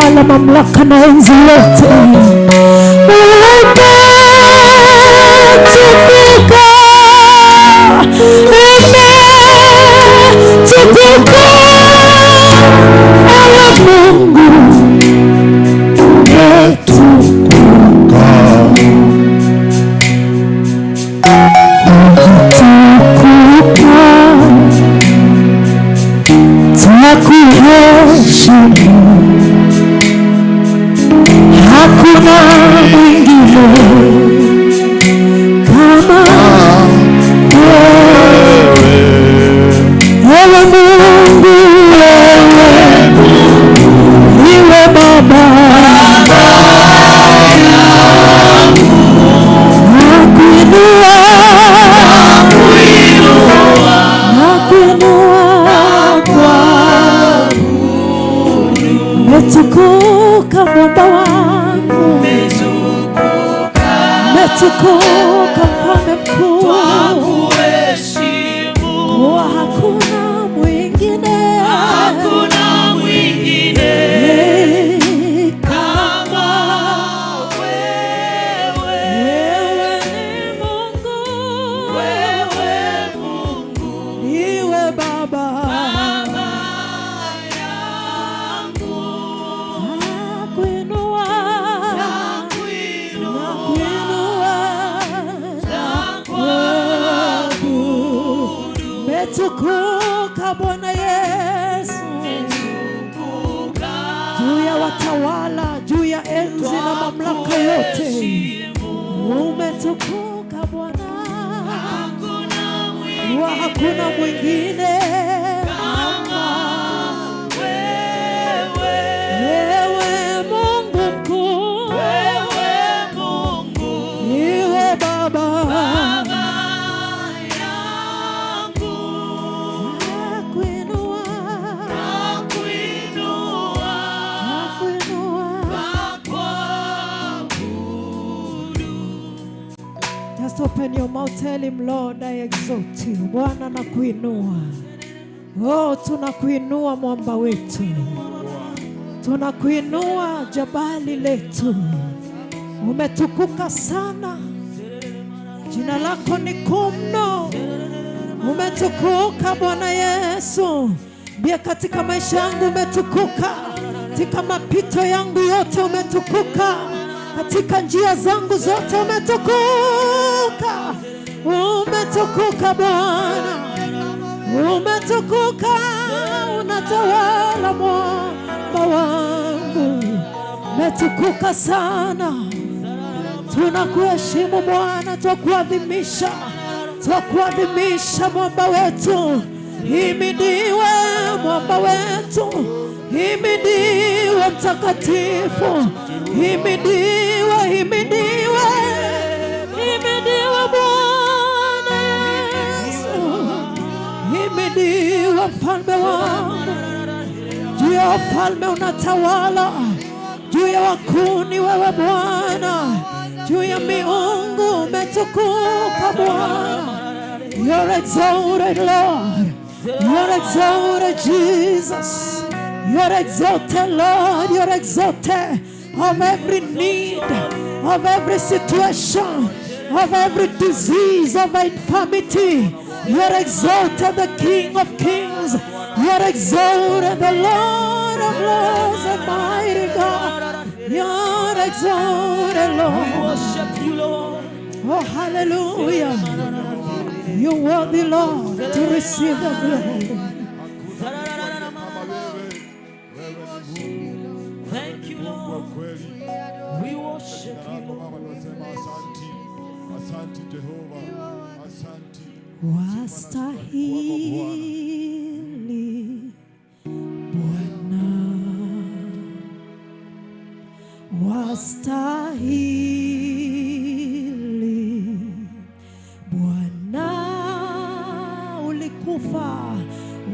utawala, mamlaka na enzi yote. Umetukuka, umetukuka, ewe Mungu, umetukuka. Umetukuka, tunakuheshimu, hakuna mwingine kama wewe. Ewe Mungu, wewe ndiwe Baba nakuinua, nakuinua kwangu. Umetukuka mwamba wangu, umetukuka mfalme mkuu, kuwa hakuna mwingine, Hakuna mwingine kama wewe. Wewe ni Mungu, Wewe Mungu, ndiwe Baba, Baba yangu, nakuinua, nakuinua, nakuinua, nakuabudu. Umetukuka Bwana Yesu, umetukuka, juu ya watawala, juu ya enzi na mamlaka yote. Umetukuka Bwana, hakuna wa hakuna mwingine kama wewe. Wewe Mungu mkuu, Wewe Mungu, ndiwe Baba, Baba yangu, nakuinua, nakuinua, nakuinua. nakuabudu. Just open your mouth, tell him, Lord, I exalt you. Bwana nakuinua. Oh, tunakuinua mwamba wetu, tunakuinua jabali letu. Umetukuka sana, jina lako ni kuu mno. Umetukuka Bwana Yesu, bia katika maisha yangu umetukuka, katika mapito yangu yote umetukuka, katika njia zangu zote umetukuka. Umetukuka Bwana, umetukuka, unatawala mwamba wangu, umetukuka sana. Tunakuheshimu Bwana, twakuadhimisha, twakuadhimisha mwamba wetu. Himidiwe mwamba wetu, himidiwe mtakatifu, himidiwe, himidiwe, himidiwe Bwana Yesu, himidiwe mfalme wangu. Juu ya wafalme unatawala, juu ya wakuu ni wewe Bwana, juu ya miungu umetukuka Bwana. You're exalted, Lord. You're exalted, Jesus. You're exalted, Lord. You're exalted of every need, of every situation, of every disease, of infirmity. You're exalted, the King of kings. You're exalted, the Lord of lords, and mighty God. You're exalted, Lord. Worship you, Lord. Oh, hallelujah. You're worthy, Lord, to receive the glory. Kama wewe, wewe ni Mungu Thank you, wa Lord. kweli. We worship Jina you, lako Lord. Baba tunasema asanti, asanti Jehova, asanti. Wastahili Bwana, wastahili Bwana, ulikufa,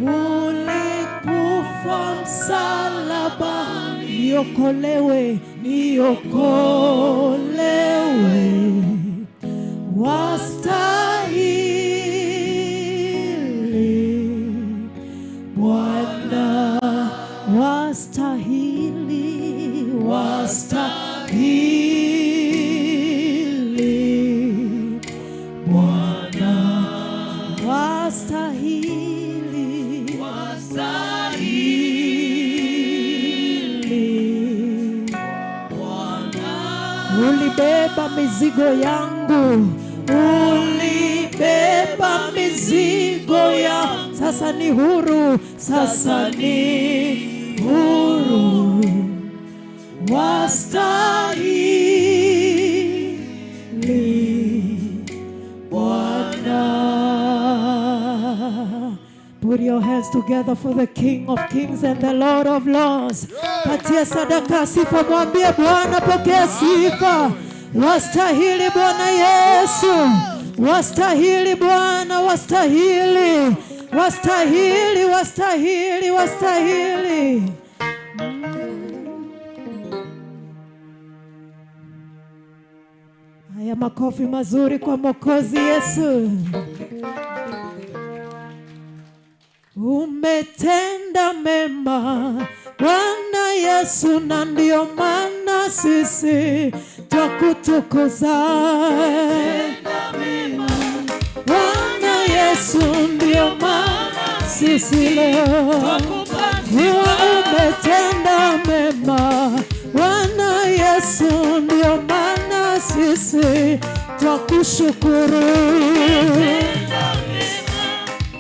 ulikufa msalaba, niokolewe, niokolewe. Wastahili Bwana, wastahili. Wastahili, wastahili Bwana, wastahili, wastahili. Ulibeba mizigo yangu, ulibeba mizigo ya, sasa ni huru, sasa ni huru. Wastahili Bwana. Put your hands together for the King of Kings and the Lord of Lords. Patia sadaka sifa, mwambie Bwana, pokea sifa. Wastahili Bwana Yesu, wastahili Bwana, wastahili, wastahili, wastahili, wastahili. Haya, makofi mazuri kwa Mwokozi Yesu. Umetenda mema Bwana Yesu, na ndio maana sisi twakutukuza. Bwana Yesu, ndio maana sisi leo umetenda mema Bwana Yesu, ndio maana sisi twakushukuru.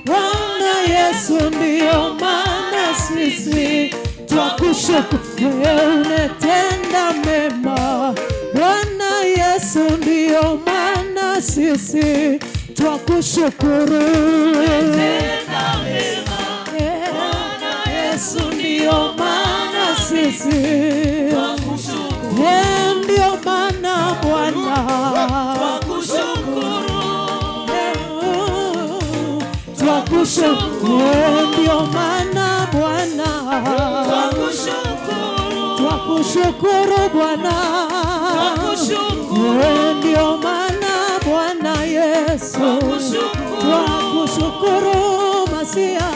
Bwana Yesu, ndio maana sisi twakushukuru. Wewe umetenda mema Bwana Yesu, ndio maana sisi twakushukuru. Yesu, ndio maana sisi, ndio maana Bwana twakushukuru, ndio maana Bwana twakushukuru Bwana, ndio maana Bwana Yesu twakushukuru Masia,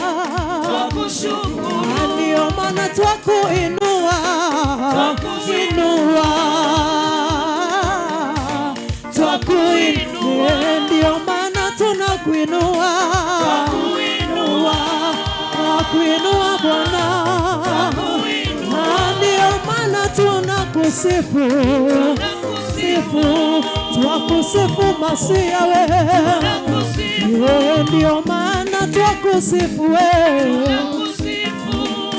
ndio maana twakuinua, inua, twakuinua, ndio maana tunakuinua, twakuinua Bwana, ndio maana tunakusifu, sifu, twakusifu Masia wewe, ndio maana twakusifu wewe,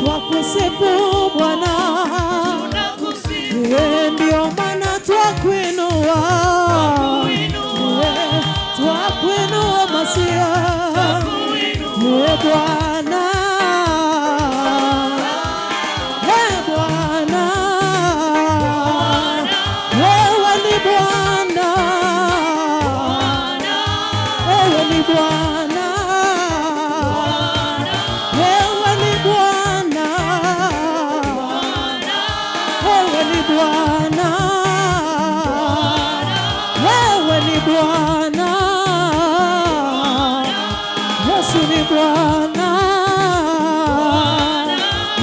twakusifu Bwana, ndio maana twakuinua, twakuinua Masia, Bwana, Bwana, wewe ni Bwana, wewe ni Bwana, wewe ni Bwana, wewe ni Bwana, wewe ni Bwana, Yesu ni Bwana,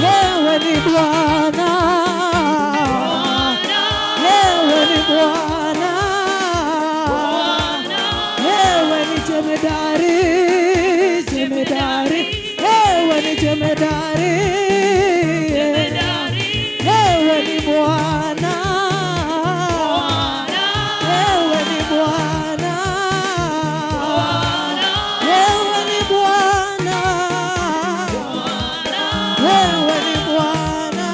wewe ni Bwana, wewe ni Bwana, wewe ni jemedari, jemedari, wewe ni jemedari, wewe ni Bwana, wewe ni Bwana, wewe ni Bwana, wewe ni Bwana.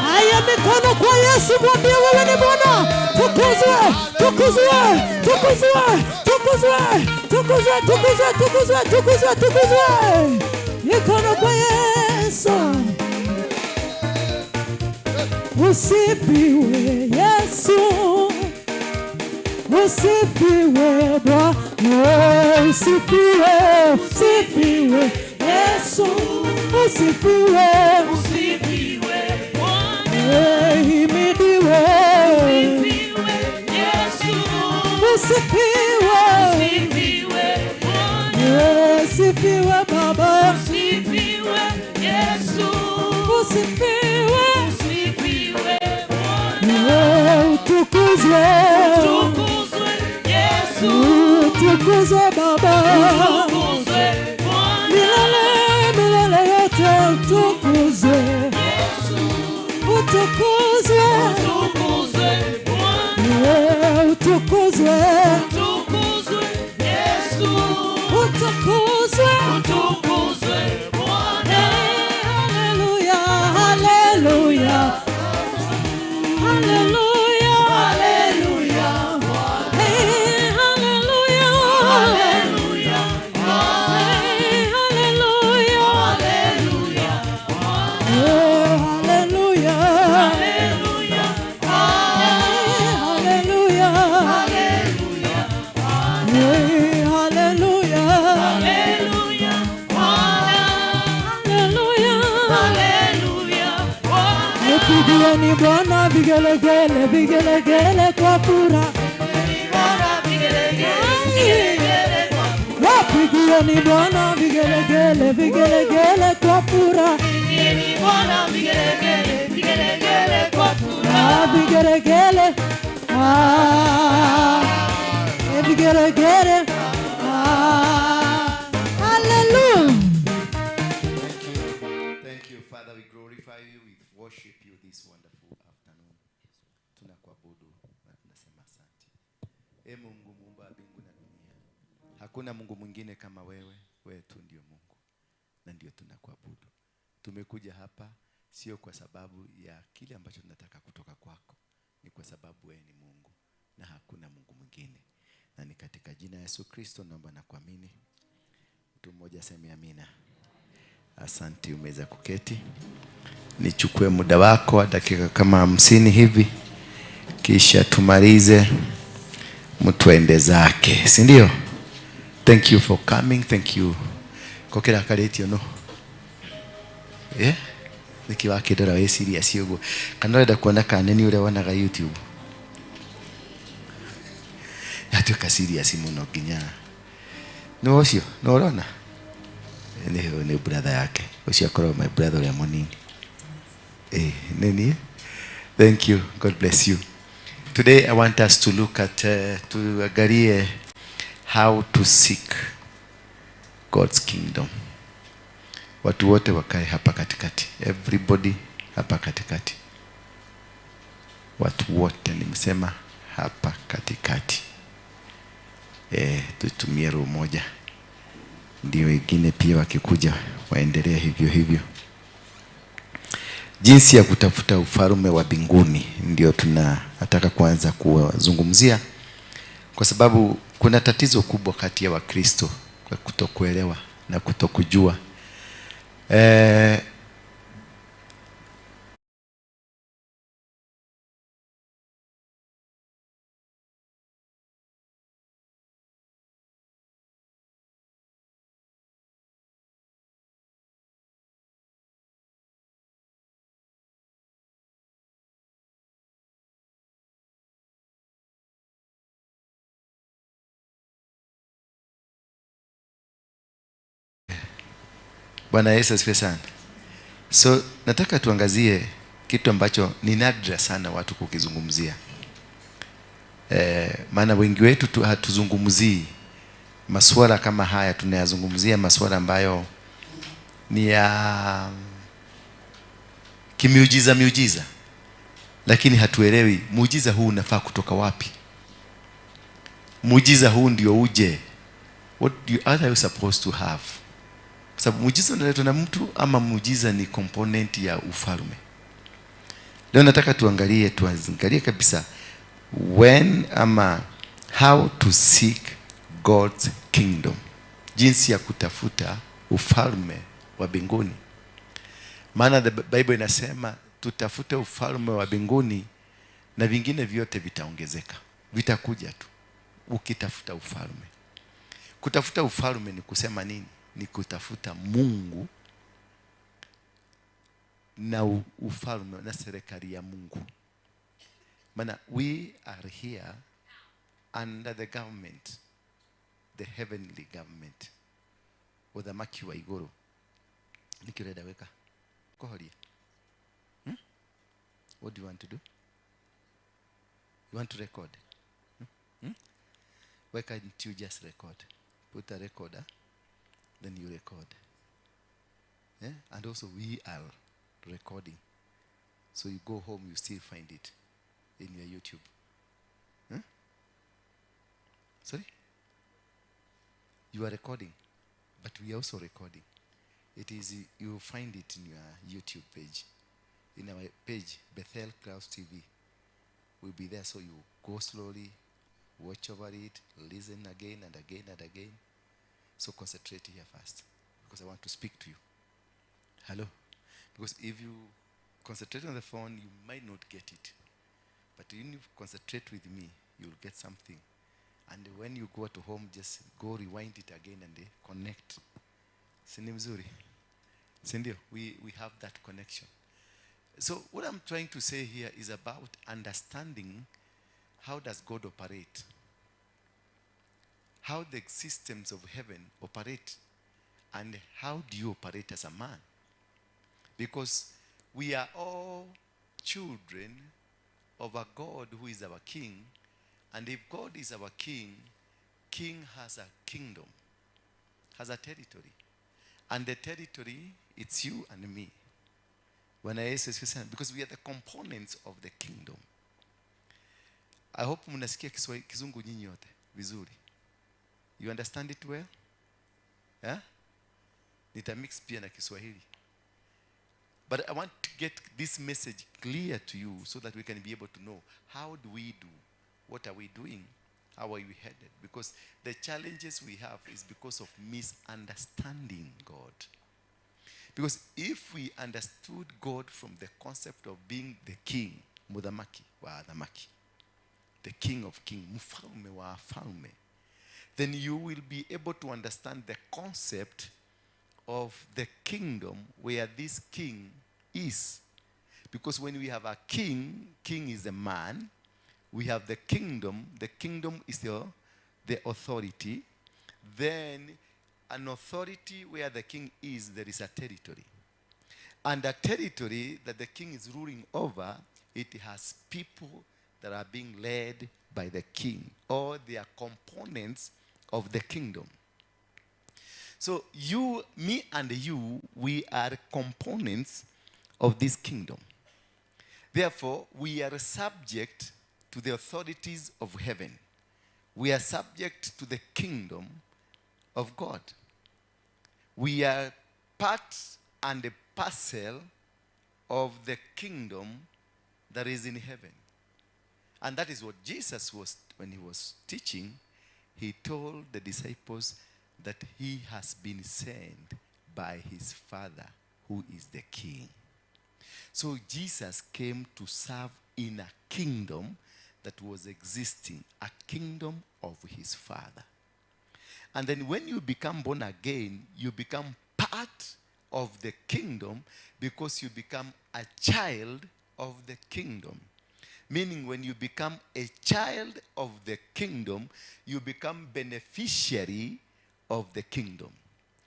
Haya, mikono kwa Yesu, mwambie wewe ni Bwana. Tukuzwe, tukuzwe, tukuzwe, tukuzwe, tukuzwe, tukuzwe, tukuzwe, tukuzwe, tukuzwe. Mikono kwa Yesu. Usifiwe Yesu, usifiwe Bwana, usifiwe, usifiwe Yesu, usifiwe, Usifiwe Bwana, himidiwe, usifiwe Yesu, usifiwe, usifiwe Bwana, usifiwe Baba, usifiwe Yesu, usifiwe. Utukuzwe. Utukuzwe Yesu. Utukuzwe Baba. Utukuzwe Bwana. Milele milele yote utukuzwe. Yesu. Utukuzwe. Utukuzwe Bwana. Utukuzwe. Utukuzwe Yesu. Utukuzwe. Utukuzwe Bwana. Haleluya, haleluya. Haleluya, haleluya. Hey, haleluya. Haleluya. Hey, haleluya. Haleluya. Oh, haleluya. Haleluya. Hey, haleluya. Haleluya. Hey, haleluya. Haleluya. Bwana. Haleluya. Haleluya. Bwana. Nipigieni Bwana vigelegele, vigelegele kwa furaha. Bwana vigelegele, vigelegele kwa furaha. Wapigieni Bwana vigelegele, vigelegele kwa furaha. Pigieni Bwana vigelegele, vigelegele kwa furaha. Ah, vigelegele. Ah, vigelegele. Ah, hallelujah. Thank you. Thank you, Father. We glorify you. We worship you this wonderful afternoon. Tunakuabudu na tunasema asante. E Mungu muumba wa mbingu na dunia, hakuna Mungu mwingine kama wewe. Wewe tu ndio Mungu na ndio tunakuabudu. Tumekuja hapa sio kwa sababu ya kile ambacho tunataka kutoka kwako, ni kwa sababu wewe ni Mungu na hakuna Mungu mwingine. Na ni katika jina Yesu Kristo naomba na kuamini. Mtu mmoja aseme amina. Asante, umeweza kuketi. Nichukue muda wako wa dakika kama 50 hivi, kisha tumalize, mtu aende zake, si ndio? Thank you for coming, thank you. Kokera karetio no. Yeah? Niki wakindora wĩ serious ũguo. Kana ũrenda kuona kana nĩ ũrĩa wonaga YouTube? Yatuĩka serious mũno nginya. Nĩ ũcio, nĩ ũrona? Nĩ brother yake. Ũcio akoragwo my brother ũrĩa mũnini. Nĩ niĩ. Thank you. God bless you. Today I want us to look at, tuangalie how to seek God's kingdom. Watu wote wakae hapa katikati. Everybody hapa katikati. Watu wote nimesema hapa katikati. Tutumie roho moja. Ndio wengine pia wakikuja waendelee hivyo hivyo. Jinsi ya kutafuta ufalme wa mbinguni ndio tunataka kuanza kuzungumzia, kwa sababu kuna tatizo kubwa kati ya Wakristo kwa kutokuelewa na kutokujua. Bwana Yesu asifiwe sana. So nataka tuangazie kitu ambacho ni nadra sana watu kukizungumzia. Maana wengi wetu hatuzungumzii masuala kama haya. Tunayazungumzia masuala ambayo ni ya kimiujiza miujiza, lakini hatuelewi muujiza huu unafaa kutoka wapi. Muujiza huu ndio uje. What are you supposed to have? Kwa sababu muujiza unaletwa na mtu ama muujiza ni component ya ufalme. Leo nataka tuangalie kabisa when ama how to seek God's kingdom. Jinsi ya kutafuta ufalme wa mbinguni. Maana the Bible inasema tutafute ufalme wa mbinguni na vingine vyote vitaongezeka. Vitakuja tu ukitafuta ufalme. Kutafuta ufalme ni kusema nini? Ni kutafuta Mungu na ufalme na serikali ya Mungu. Maana we are here under the government, the heavenly government. Uthamaki wa iguru. Nikireda weka. Kohoria. What do you want to do? You want to record? Hmm? Why can't you just record? Put a recorder, then you record. Yeah? And also we are recording. So you go home, you still find it in your YouTube. Huh? Sorry? You are recording, but we are also recording. It is, you will find it in your YouTube page. In our page, Bethel Clouds TV will be there. So you go slowly, watch over it, listen again and again and again. So concentrate here first, because I want to speak to you. Hello? Because if you concentrate on the phone, you might not get it. But when you concentrate with me, you'll get something. And when you go to home, just go rewind it again and connect. Si ni mzuri? Si ndio? We have that connection. So what I'm trying to say here is about understanding how does God operate? How the systems of heaven operate, and how do you operate as a man? Because we are all children of a God who is our king, and if God is our king, king has a kingdom, has a territory. And the territory, it's you and me. When I say, because we are the components of the kingdom. I hope mnasikia Kizungu nyinyi yote vizuri. You understand it well? Yeah? Nitamix pia na Kiswahili. But I want to get this message clear to you so that we can be able to know how do we do, what are we doing, how are we headed? Because the challenges we have is because of misunderstanding God. Because if we understood God from the concept of being the king, Muthamaki wa Athamaki, the king of kings, mfalme wa wafalme, then you will be able to understand the concept of the kingdom where this king is. Because when we have a king, king is a man. We have the kingdom is the authority. Then an authority where the king is, there is a territory. And the territory that the king is ruling over, it has people that are being led by the king, or they are components of the kingdom. So you, me and you, we are components of this kingdom. Therefore, we are subject to the authorities of heaven. We are subject to the kingdom of God. We are part and a parcel of the kingdom that is in heaven. And that is what Jesus was, when he was teaching, he told the disciples that he has been sent by his Father, who is the king. So Jesus came to serve in a kingdom that was existing, a kingdom of his Father. And then when you become born again, you become part of the kingdom because you become a child of the kingdom. Meaning when you become a child of the kingdom, you become beneficiary of the kingdom.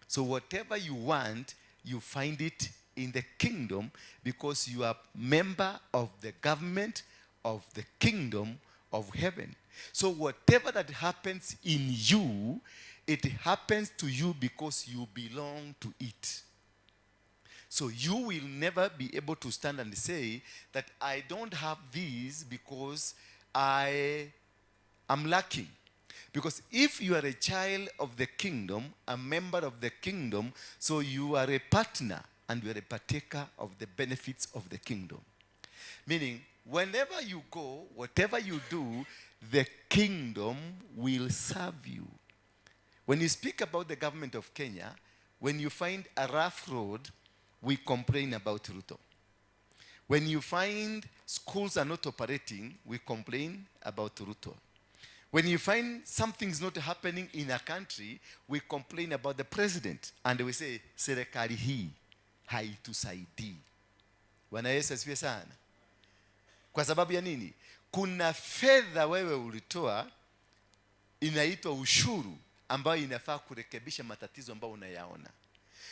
So whatever you want, you find it in the kingdom because you are member of the government of the kingdom of heaven. So whatever that happens in you, it happens to you because you belong to it. So you will never be able to stand and say that I don't have this because I am lacking. Because if you are a child of the kingdom, a member of the kingdom, so you are a partner and you are a partaker of the benefits of the kingdom. Meaning, whenever you go, whatever you do, the kingdom will serve you. When you speak about the government of Kenya, when you find a rough road, we complain about Ruto. When you find schools are not operating, we complain about Ruto. When you find something's not happening in a country, we complain about the president. And we say, serikali hii haitusaidii. Bwana Yesu asifiwe sana. Kwa sababu ya nini? Kuna fedha wewe ulitoa inaitwa ushuru ambayo inafaa kurekebisha matatizo ambayo unayaona.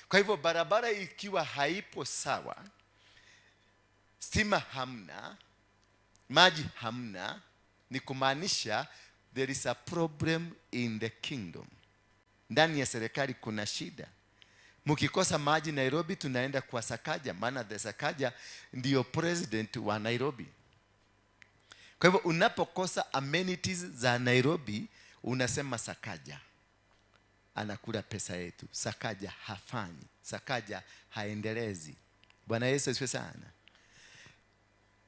Kwa hivyo barabara ikiwa haipo sawa, stima hamna, maji hamna, Ni kumaanisha there is a problem in the kingdom. Ndani ya serikali kuna shida. Mkikosa maji Nairobi, tunaenda kwa Sakaja, maana the Sakaja ndiyo president wa Nairobi. Kwa hivyo unapokosa amenities za Nairobi, unasema Sakaja anakula pesa yetu, Sakaja hafanyi, Sakaja haendelezi. Bwana Yesu asifiwe sana.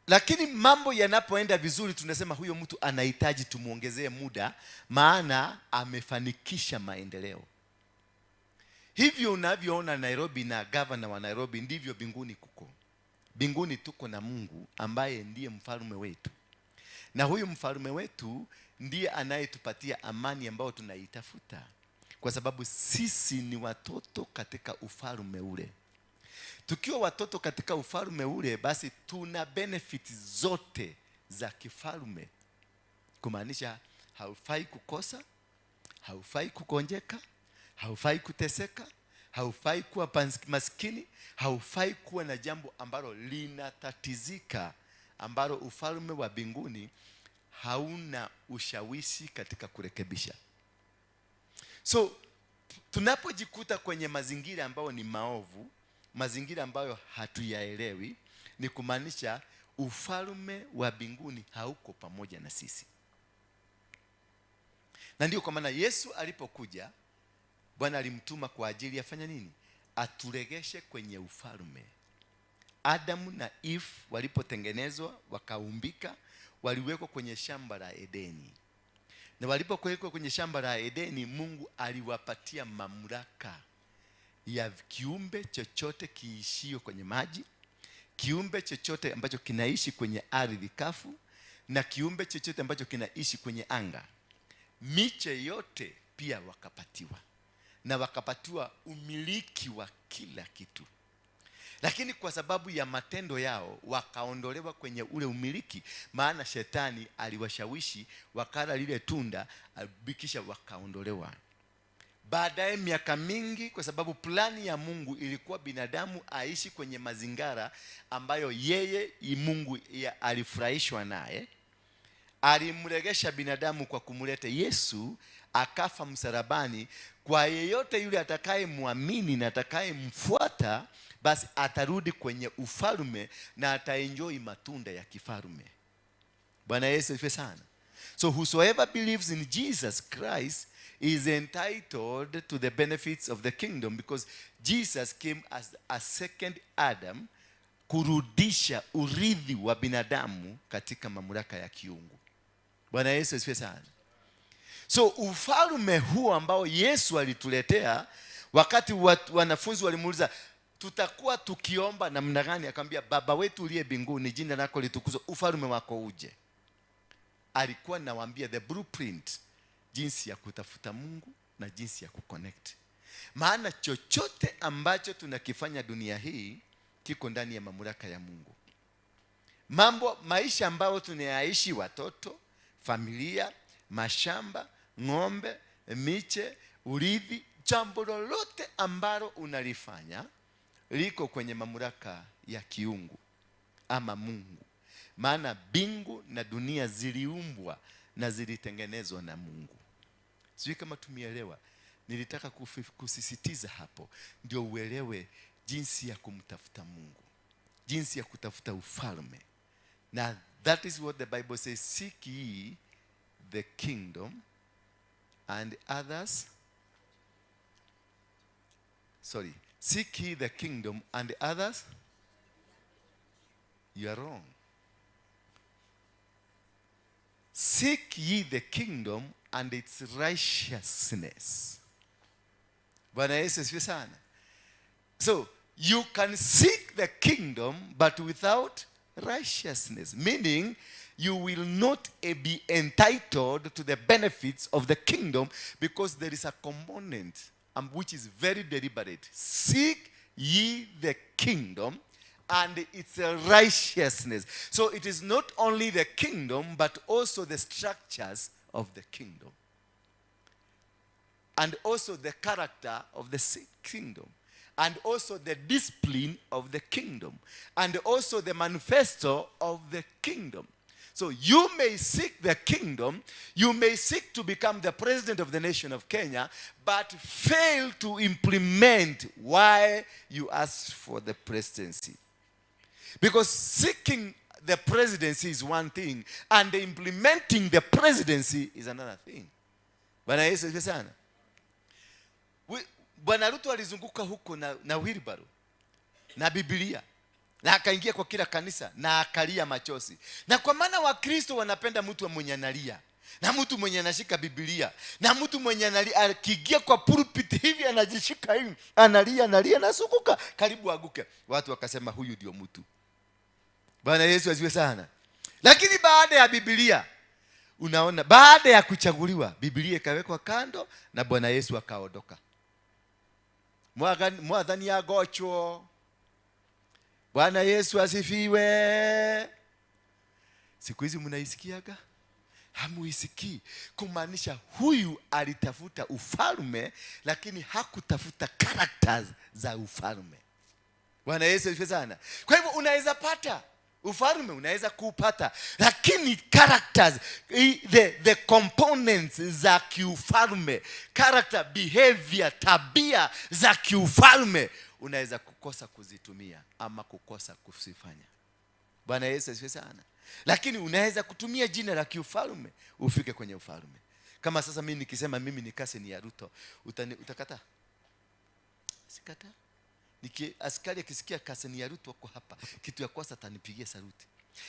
Lakini mambo yanapoenda vizuri, tunasema huyo mtu anahitaji tumuongezee muda, maana amefanikisha maendeleo. Hivyo unavyoona Nairobi na gavana wa Nairobi, ndivyo mbinguni kuko. Mbinguni tuko na Mungu ambaye ndiye mfalme wetu, na huyu mfalme wetu ndiye anayetupatia amani ambayo tunaitafuta, kwa sababu sisi ni watoto katika ufalme ule. Tukiwa watoto katika ufalme ule, basi tuna benefit zote za kifalme, kumaanisha haufai kukosa, haufai kugonjeka, haufai kuteseka, haufai kuwa maskini, haufai kuwa na jambo ambalo linatatizika, ambalo ufalme wa mbinguni hauna ushawishi katika kurekebisha. So tunapojikuta kwenye mazingira ambayo ni maovu, mazingira ambayo hatuyaelewi, ni kumaanisha ufalme wa mbinguni hauko pamoja na sisi. Na ndio kwa maana Yesu alipokuja, Bwana alimtuma kwa ajili afanya nini? Aturegeshe kwenye ufalme. Adamu na Eve walipotengenezwa, wakaumbika, waliwekwa kwenye shamba la Edeni. Na walipowekwa kwenye shamba la Edeni, Mungu aliwapatia mamlaka ya kiumbe chochote kiishio kwenye maji, kiumbe chochote ambacho kinaishi kwenye ardhi kavu, na kiumbe chochote ambacho kinaishi kwenye anga. Miche yote pia wakapatiwa, na wakapatiwa umiliki wa kila kitu. Lakini kwa sababu ya matendo yao wakaondolewa kwenye ule umiliki, maana shetani aliwashawishi wakala lile tunda, kisha wakaondolewa. Baadaye miaka mingi, kwa sababu plani ya Mungu ilikuwa binadamu aishi kwenye mazingara ambayo yeye Mungu alifurahishwa naye, alimregesha binadamu kwa kumleta Yesu akafa msalabani. Kwa yeyote yule atakayemwamini na atakayemfuata, basi atarudi kwenye ufalme na ataenjoy matunda ya kifalme. Bwana Yesu asifiwe sana. So whosoever believes in Jesus Christ is entitled to the benefits of the kingdom, because Jesus came as a second Adam kurudisha urithi wa binadamu katika mamlaka ya kiungu. Bwana Yesu asifiwe sana. So ufalme huu ambao Yesu alituletea, wakati wanafunzi walimuuliza tutakuwa tukiomba namna gani, akamwambia Baba wetu uliye mbinguni, jina lako litukuzwe, ufalme wako uje. Alikuwa anawaambia the blueprint, jinsi ya kutafuta Mungu na jinsi ya kuconnect. Maana chochote ambacho tunakifanya dunia hii kiko ndani ya mamlaka ya Mungu. Mambo, maisha ambayo tunayaishi, watoto, familia, mashamba, ng'ombe, miche, urithi, jambo lolote ambalo unalifanya liko kwenye mamlaka ya kiungu ama Mungu. Maana mbingu na dunia ziliumbwa na zilitengenezwa na Mungu. Sijui kama tumeelewa. Nilitaka kusisitiza hapo ndio uelewe jinsi ya kumtafuta Mungu, jinsi ya kutafuta ufalme. Na that is what the Bible says, seek ye the kingdom and others. Sorry, seek ye the kingdom and others. You are wrong. Seek ye the kingdom and its righteousness. Bwana Yesu asifiwe sana. So you can seek the kingdom but without righteousness, meaning you will not be entitled to the benefits of the kingdom, because there is a component which is very deliberate. Seek ye the kingdom and its righteousness. So it is not only the kingdom but also the structures of the kingdom, and also the character of the kingdom, and also the discipline of the kingdom, and also the manifesto of the kingdom. So you may seek the kingdom, you may seek to become the president of the nation of Kenya, but fail to implement why you asked for the presidency. Because seeking the presidency is one thing, and implementing the presidency is another thing. Bwana Yesu asifiwe sana. Bwana Ruto alizunguka huko na wheelbarrow na Biblia, na akaingia kwa kila kanisa na akalia machozi. Na kwa maana Wakristo wanapenda mtu mwenye analia, na mtu mwenye anashika Biblia, na mtu mwenye analia, akiingia kwa pulpit hivi anajishika hivi, analia, analia, anazunguka karibu aguke. Watu wakasema huyu ndio mtu. Bwana Yesu asifiwe sana. Lakini baada ya Biblia, unaona, baada ya kuchaguliwa, Biblia ikawekwa kando na Bwana Yesu akaondoka. Mwathani agochwo. Bwana Yesu asifiwe. Siku hizi mnaisikiaga? Hamuisikii. Kumaanisha huyu alitafuta ufalme, lakini hakutafuta characters za ufalme. Bwana Yesu asifiwe sana. Kwa hivyo unaweza pata ufalme, unaweza kupata, lakini characters, the components za kiufalme, character, behavior, tabia za kiufalme unaweza kukosa kuzitumia ama kukosa kuzifanya. Bwana Yesu asifiwe sana. Lakini unaweza kutumia jina la kiufalme ufike kwenye ufalme. Kama sasa mimi nikisema mimi ni cousin ya Ruto, utakataa? Sikataa. Askari akisikia cousin ya Ruto wako hapa, kitu ya kwanza atanipigia saluti.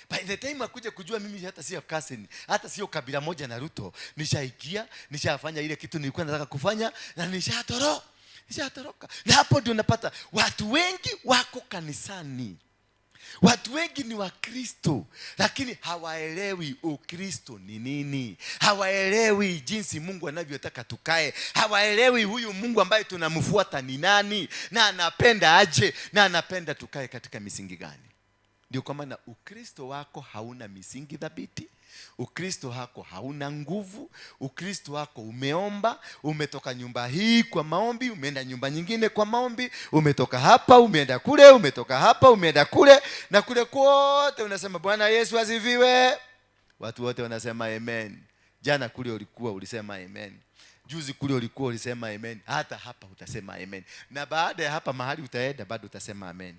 By the time akuja kujua mimi hata sio cousin, hata sio kabila moja na Ruto, nishaikia, nishafanya ile kitu nilikuwa nataka kufanya na nishatoroka. Na hapo ndio unapata watu wengi wako kanisani. Watu wengi ni Wakristo, lakini hawaelewi Ukristo ni nini. Hawaelewi jinsi Mungu anavyotaka tukae. Hawaelewi huyu Mungu ambaye tunamfuata ni nani, na anapenda aje, na anapenda tukae katika misingi gani. Ndio kwa maana Ukristo wako hauna misingi thabiti. Ukristo wako hauna nguvu. Ukristo wako umeomba, umetoka nyumba hii kwa maombi, umeenda nyumba nyingine kwa maombi, umetoka hapa, umeenda kule, umetoka hapa, umeenda kule, na kule kote unasema Bwana Yesu asifiwe. Watu wote wanasema amen. Jana kule ulikuwa ulisema amen. Juzi kule ulikuwa ulisema amen. Hata hapa utasema amen. Na baada ya hapa mahali utaenda bado utasema amen.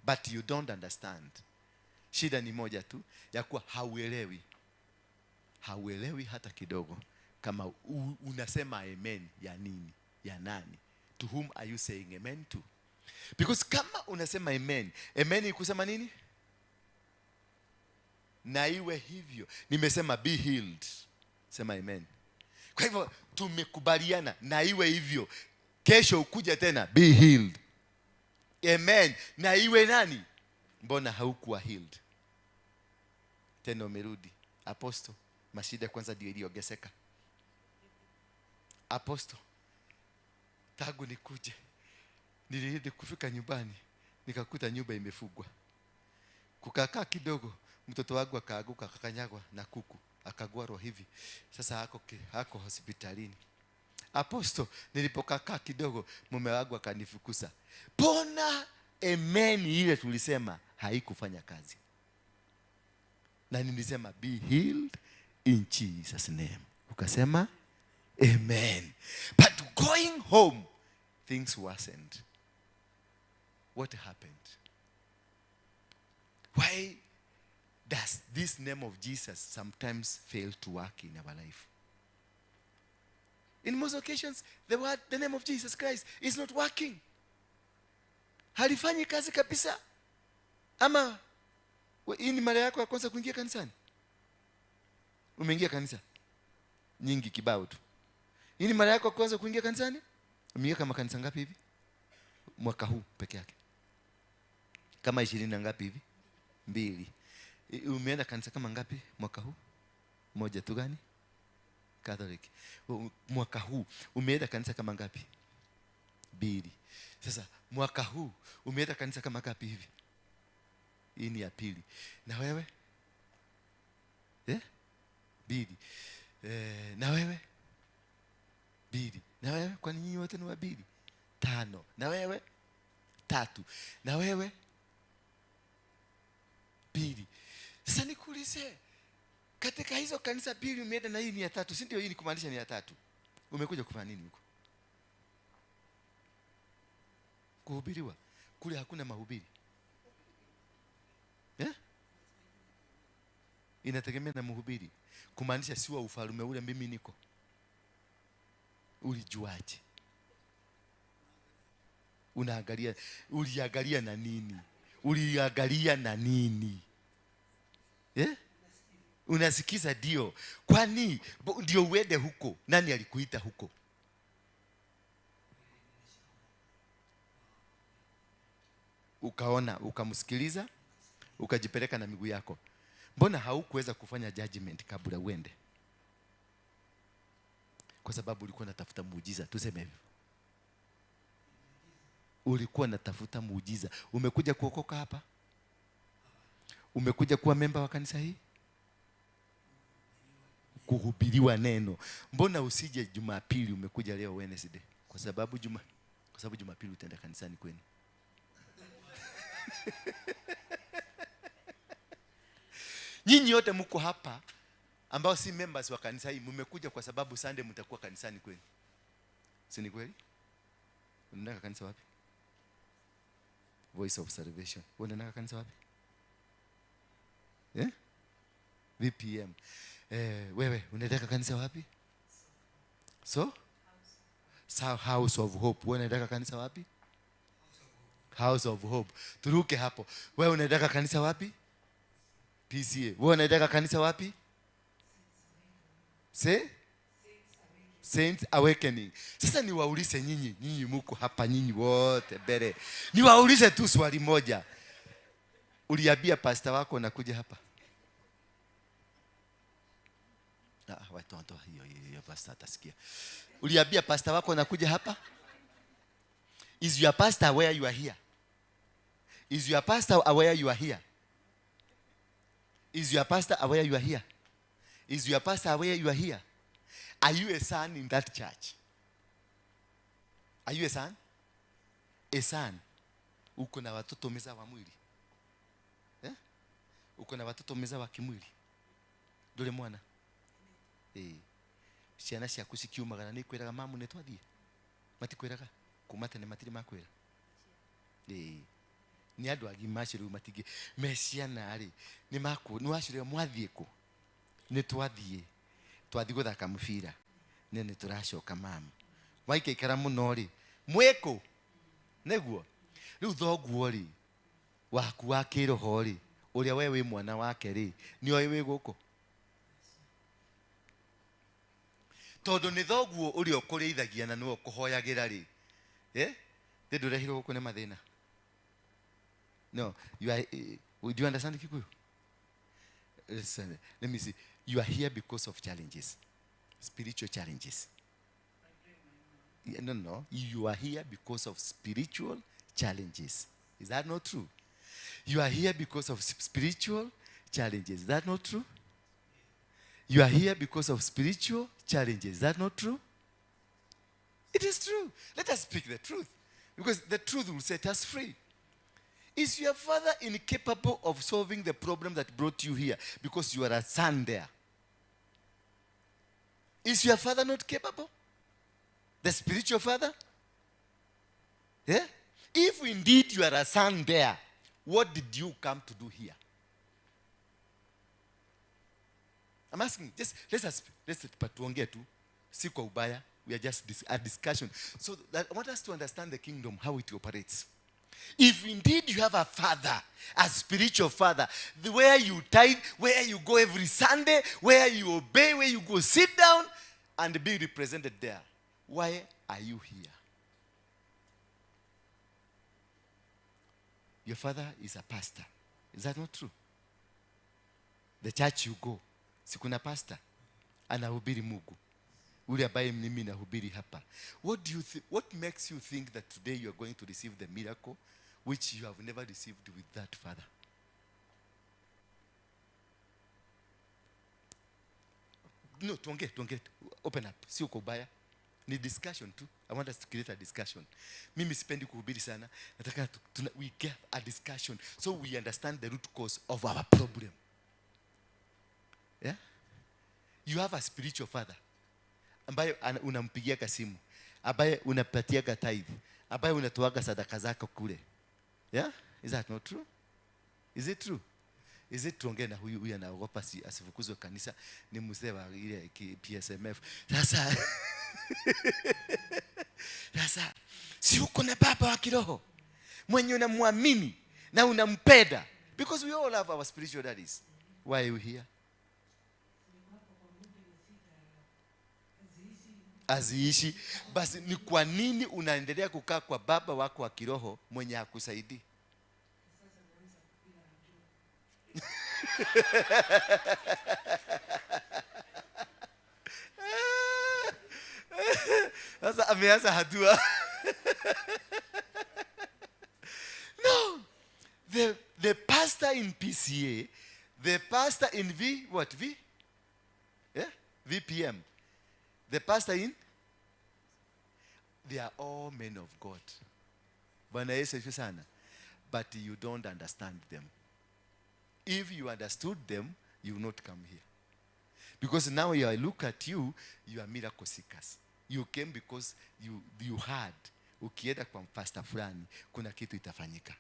But you don't understand. Shida ni moja tu, ya kuwa hauelewi. Hauelewi hata kidogo kama unasema amen ya nini, ya nani. To whom are you saying amen to? Because kama unasema amen, amen ni kusema nini? Na iwe hivyo. Nimesema be healed. Sema amen. Kwa hivyo tumekubaliana na iwe hivyo. Kesho ukuja tena be healed. Amen. Na iwe nani? Mbona haukuwa healed? Tena umerudi. Apostle, mashida kwanza ndio iliongezeka. Apostle, tangu nikuje nilirudi kufika nyumbani nikakuta nyumba imefungwa. Kukakaa kidogo mtoto wangu akaaguka akakanyagwa na kuku akagwarwa hivi. Sasa hako hospitalini. Apostle, nilipokakaa kidogo mume wangu akanifukuza. Mbona amen ile tulisema haikufanya kazi? Na nilisema be healed in Jesus name. Ukasema amen. But going home things worsened. What happened? Why does this name of Jesus sometimes fail to work in our life? In most occasions, the name of Jesus Christ is not working. Halifanyi kazi kabisa. Ama hii ni mara yako ya kwanza kuingia kanisani? Umeingia kanisa nyingi kibao tu. Hii ni mara yako ya kwanza kuingia kanisani? Umeingia kama kanisa ngapi hivi? Mwaka huu peke yake. Kama 20 na ngapi hivi? 2. Umeenda kanisa kama ngapi mwaka huu? Moja tu gani? Catholic. Mwaka huu umeenda kanisa kama ngapi? 2. Sasa mwaka huu umeenda kanisa kama ngapi hivi? Hii ni ya pili. Na wewe? 2. Na wewe? 2. Na wewe? Kwani nyinyi wote ni wa 2? 5. Na wewe? 3. Na wewe? 2. Sasa nikuulize, Katika hizo kanisa pili umeenda na hii ni ya tatu, si ndio? Hii ni kumaanisha ni ya tatu. Umekuja kufanya nini huko? Kuhubiriwa. Kule hakuna mahubiri. Eh? Inategemea na mhubiri. Kumaanisha si wa ufalme ule mimi niko. Ulijuaje? Unaangalia, uliangalia na nini? Uliangalia na nini? Eh? Unasikiza ndio. Kwani ndio uende huko? Nani alikuita huko? Ukaona, ukamsikiliza, ukajipeleka na miguu yako. Mbona haukuweza kufanya judgment kabla uende? Kwa sababu ulikuwa unatafuta muujiza, tuseme hivyo. Ulikuwa unatafuta muujiza. Umekuja kuokoka hapa? Umekuja kuwa memba wa kanisa hii? Kuhubiriwa neno. Mbona usije Jumapili, umekuja leo Wednesday? Kwa sababu Jumapili utaenda kanisani kwenu. Nyinyi wote mko hapa ambao si members wa kanisa hii, mmekuja kwa sababu Sunday mtakuwa kanisani kwenu. Si ni kweli? Unaenda kanisa wapi? Voice of Salvation. Unaenda kanisa wapi? Eh? VPM. Wewe unaenda kanisa wapi? So? House of Hope. Wewe unaenda kanisa wapi? House of Hope. Turuke hapo. Wewe unaenda kanisa wapi? PCA. Wewe unaenda kanisa wapi? Saints Awakening. Sasa niwaulize nyinyi, nyinyi mko hapa nyinyi wote mbele. Niwaulize tu swali moja. Uliambia pastor wako nakuja hapa? Watu wanatoa hiyo pastor atasikia. Uliambia pastor wako nakuja hapa? Is your pastor aware you are here? Is your pastor aware you are here? Is your pastor aware you are here? Is your pastor aware you are here? Are you a son in that church? Are you a son? A son. Uko na watoto meza wa mwili. Eh? Uko na watoto meza wa kimwili. Dole mwana. Eh. Ciana ciaku cikiumagara nĩ ikwĩraga mamu nĩ twathiĩ? Matikwĩraga? Kuma tene matirĩ makwĩra. Eh. Nĩ andũ agima acio rĩu matingĩ me ciana rĩ nĩ maku nĩ waciũria mwathiĩ kũ? Nĩ twathiĩ. Twathiĩ gũthaka mũbira. Nĩ nĩ tũracoka mamu. Waikaikara mũno rĩ mwĩkũ? Nĩguo. Rĩu thoguo rĩ waku wa kĩroho rĩ ũrĩa we wĩ mwana wake rĩ nĩ oĩ wĩ gũkũ? Tondũ nĩ thoguo ũrĩa ũkũrĩithagia na nĩwe ũkũhoyagĩra rĩ. Eh? Ndĩ ndũrehirwo gũkũ nĩ mathĩna. No, you are, do you understand Kikuyu? Listen, let me see. You are here because of challenges. Spiritual challenges. No, no. You are here because of spiritual challenges. Is that not true? You are here because of spiritual challenges. Is that not true? You are here because of spiritual challenges. Is that not true? It is true. Let us speak the truth. Because the truth will set us free. Is your father incapable of solving the problem that brought you here? Because you are a son there. Is your father not capable? The spiritual father? Yeah? If indeed you are a son there, what did you come to do here? I'm asking, just let's tuongee tu, si kwa ubaya, we are just a discussion. So that, I want us to understand the kingdom, how it operates. If indeed you have a father, a spiritual father, where you tithe, where you go every Sunday, where you obey, where you go sit down and be represented there, why are you here? Your father is a pastor. Is that not true? The church you go, si kuna pastor anahubiri Mungu. Ule ambaye mimi nahubiri hapa. What do you what makes you think that today you are going to receive the miracle which you have never received with that father? No, tuongee. Open up. Sio kwa ubaya. Ni discussion tu. I want us to create a discussion. Mimi sipendi kuhubiri sana. Nataka we get a discussion so we understand the root cause of our problem. Yeah? You have a spiritual father ambaye unampigia simu, ambaye unapatiaga tithe, ambaye unatoaga sadaka zako kule. Yeah? Is that not true? Is it true? Is it tuongee na huyu, huyu anaogopa asifukuzwe kanisa, ni mzee wa ile PSMF. Sasa sasa si uko na baba wa kiroho mwenye unamwamini na unampenda, because we all have our spiritual daddies. Why are you here? Aziishi. Basi ni kwa nini unaendelea kukaa kwa baba wako wa kiroho mwenye hakusaidii? Sasa ameanza hatua. No. The pastor in PCA, the pastor in V, what V? Yeah? VPM. The pastor in, they are all men of God. Bwana Yesu asifiwe sana. But you don't understand them. If you understood them, you will not come here. Because now I look at you, you are miracle seekers. You came because you had, ukienda kwa pastor fulani, kuna kitu itafanyika.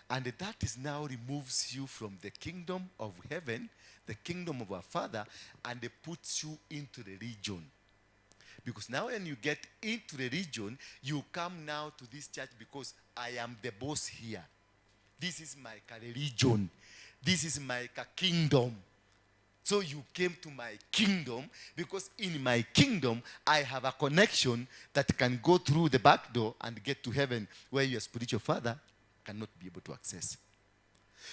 And that is now removes you from the kingdom of heaven, the kingdom of our Father, and it puts you into the region. Because now when you get into the region, you come now to this church because I am the boss here. This is my religion. This is my kingdom. So you came to my kingdom because in my kingdom, I have a connection that can go through the back door and get to heaven where your spiritual father cannot be able to access.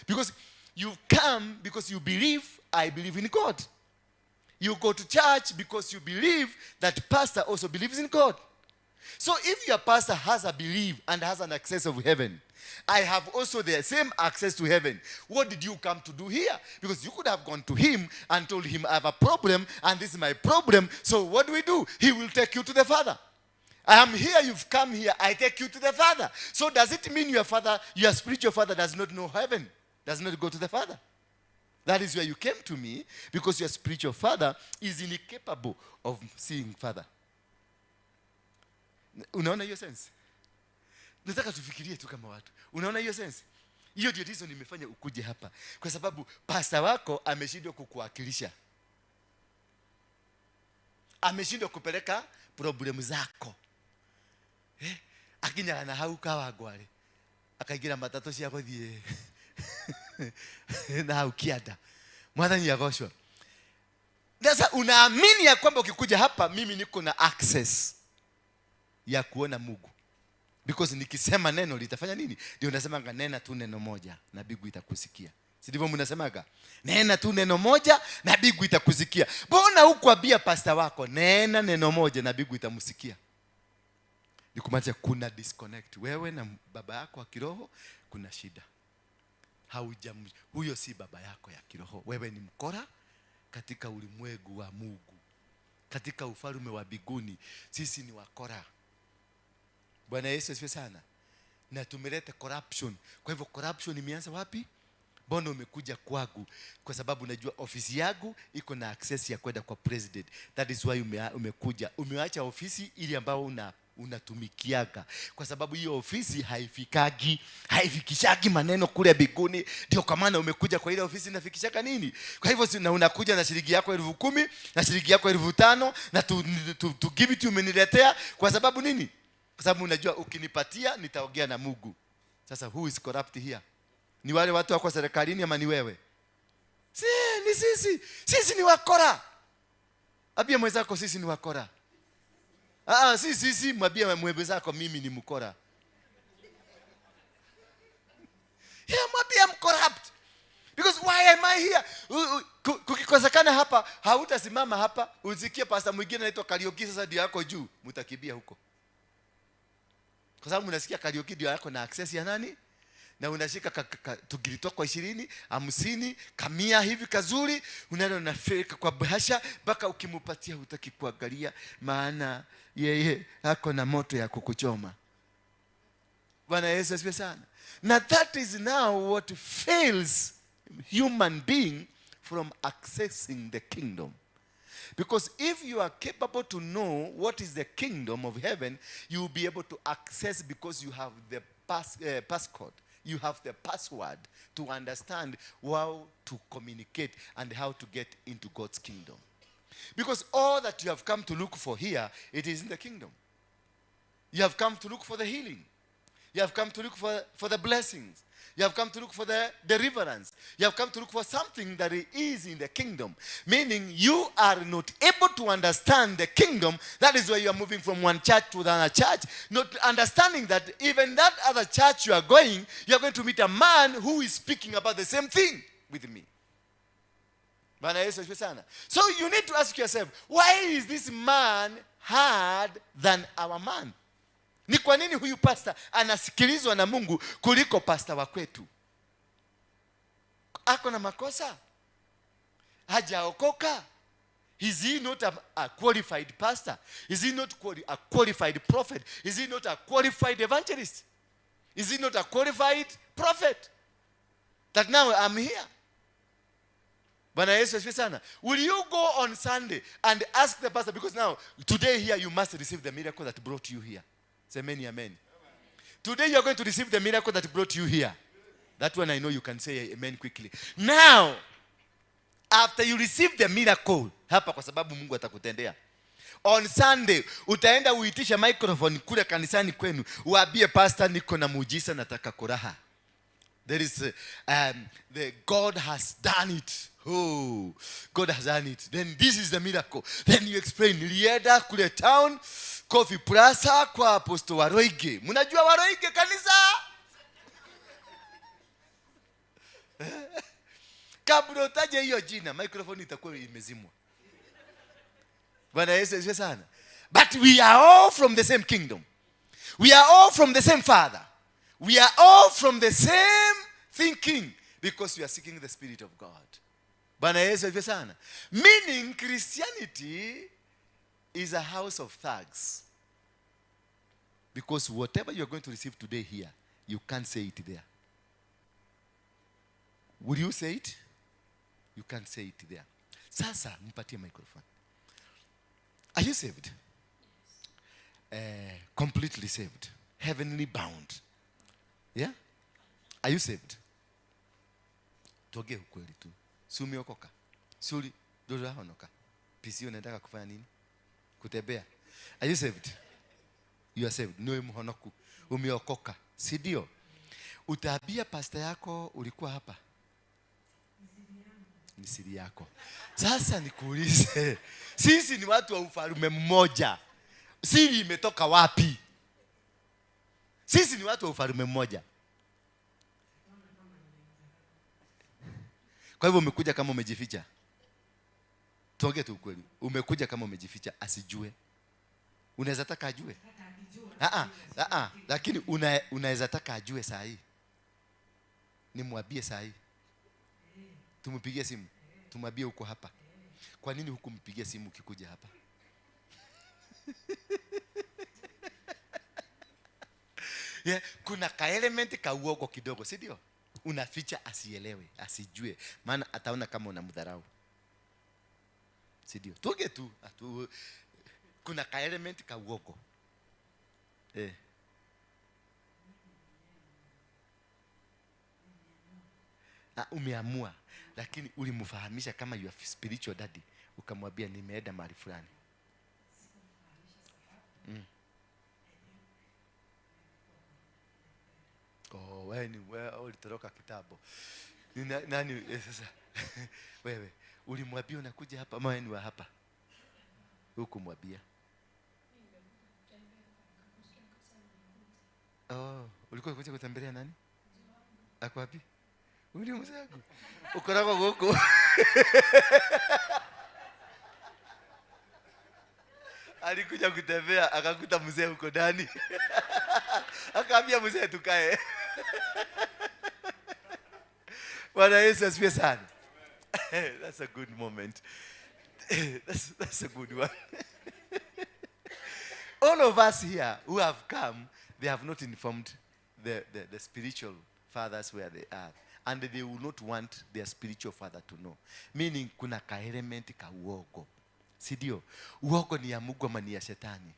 Because you come because you believe, I believe in God. You go to church because you believe that pastor also believes in God. So if your pastor has a belief and has an access of heaven, I have also the same access to heaven. What did you come to do here? Because you could have gone to him and told him, I have a problem and this is my problem. So what do we do? He will take you to the Father. I am here, you've come here, I take you to the Father. So does it mean your father, your spiritual father does not know heaven? Does not go to the Father? That is where you came to me, because your spiritual father is incapable of seeing Father. Unaona hiyo sense? Nataka tufikirie tu kama watu. Unaona hiyo sense? Hiyo ndio reason nimefanya ukuje hapa. Kwa sababu pastor wako ameshindwa kukuwakilisha. Ameshindwa kupeleka problem zako. Akinyaga na hau Kawangware. Akaingira matatu cia guthie na hau kianda. Mwathani agoshwa. Sasa unaamini ya kwamba ukikuja hapa mimi niko na access ya kuona Mungu. Because nikisema neno litafanya nini? Ndio nasemaga nena tu neno moja na mbingu itakusikia. Si ndivyo mnasemaga? Nena tu neno moja na mbingu itakusikia. Mbona hukuambia pastor wako nena neno moja na mbingu itamsikia? Ni kumaanisha kuna disconnect. Wewe na baba yako wa kiroho kuna shida. Huyo si baba yako ya kiroho. Wewe ni mkora katika ulimwengu wa Mungu. Katika ufalme wa mbinguni sisi ni wakora. Bwana Yesu asifiwe sana. Na tumeleta corruption. Kwa hivyo corruption imeanza wapi? Mbona umekuja kwangu? Kwa sababu najua ofisi yangu iko na access ya kwenda kwa president. That is why umekuja. Umeacha ofisi ile ambayo unatumikiaga. Kwa sababu hiyo ofisi haifikishagi maneno kule mbinguni. Ndio kwa maana umekuja kwa ile ofisi inafikishaka nini? Kwa hivyo na unakuja na shilingi yako 10,000 na shilingi yako 5,000 na to give it umeniletea kwa sababu nini? Kwa sababu unajua ukinipatia nitaongea na Mungu. Sasa who is corrupt here? Ni wale watu wako serikalini ama ni wewe? Si, ni sisi. Sisi ni wakora. Ambia mwenzako sisi ni wakora. Sisi mwambie mwenzako mimi ni mkora. Yeah, mwambie I'm corrupt. Because why am I here? Kukikosekana hapa, hautasimama hapa, usikie pastor mwingine anaitwa Kariuki sasa ndio yako juu, mtakimbia huko. Kwa sababu unasikia Kariuki ndio yako na access ya nani? Na unashika tugilitoko 20, 50, kamia hivi kazuri, unaenda unafika kwa bahasha mpaka ukimupatia hutaki kuangalia, maana yeye hako na moto ya kukuchoma. Bwana Yesu asifiwe sana. Na that is now what fails human being from accessing the kingdom. Because if you are capable to know what is the kingdom of heaven, you will be able to access, because you have the passcode. You have the password to understand how to communicate and how to get into God's kingdom. Because all that you have come to look for here, it is in the kingdom. You have come to look for the healing. You have come to look for the blessings. You have come to look for the deliverance. You have come to look for something that is in the kingdom. Meaning you are not able to understand the kingdom. That is why you are moving from one church to another church. Not understanding that even that other church you are going to meet a man who is speaking about the same thing with me. So you need to ask yourself, why is this man hard than our man? Ni kwa nini huyu pastor anasikilizwa na Mungu kuliko pastor wa kwetu? Ako na makosa? Hajaokoka? Is he not a qualified pastor? Is he not a qualified prophet? Is he not a qualified evangelist? Is he not a qualified prophet? That now I'm here. Bwana Yesu asifiwe sana. Will you go on Sunday and ask the pastor? Because now, today here you must receive the miracle that brought you here. Say amen, amen. Amen. Today you are going to receive the miracle that brought you here. That one I know you can say amen quickly. Now, after you receive the miracle, hapa kwa sababu Mungu atakutendea. On Sunday, utaenda uitisha microphone kule kanisani kwenu, uambie pastor niko na muujiza nataka kuraha. There is the God has done it. Oh, God has done it. Then this is the miracle. Then you explain. Nilienda kule town, Coffee Plaza kwa Apostle Waroige. Mnajua Waroige kanisa? Kabla utaje hiyo jina, microphone itakuwa imezimwa. Bwana Yesu asifiwe sana. But we are all from the same kingdom. We are all from the same Father. We are all from the same thinking because we are seeking the Spirit of God. Bwana Yesu asifiwe sana. Meaning Christianity is a house of thugs. Because whatever you are going to receive today here, you can't say it there. Will you say it? You can't say it there. Sasa, mpatie microphone. Are you saved? Yes. Completely saved. Heavenly bound. Yeah? Are you saved? Tuongee ukweli tu. Si umeokoka? Si uli ndurahonoka? PC unataka kufanya nini? Kutembea. Are you saved? You are saved. Niwe mhonoku. Umeokoka. Si ndio? Utaambia pastor yako ulikuwa hapa? Ni siri yako. Sasa nikuulize, sisi ni watu wa ufalme mmoja. Siri imetoka wapi? Sisi ni watu wa ufalme mmoja. Kwa hivyo umekuja kama umejificha. Tuongee tu ukweli. Umekuja kama umejificha asijue. Unaweza taka ajue? Lakini unaweza taka ajue saa hii. Nimwambie saa hii. Tumpigie simu. Tumwambie uko hapa. Kwa nini hukumpigia simu ukikuja hapa? Yeah, kuna ka element ka uogo kidogo, si ndio? Unaficha asielewe, asijue, maana ataona kama unamdharau. Si ndio? Tuge tu, kuna ka element ka uogo. Umeamua, lakini ulimfahamisha kama your spiritual daddy, ukamwambia nimeenda mahali fulani. Oh, wewe ni wewe ulitoroka kitambo. Ni nani sasa? Wewe ulimwambia unakuja hapa ama ni wa hapa? Hukumwambia. Oh, ulikuwa unakuja kutembelea nani? Ako wapi? Uli mzangu. Ukorako huko. Alikuja kutembea akakuta mzee huko ndani. Akaambia mzee tukae. Bwana Yesu asifiwe sana. That's a good moment. That's a good one. All of us here who have come, they have not informed the spiritual fathers where they are. And they will not want their spiritual father to know. Meaning kuna ka element ka uogo. si ndio? Uongo ni ya Mungu ama ni ya shetani?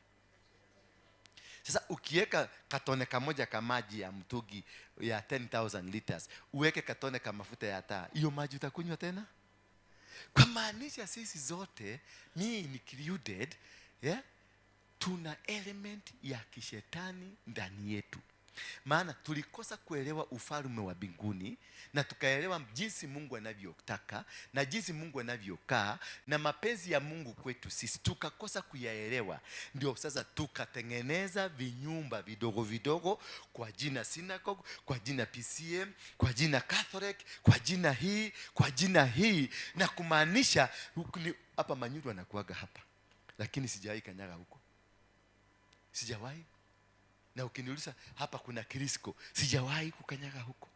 Sasa ukiweka katone kamoja ka maji ya mtungi ya 10,000 liters, uweke katone ka mafuta ya taa, hiyo maji utakunywa tena? Kwa maanisha sisi zote, me included, yeah, tuna element ya kishetani ndani yetu. Maana tulikosa kuelewa ufalme wa mbinguni na tukaelewa jinsi Mungu anavyotaka na jinsi Mungu anavyokaa na mapenzi ya Mungu kwetu sisi, tukakosa kuyaelewa. Ndio sasa tukatengeneza vinyumba vidogo vidogo kwa jina synagogue, kwa jina PCM, kwa jina Catholic, kwa jina hii, kwa jina hii, na kumaanisha hapa Manyuru anakuaga hapa, lakini sijawahi kanyaga huko, sijawahi. Na ukiniuliza hapa kuna Kristo, sijawahi kukanyaga huko.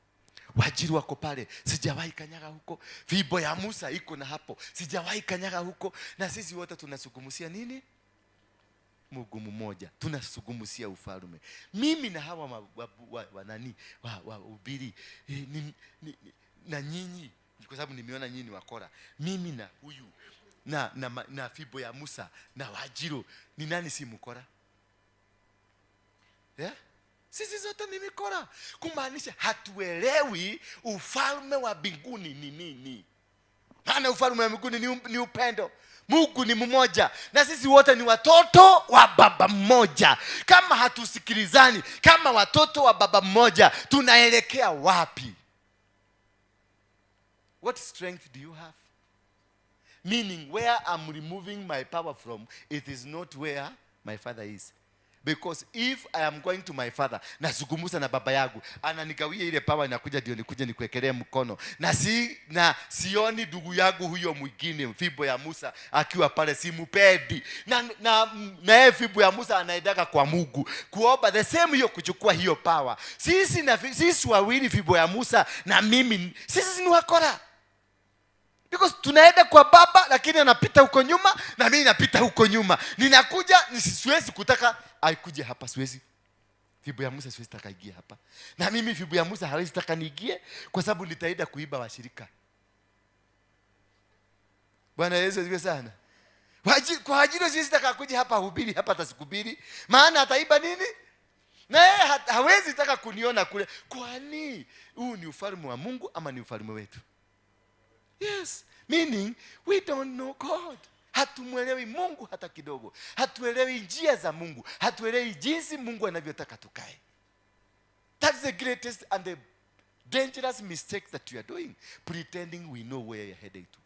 Wajiri wako pale, sijawahi kanyaga huko. Fimbo ya Musa iko na hapo, sijawahi kanyaga huko. Na sisi wote tunasugumusia nini? Mungu mmoja, tunasugumusia ufalme. Mimi na hawa wahubiri na nyinyi, kwa sababu nimeona nyinyi ni wakora. Mimi na huyu na fimbo ya Musa na Wajiro, ni nani si mkora? Yeah? Sisi zote ni mikora. Kumaanisha hatuelewi ufalme wa mbinguni ni nini. Maana ufalme wa mbinguni ni upendo. Mungu ni mmoja na sisi wote ni watoto wa baba mmoja. Kama hatusikilizani kama watoto wa baba mmoja, tunaelekea wapi? What strength do you have? Meaning where I'm removing my power from, it is not where my father is. Because if I am going to my father, nazungumza na baba yangu, ananigawia ile power, inakuja ndio nikuje nikuwekelee mkono. Na sioni ndugu yangu huyo mwingine fimbo ya Musa akiwa pale, simupendi. Na fimbo ya Musa anaendaga kwa Mungu kuomba the same hiyo, kuchukua hiyo power. Sisi wawili, fimbo ya Musa na mimi, sisi ni wakora. Because tunaenda kwa baba, lakini anapita huko nyuma na mimi napita huko nyuma. Ninakuja, siwezi kutaka aikuje hapa, siwezi. Fimbo ya Musa siwezi taka ingie hapa. Na mimi fimbo ya Musa hawezi taka niingie, kwa sababu nitaenda kuiba washirika. Bwana Yesu asifiwe sana. Kwa ajili siwezi taka kuja hapa hubiri hapa, atasikubiri. Maana ataiba nini? Na yeye hawezi taka kuniona kule. Kwani huu ni ufalme wa Mungu ama ni ufalme wetu? Yes, meaning we don't know God. Hatumuelewi Mungu hata kidogo. Hatuelewi njia za Mungu. Hatuelewi jinsi Mungu anavyotaka tukae. That's the greatest and the dangerous mistake that you are doing, pretending we know where you're heading to.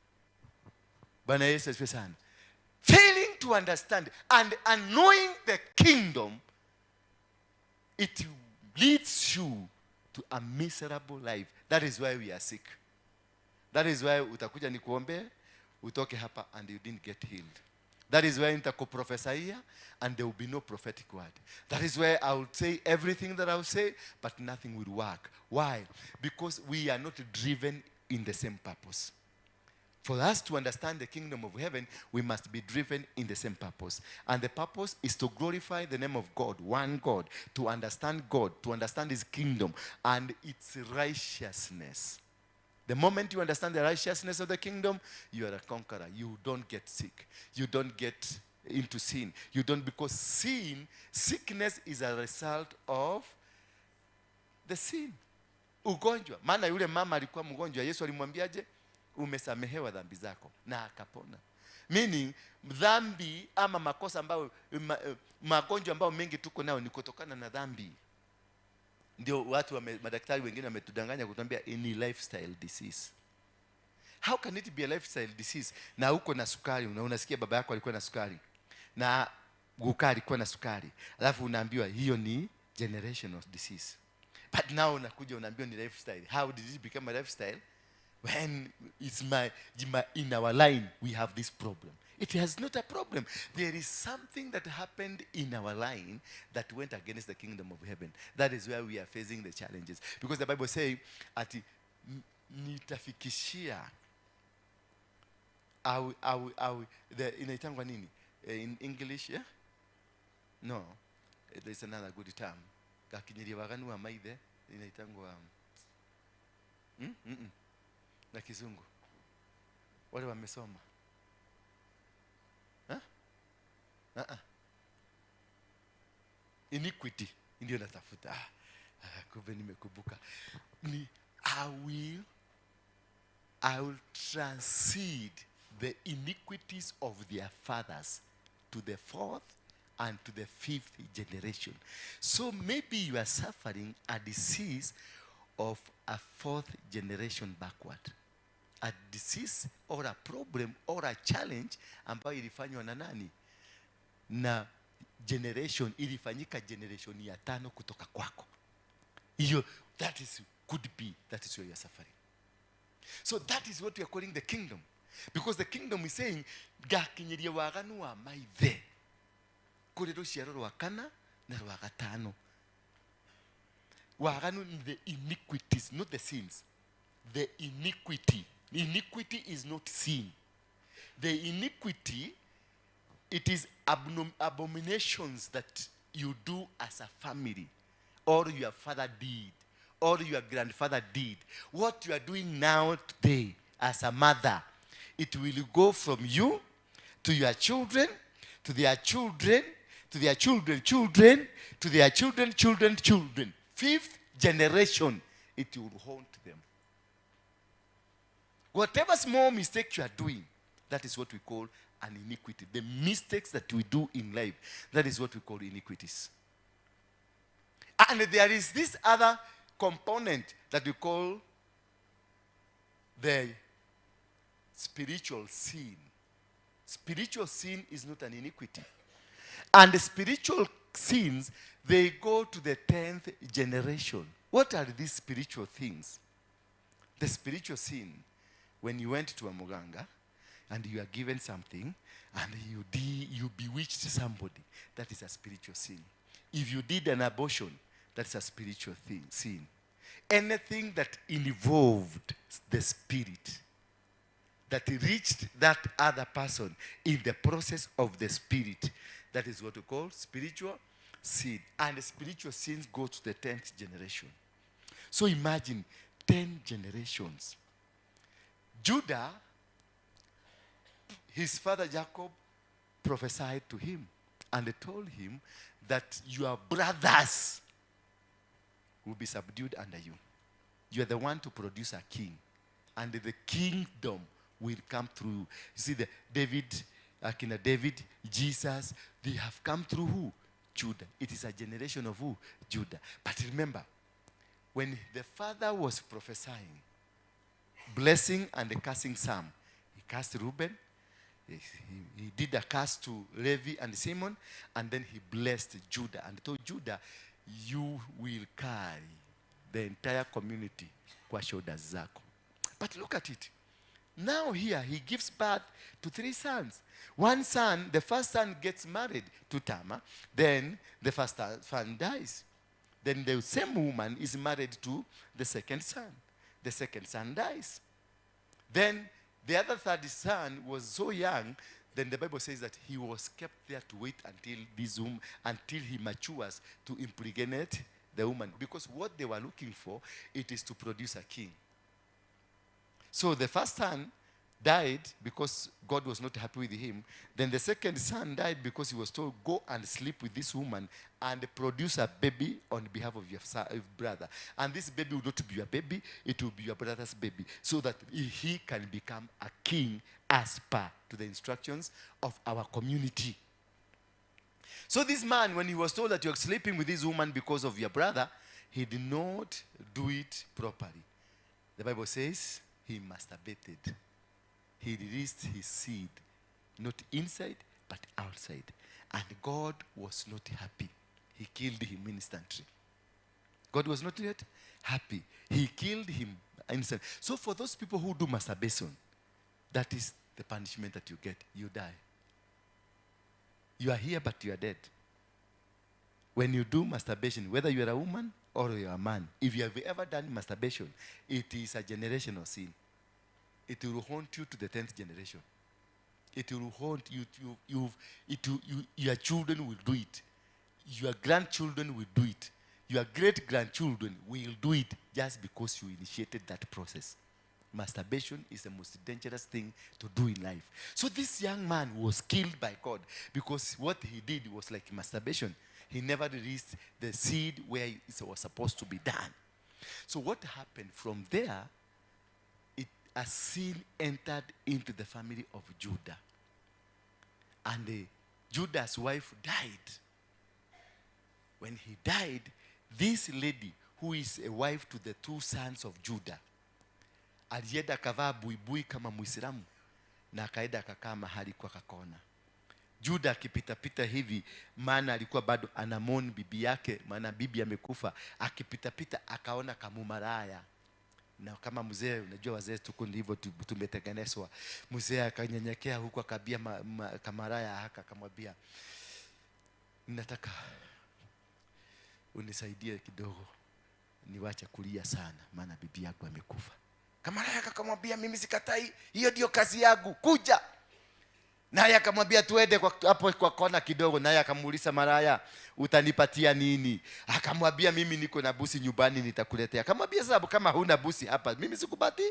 Bwana Yesu asifiwe sana. Failing to understand and knowing the kingdom, it leads you to a miserable life. That is why we are sick. That is why utakuja nikuombe, utoke hapa and you didn't get healed. That is why nitakuprofesaia and there will be no prophetic word. That is why I will say everything that I will say, but nothing will work. Why? Because we are not driven in the same purpose. For us to understand the kingdom of heaven, we must be driven in the same purpose. And the purpose is to glorify the name of God, one God, to understand God, to understand his kingdom and its righteousness. The moment you understand the righteousness of the kingdom, you are a conqueror. You don't get sick. You don't get into sin. You don't, because sin, sickness is a result of the sin. Ugonjwa. Maana yule mama alikuwa mgonjwa, Yesu alimwambiaje? Umesamehewa dhambi zako, na akapona. Meaning dhambi ama makosa ambayo magonjwa ambayo mengi tuko nayo ni kutokana na dhambi. Ndio watu madaktari wengine wametudanganya kutuambia ni lifestyle disease. How can it be a lifestyle disease? Na uko na sukari, unasikia baba yako alikuwa na sukari na guka alikuwa na sukari, alafu unaambiwa hiyo ni generational disease. But now unakuja unaambiwa ni lifestyle. How did it become a lifestyle? When it's in our line we have this problem. It has not a problem. There is something that happened in our line that went against the kingdom of heaven. That is where we are facing the challenges. Because the Bible says, ati nitafikishia au the inaitangwa nini? In English, yeah? No. There's another good term. Gakinyiria waganu wa maithe inaitangwa na kizungu. Wale wamesoma. Iniquity ndio natafuta. Kumbe nimekumbuka. Ni I will transcend the iniquities of their fathers to the fourth and to the fifth generation. So maybe you are suffering a disease of a fourth generation backward. A disease or a problem or a challenge ambayo ilifanywa na nani? Na generation, ilifanyika generation ya 5 kutoka kwako. Iyo, that is, could be, that is where you are suffering. So that is what we are calling the kingdom. Because the kingdom is saying, gakinyiria waganu wa maithe kuri ruciaro rwa kana na rwa gatano. Waganu ni the iniquities, not the sins. The iniquity. Iniquity is not sin. The iniquity, it is abominations that you do as a family, or your father did, or your grandfather did. What you are doing now today as a mother, it will go from you to your children, to their children, to their children, children, to their children, children, children. Fifth generation, it will haunt them. Whatever small mistake you are doing, that is what we call an iniquity. The mistakes that we do in life, that is what we call iniquities. And there is this other component that we call the spiritual sin. Spiritual sin is not an iniquity. And the spiritual sins, they go to the 10th generation. What are these spiritual things? The spiritual sin, when you went to a muganga and you are given something and you bewitched somebody, that is a spiritual sin. If you did an abortion, that's a spiritual thing, sin. Anything that involved the spirit, that reached that other person in the process of the spirit, that is what we call spiritual sin. And the spiritual sins go to the 10th generation. So imagine 10 generations. Judah, his father Jacob prophesied to him and told him that your brothers will be subdued under you. You are the one to produce a king, and the kingdom will come through. You see, the David, Akina David, Jesus, they have come through who? Judah. It is a generation of who? Judah. But remember, when the father was prophesying, blessing and cursing some, he cursed Reuben, he did a curse to Levi and Simon, and then he blessed Judah and told Judah, you will carry the entire community kwa shoulders zako. But look at it. Now here he gives birth to 3 sons. One son, the first son gets married to Tamar. Then the first son dies. Then the same woman is married to the second son. The second son dies. Then the other third son was so young, then the Bible says that he was kept there to wait until this woman, until he matures to impregnate the woman. Because what they were looking for, it is to produce a king. So the first son died because God was not happy with him. Then the second son died because he was told, go and sleep with this woman and produce a baby on behalf of your brother. And this baby will not be your baby, it will be your brother's baby, so that he can become a king as per to the instructions of our community. So this man, when he was told that you're sleeping with this woman because of your brother, he did not do it properly. The Bible says he masturbated. He released his seed, not inside, but outside. And God was not happy. He killed him instantly. God was not yet happy. He killed him instantly. So for those people who do masturbation, that is the punishment that you get. You die. You are here, but you are dead. When you do masturbation, whether you are a woman or you are a man, if you have ever done masturbation, it is a generational sin. It will haunt you to the 10th generation. It will haunt you. Your children will do it. Your grandchildren will do it. Your great-grandchildren will do it just because you initiated that process. Masturbation is the most dangerous thing to do in life. So this young man was killed by God because what he did was like masturbation. He never released the seed where it was supposed to be done. So what happened from there, a sin entered into the family of Judah. And Judah's wife died. When he died, this lady, who is a wife to the two sons of Judah, alienda akavaa buibui kama Muislamu na akaenda akakaa mahali kwa kakona. Juda akipitapita hivi, maana alikuwa bado anamoni bibi yake, maana bibi amekufa. Akipitapita akaona kamumaraya, na kama mzee, unajua wazee tuko ndivyo tumetengenezwa. Mzee akanyenyekea huku akabia kamaraya haka, akamwambia, nataka unisaidie kidogo niwache kulia sana, maana bibi yako amekufa. Kamaraya akamwambia, mimi sikatai, hiyo ndio kazi yangu, kuja. Naye akamwambia tuende hapo kwa kona kidogo. Naye akamuuliza maraya, utanipatia nini? Akamwambia, mimi niko na busi nyumbani, nitakuletea. Akamwambia, sababu kama huna busi hapa mimi sikupati.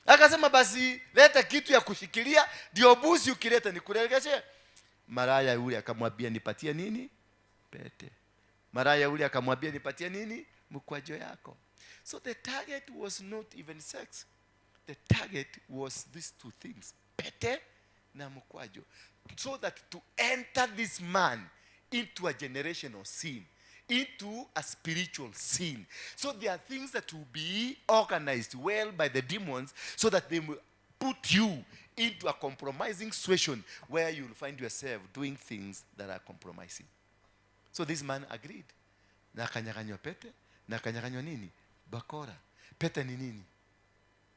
Akasema, basi leta kitu ya kushikilia, ndio busi ukileta nikuregeshe. Maraya yule akamwambia, nipatie nini? Pete. Maraya yule akamwambia, nipatie nini? Mkwajo yako. So the target was not even sex. The target was these two things, pete na mkwajo, so that to enter this man into a generational sin, into a spiritual sin. So there are things that will be organized well by the demons so that they will put you into a compromising situation where you will find yourself doing things that are compromising. So this man agreed. Na akanyang'anywa pete, na akanyang'anywa nini? Bakora. Pete ni nini?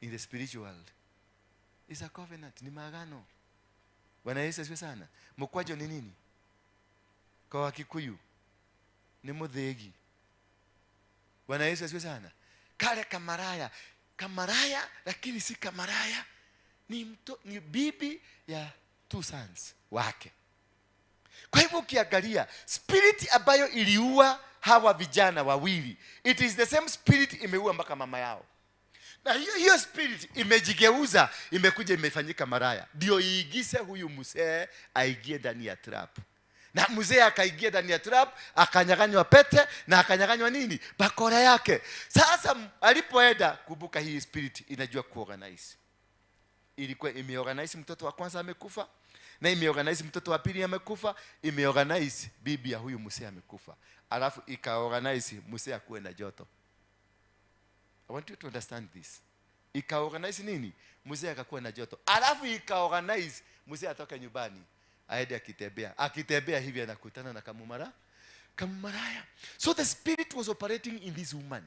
In the spiritual world, it's a covenant, ni maagano. Bwana Yesu asifiwe sana. Mkwajo ni nini? Kwa Wakikuyu ni muthegi. Bwana Yesu asifiwe sana. Kale kamaraya, kamaraya lakini si kamaraya, ni bibi ya two sons wake. Kwa hivyo ukiangalia spirit ambayo iliua hawa vijana wawili, it is the same spirit imeua mpaka mama yao. Na hiyo spirit imejigeuza, imekuja imefanyika maraya, ndio iigise huyu mzee aingie ndani ya trap. Na mzee akaingia ndani ya trap, akanyang'anywa pete na akanyang'anywa nini? Bakora yake. Sasa alipoenda, kumbuka hii spirit inajua kuorganize. Ilikuwa imeorganize mtoto wa kwanza amekufa, na imeorganize mtoto wa pili amekufa, imeorganize bibi ya huyu mzee amekufa. Alafu ikaorganize mzee akuwe na joto. I want you to understand this. Ikaorganize nini? Mzee akakuwa na joto. Alafu ikaorganize mzee atoke nyumbani, aende akitembea. Akitembea hivi anakutana na kamumaraya. So the spirit was operating in this woman.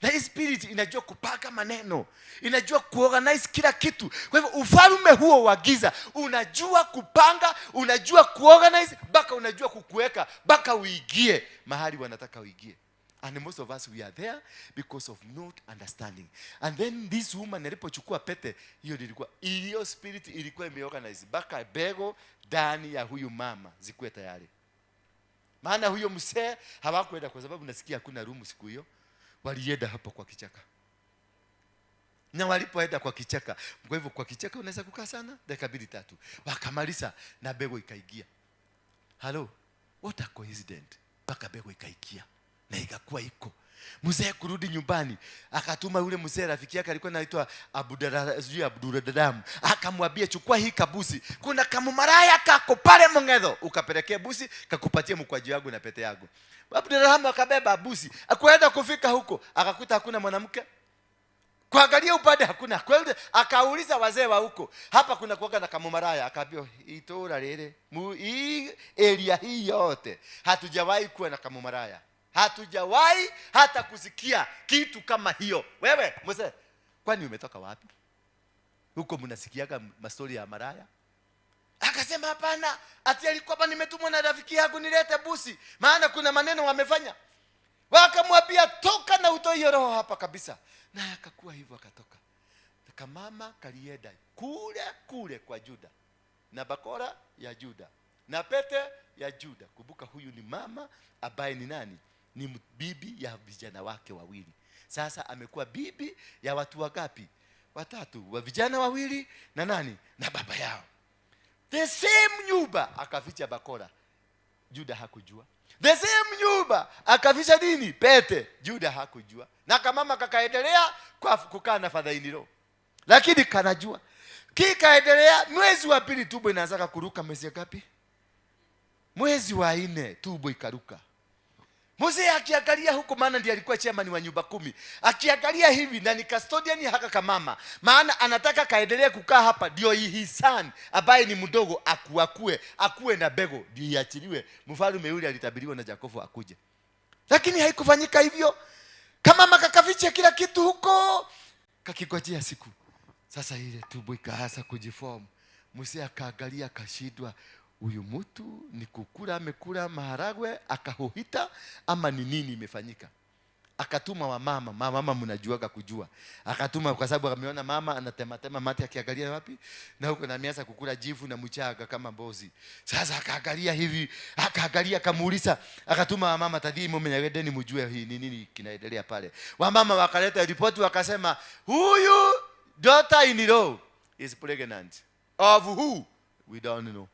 Na hii spirit inajua kupaka maneno, inajua kuorganize kila kitu. Kwa hivyo ufalme huo wa giza unajua kupanga, unajua kuorganize, mpaka unajua kukuweka, mpaka uingie mahali wanataka uingie. And most of us, we are there because of not understanding. And then this woman alipochukua pete, hiyo ilikuwa hiyo spirit ilikuwa imeorganize mpaka bego ndani ya huyu mama zikuwe tayari. Maana huyo mzee hawakwenda kwa sababu nasikia hakuna room siku hiyo. Walienda hapo kwa kichaka. Na walipoenda kwa kichaka, kwa hivyo kwa kichaka unaweza kukaa sana dakika 2 3. Wakamaliza na bego ikaingia. Hello, what a coincidence. Mpaka bego ikaingia. Na ikakuwa iko. Mzee kurudi nyumbani, akatuma yule mzee rafiki yake alikuwa anaitwa Abdurradam. Akamwambia, chukua hii kabusi, kuna kamumaraya kako pale Mong'etho, ukapelekea busi kakupatie mkwaji wangu na pete yangu. Abdurraham akabeba busi, akaenda kufika huko, akakuta hakuna mwanamke. Kuangalia upande hakuna. Kweli akauliza wazee wa huko, hapa kuna kuoga na kamumaraya. Akaambiwa, itora lele, hii area hii yote hatujawahi kuwa na kamumaraya. Hatujawahi hata kusikia kitu kama hiyo. Wewe mzee, kwani umetoka wapi? Huko mnasikiaga mastori ya maraya? Akasema hapana, ati alikuwa hapa nimetumwa na rafiki yangu nilete busi, maana kuna maneno wamefanya. Wakamwambia toka na utoe hiyo roho hapa kabisa. Na akakuwa hivyo akatoka. Kamama kalienda kule kule kwa Juda, na bakora ya Juda, na pete ya Juda. Kumbuka huyu ni mama ambaye ni nani? Ni bibi ya vijana wake wawili. Sasa amekuwa bibi ya watu wangapi? Watatu, wa vijana wawili na nani? Na baba yao. The same nyumba akaficha bakora. Juda hakujua. The same nyumba akafisha nini? Pete. Juda hakujua. Na kamama kakaendelea kwa kukaa na father in law. Lakini kanajua. Kikaendelea mwezi wa pili tumbo inaanza kuruka. Mwezi ngapi? Mwezi wa 4 tumbo ikaruka. Mzee akiangalia huko, maana ndiye alikuwa chairman wa nyumba 10. Akiangalia hivi na ni custodian haka kamama, maana anataka kaendelee kukaa hapa ndio his son ambaye ni mdogo akuwe na bego ndio iachiliwe. Mfalme yule alitabiriwa na Yakobo akuje. Lakini haikufanyika hivyo. Kama makakaficha kila kitu huko, kakigojea siku. Sasa ile tumbo ikaanza kujiform. Mzee akaangalia akashindwa, huyu mtu ni kukula amekula maharagwe akahohita ama ni nini imefanyika? Akatuma wamama, mama mnajuaga kujua. Akatuma kwa sababu ameona mama anatematema mate akiangalia wapi? Na huko na ameanza kukula jivu na mchanga kama mbozi. Sasa akaangalia hivi, akaangalia akamuuliza, akatuma wamama tadhii mume ni mjue hii ni nini kinaendelea pale. Wamama wakaleta ripoti wakasema huyu daughter in law is pregnant. Of who? We don't know.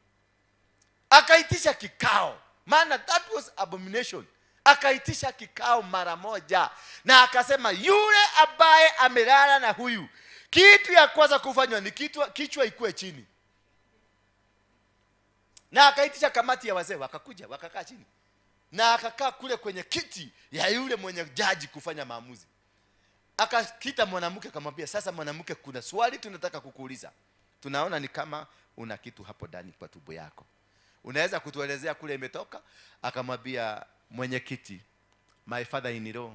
Akaitisha kikao, maana that was abomination. Akaitisha kikao mara moja na akasema yule ambaye amelala na huyu, kitu ya kwanza kufanywa ni kichwa ikue chini. Na akaitisha kamati ya wazee, wakakuja wakakaa chini. Na akakaa kule kwenye kiti ya yule mwenye jaji kufanya maamuzi. Akakita mwanamke akamwambia, sasa mwanamke, kuna swali tunataka kukuuliza. Tunaona ni kama una kitu hapo ndani kwa tumbo yako. Unaweza kutuelezea kule imetoka? Akamwambia mwenyekiti, my father in law,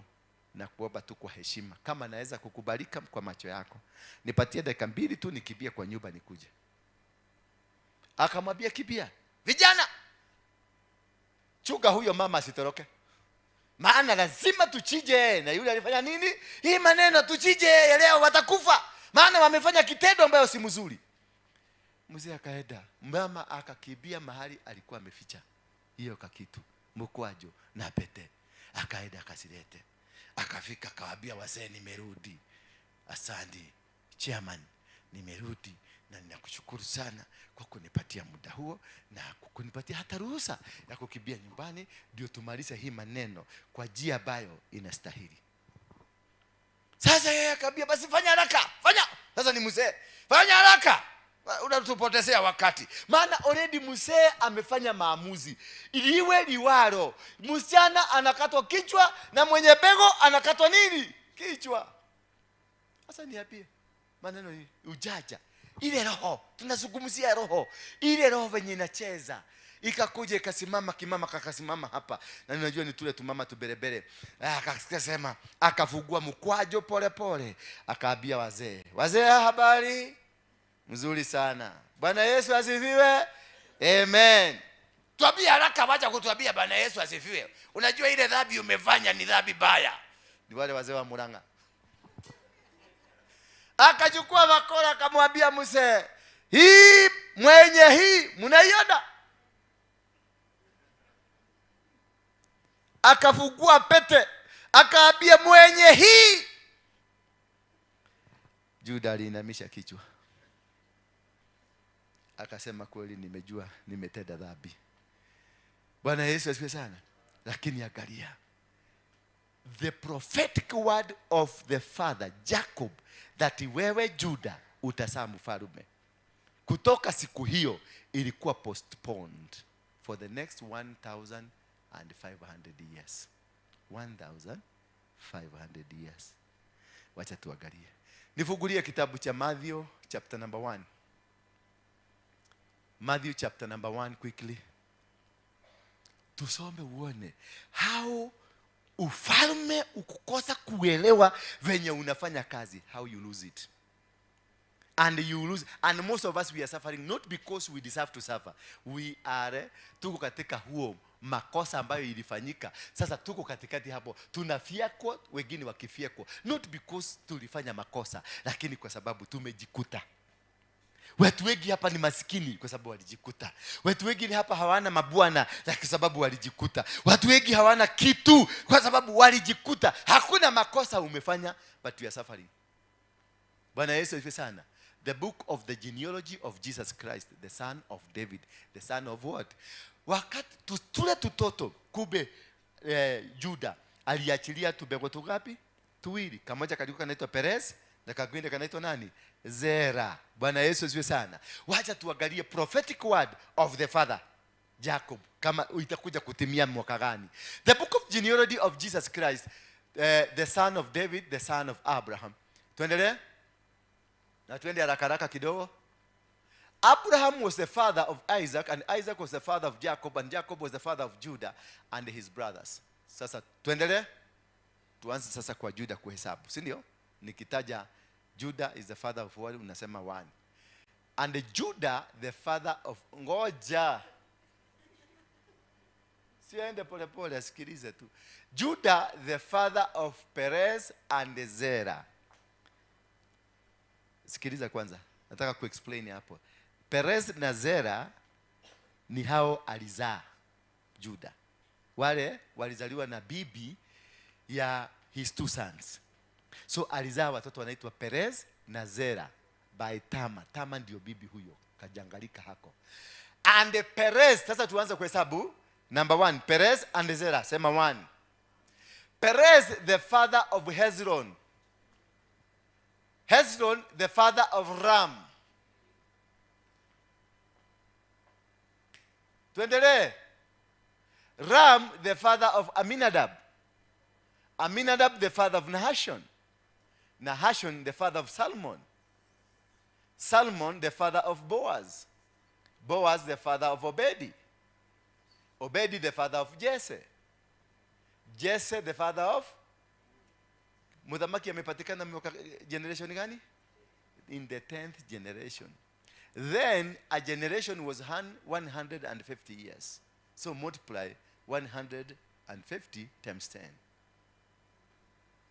na kuomba tu kwa heshima, kama naweza kukubalika kwa macho yako, nipatie dakika 2 tu nikimbie kwa nyumba nikuje. Akamwambia kimbia. Vijana, chunga huyo mama asitoroke. Maana lazima tuchije. Na yule alifanya nini? Hii maneno tuchije leo watakufa. Maana wamefanya kitendo ambayo si mzuri. Mzee akaenda, mama akakimbia mahali alikuwa ameficha hiyo kakitu, mkwajo na pete. Akaenda akasilete. Akafika akawaambia wazee, nimerudi. Asante chairman, nimerudi na ninakushukuru sana kwa kunipatia muda huo na kunipatia hata ruhusa ya kukimbia nyumbani ndio tumalize hii maneno kwa njia ambayo inastahili. Sasa yeye akaambia basi fanya haraka, fanya. Sasa ni mzee, fanya haraka. Unatupotezea wakati. Maana already mzee amefanya maamuzi. Iliwe liwalo. Msichana anakatwa kichwa na mwenye bego anakatwa nini? Kichwa. Sasa niambie maneno hii ujaja. Ile roho, tunazungumzia roho. Ile roho venye inacheza. Ikakuja ikasimama kimama kakasimama hapa. Na ninajua ni tule tumama tuberebere. Akasema, akafungua mkwajo pole pole, akaambia wazee. Wazee, habari? Mzuri sana. Bwana Yesu asifiwe. Amen. Tuambie haraka, wacha kutuambia Bwana Yesu asifiwe. Unajua ile dhambi umefanya ni dhambi baya. Ni wale wazee wa Murang'a. Akachukua bakora akamwambia mzee, hii mwenye hii mnaiona? Akafungua pete akaambia mwenye hii. Juda aliinamisha kichwa. Akasema kweli nimejua nimetenda dhambi. Bwana Yesu asifiwe sana. Lakini angalia, the prophetic word of the father Jacob that wewe Juda utazaa mfalme, kutoka siku hiyo ilikuwa postponed for the next 1500 years. 1500 years. Wacha tuangalie. Nifungulie kitabu cha Matthew chapter number 1. Matthew chapter number 1 quickly. Tusome uone how ufalme ukukosa kuelewa venye unafanya kazi, how you lose it. And you lose, and most of us we are suffering not because we deserve to suffer. We are tuko katika huo makosa ambayo ilifanyika. Sasa tuko katikati hapo, tunafiakwa, wengine wakifiakwa, not because tulifanya makosa, lakini kwa sababu tumejikuta. Watu wengi hapa ni masikini kwa sababu walijikuta. Watu wengi hapa hawana mabwana kwa sababu walijikuta. Watu wengi hawana kitu kwa sababu walijikuta. Hakuna makosa umefanya, but you are suffering. Bwana Yesu asifiwe sana. The book of the genealogy of Jesus Christ, the son of David, the son of what? Wakati tule tutoto kube Juda aliachilia tubego tungapi? Tuwili. Kamoja kalikuwa kanaitwa Perez na kingine kanaitwa nani? Zera. Bwana Yesu asifiwe sana. Wacha tuangalie prophetic word of the father Jacob kama itakuja kutimia mwaka gani. The book of genealogy of Jesus Christ, the son of David, the son of Abraham. Tuendelee? Na tuende haraka haraka kidogo. Abraham was the father of Isaac, and Isaac was the father of Jacob, and Jacob was the father of Judah and his brothers. Sasa tuendelee? Tuanze sasa kwa Judah kuhesabu, si ndio? Nikitaja Judah is the father of what, unasema one. And Judah the father of, ngoja. Siende pole pole, asikilize tu. Judah the father of Perez and Zerah. Sikiliza kwanza, nataka kuexplain hapo. Perez na Zera ni hao alizaa Judah. Wale walizaliwa na bibi ya his two sons. So alizaa watoto wanaitwa Perez na Zera by Tama. Tama ndio bibi huyo, kajangalika hako. And Perez, sasa tuanze kuhesabu. Number 1, Perez and Zera, sema 1. Perez the father of Hezron. Hezron the father of Ram. Tuendelee. Ram the father of Aminadab. Aminadab the father of Nahashon. Nahashon the father of Salmon. Salmon the father of Boaz. Boaz the father of Obedi. Obedi the father of Jesse. Jesse the father of Muthamaki amepatikana mwaka generation gani? In the 10th generation. Then a generation was 150 years. So multiply 150 times 10.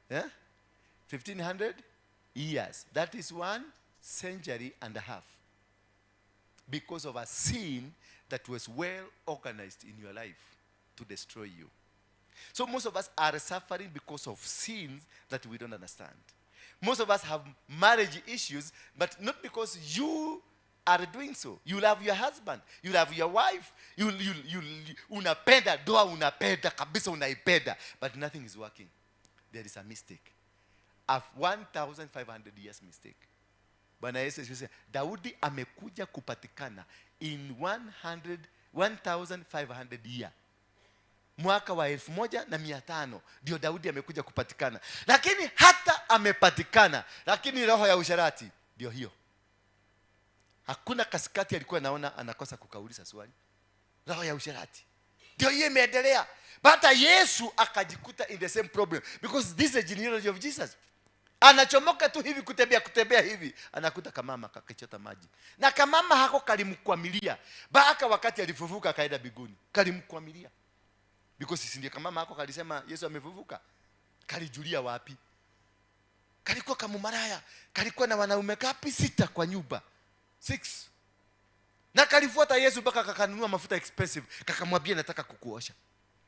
Yeah? 1500 years. That is 1 century and a half. Because of a sin that was well organized in your life to destroy you. So most of us are suffering because of sins that we don't understand. Most of us have marriage issues, but not because you are doing so. You love your husband, you love your wife, you unapenda doa, unapenda kabisa, unaipenda, but nothing is working. There is a mistake. A 1500 years mistake. Bwana Yesu asifiwe. Daudi amekuja kupatikana in 1500 year. Mwaka wa 1500 ndio Daudi amekuja kupatikana. Lakini hata amepatikana, lakini roho ya usharati ndio hiyo. Hakuna kasikati alikuwa naona anakosa kukauliza swali. Roho ya usharati ndio hiyo imeendelea. Hata Yesu akajikuta in the same problem, because this is the genealogy of Jesus. Anachomoka tu hivi kutembea hivi, anakuta kamama kakichota maji. Na kamama hako kalimkwamilia. Baka wakati alifufuka akaenda biguni, kalimkwamilia. Because si ndiye kamama hako kalisema Yesu amefufuka. Kalijulia wapi? Kalikuwa kamumaraya, kalikuwa na wanaume kapi 6 kwa nyumba. 6. Na kalifuata Yesu mpaka kakanunua mafuta expensive, kakamwambia nataka kukuosha,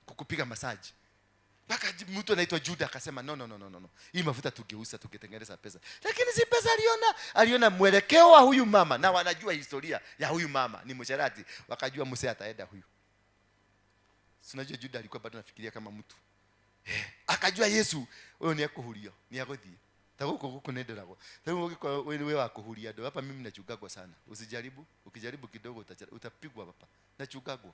kukupiga massage. Mpaka mtu anaitwa Juda akasema no no no no no. Hii mafuta tugeuza tungetengeneza pesa. Lakini si pesa aliona mwelekeo wa huyu mama, na wanajua historia ya huyu mama ni msherati, wakajua Musa ataenda huyu. Si unajua Juda alikuwa bado anafikiria kama mtu. Akajua Yesu huyo ni akuhuria, ni agothie. Taguko guku nenderagwo. Taguko giko wewe wa kuhuria ndo hapa mimi nachungagwa sana. Usijaribu, ukijaribu kidogo utapigwa hapa. Nachungagwa.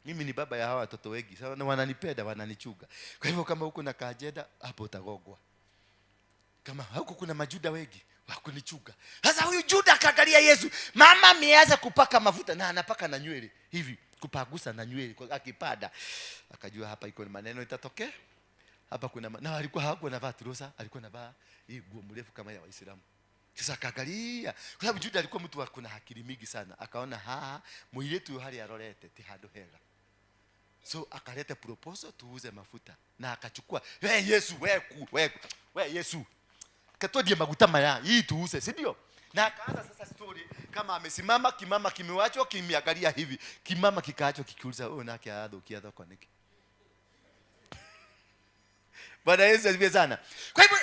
Mimi ni baba ya hawa watoto wengi. Sawa, na wananipenda, wananichunga. Kwa hivyo kama huko na kaajenda hapo utagogwa. Kama huko kuna majuda wengi wakunichunga. Sasa huyu Juda akaangalia Yesu. Mama ameanza kupaka mafuta na anapaka na nywele hivi, kupagusa na nywele akipada. Akajua hapa iko maneno itatokea. Hapa kuna na alikuwa hakuwa anavaa trusa, alikuwa anavaa hii nguo mrefu kama ya Waislamu. Sasa akaangalia, kwa sababu Juda alikuwa mtu wa kuna akili mingi sana. Akaona muiretu hali arorete ti handu hega. So akaleta proposal tuuze mafuta na akachukua, we Yesu, we Yesu. Katodie maguta maya, hii tuuze, si ndio? Na akaanza sasa story kama amesimama kimama kimewachwa kimiangalia hivi. Kimama kikaachwa kikiuliza wewe nake adho kiadho niki. Bwana Yesu asifiwe sana. Kwa hivyo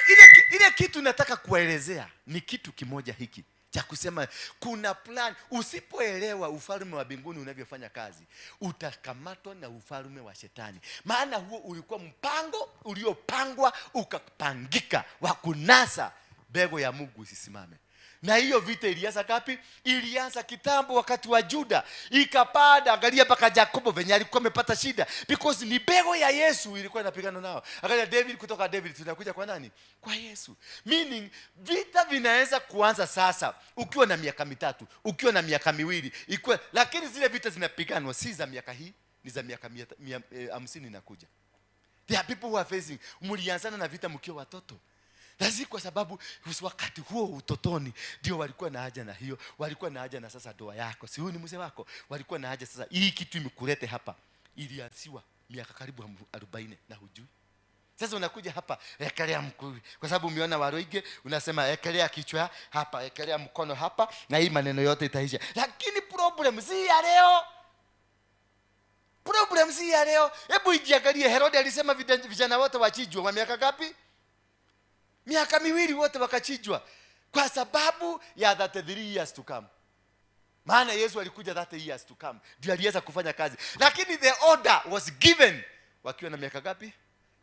ile kitu nataka kuelezea ni kitu kimoja hiki. Cha kusema kuna plan. Usipoelewa ufalme wa mbinguni unavyofanya kazi, utakamatwa na ufalme wa shetani, maana huo ulikuwa mpango uliopangwa ukapangika wa kunasa mbegu ya Mungu isisimame. Na hiyo vita ilianza kapi? Ilianza kitambo wakati wa Juda, ikapanda. Angalia mpaka Jakobo venye alikuwa amepata shida, because ni mbegu ya Yesu ilikuwa inapigana nao. Angalia David, kutoka David tunakuja kwa nani? Kwa Yesu. Meaning vita vinaweza kuanza sasa ukiwa na miaka 3, ukiwa na miaka 2, ikiwa, lakini zile vita zinapiganwa si za miaka hii, ni za miaka 50 inakuja. There are people who are facing, mlianzana na vita mkiwa watoto. Na si kwa sababu wakati huo utotoni ndio walikuwa na haja na hiyo, walikuwa na haja na sasa ndoa yako, si huyu ni mzee wako, walikuwa na haja sasa hii kitu imekulete hapa. Ilianziwa miaka karibu 40 na hujui. Sasa unakuja hapa, ekelea mkuu, kwa sababu umeona Waruinge, unasema ekelea kichwa hapa, ekelea mkono hapa, na hii maneno yote itaisha. Lakini problem si ya leo. Problem si ya leo. Hebu ijiangalie, Herode alisema vijana wote wachinjwe wa miaka ngapi? Miaka 2 wote wakachinjwa kwa sababu ya 33 years to come. Maana Yesu alikuja 30 years to come, ndio aliweza kufanya kazi. Lakini the order was given wakiwa na miaka ngapi?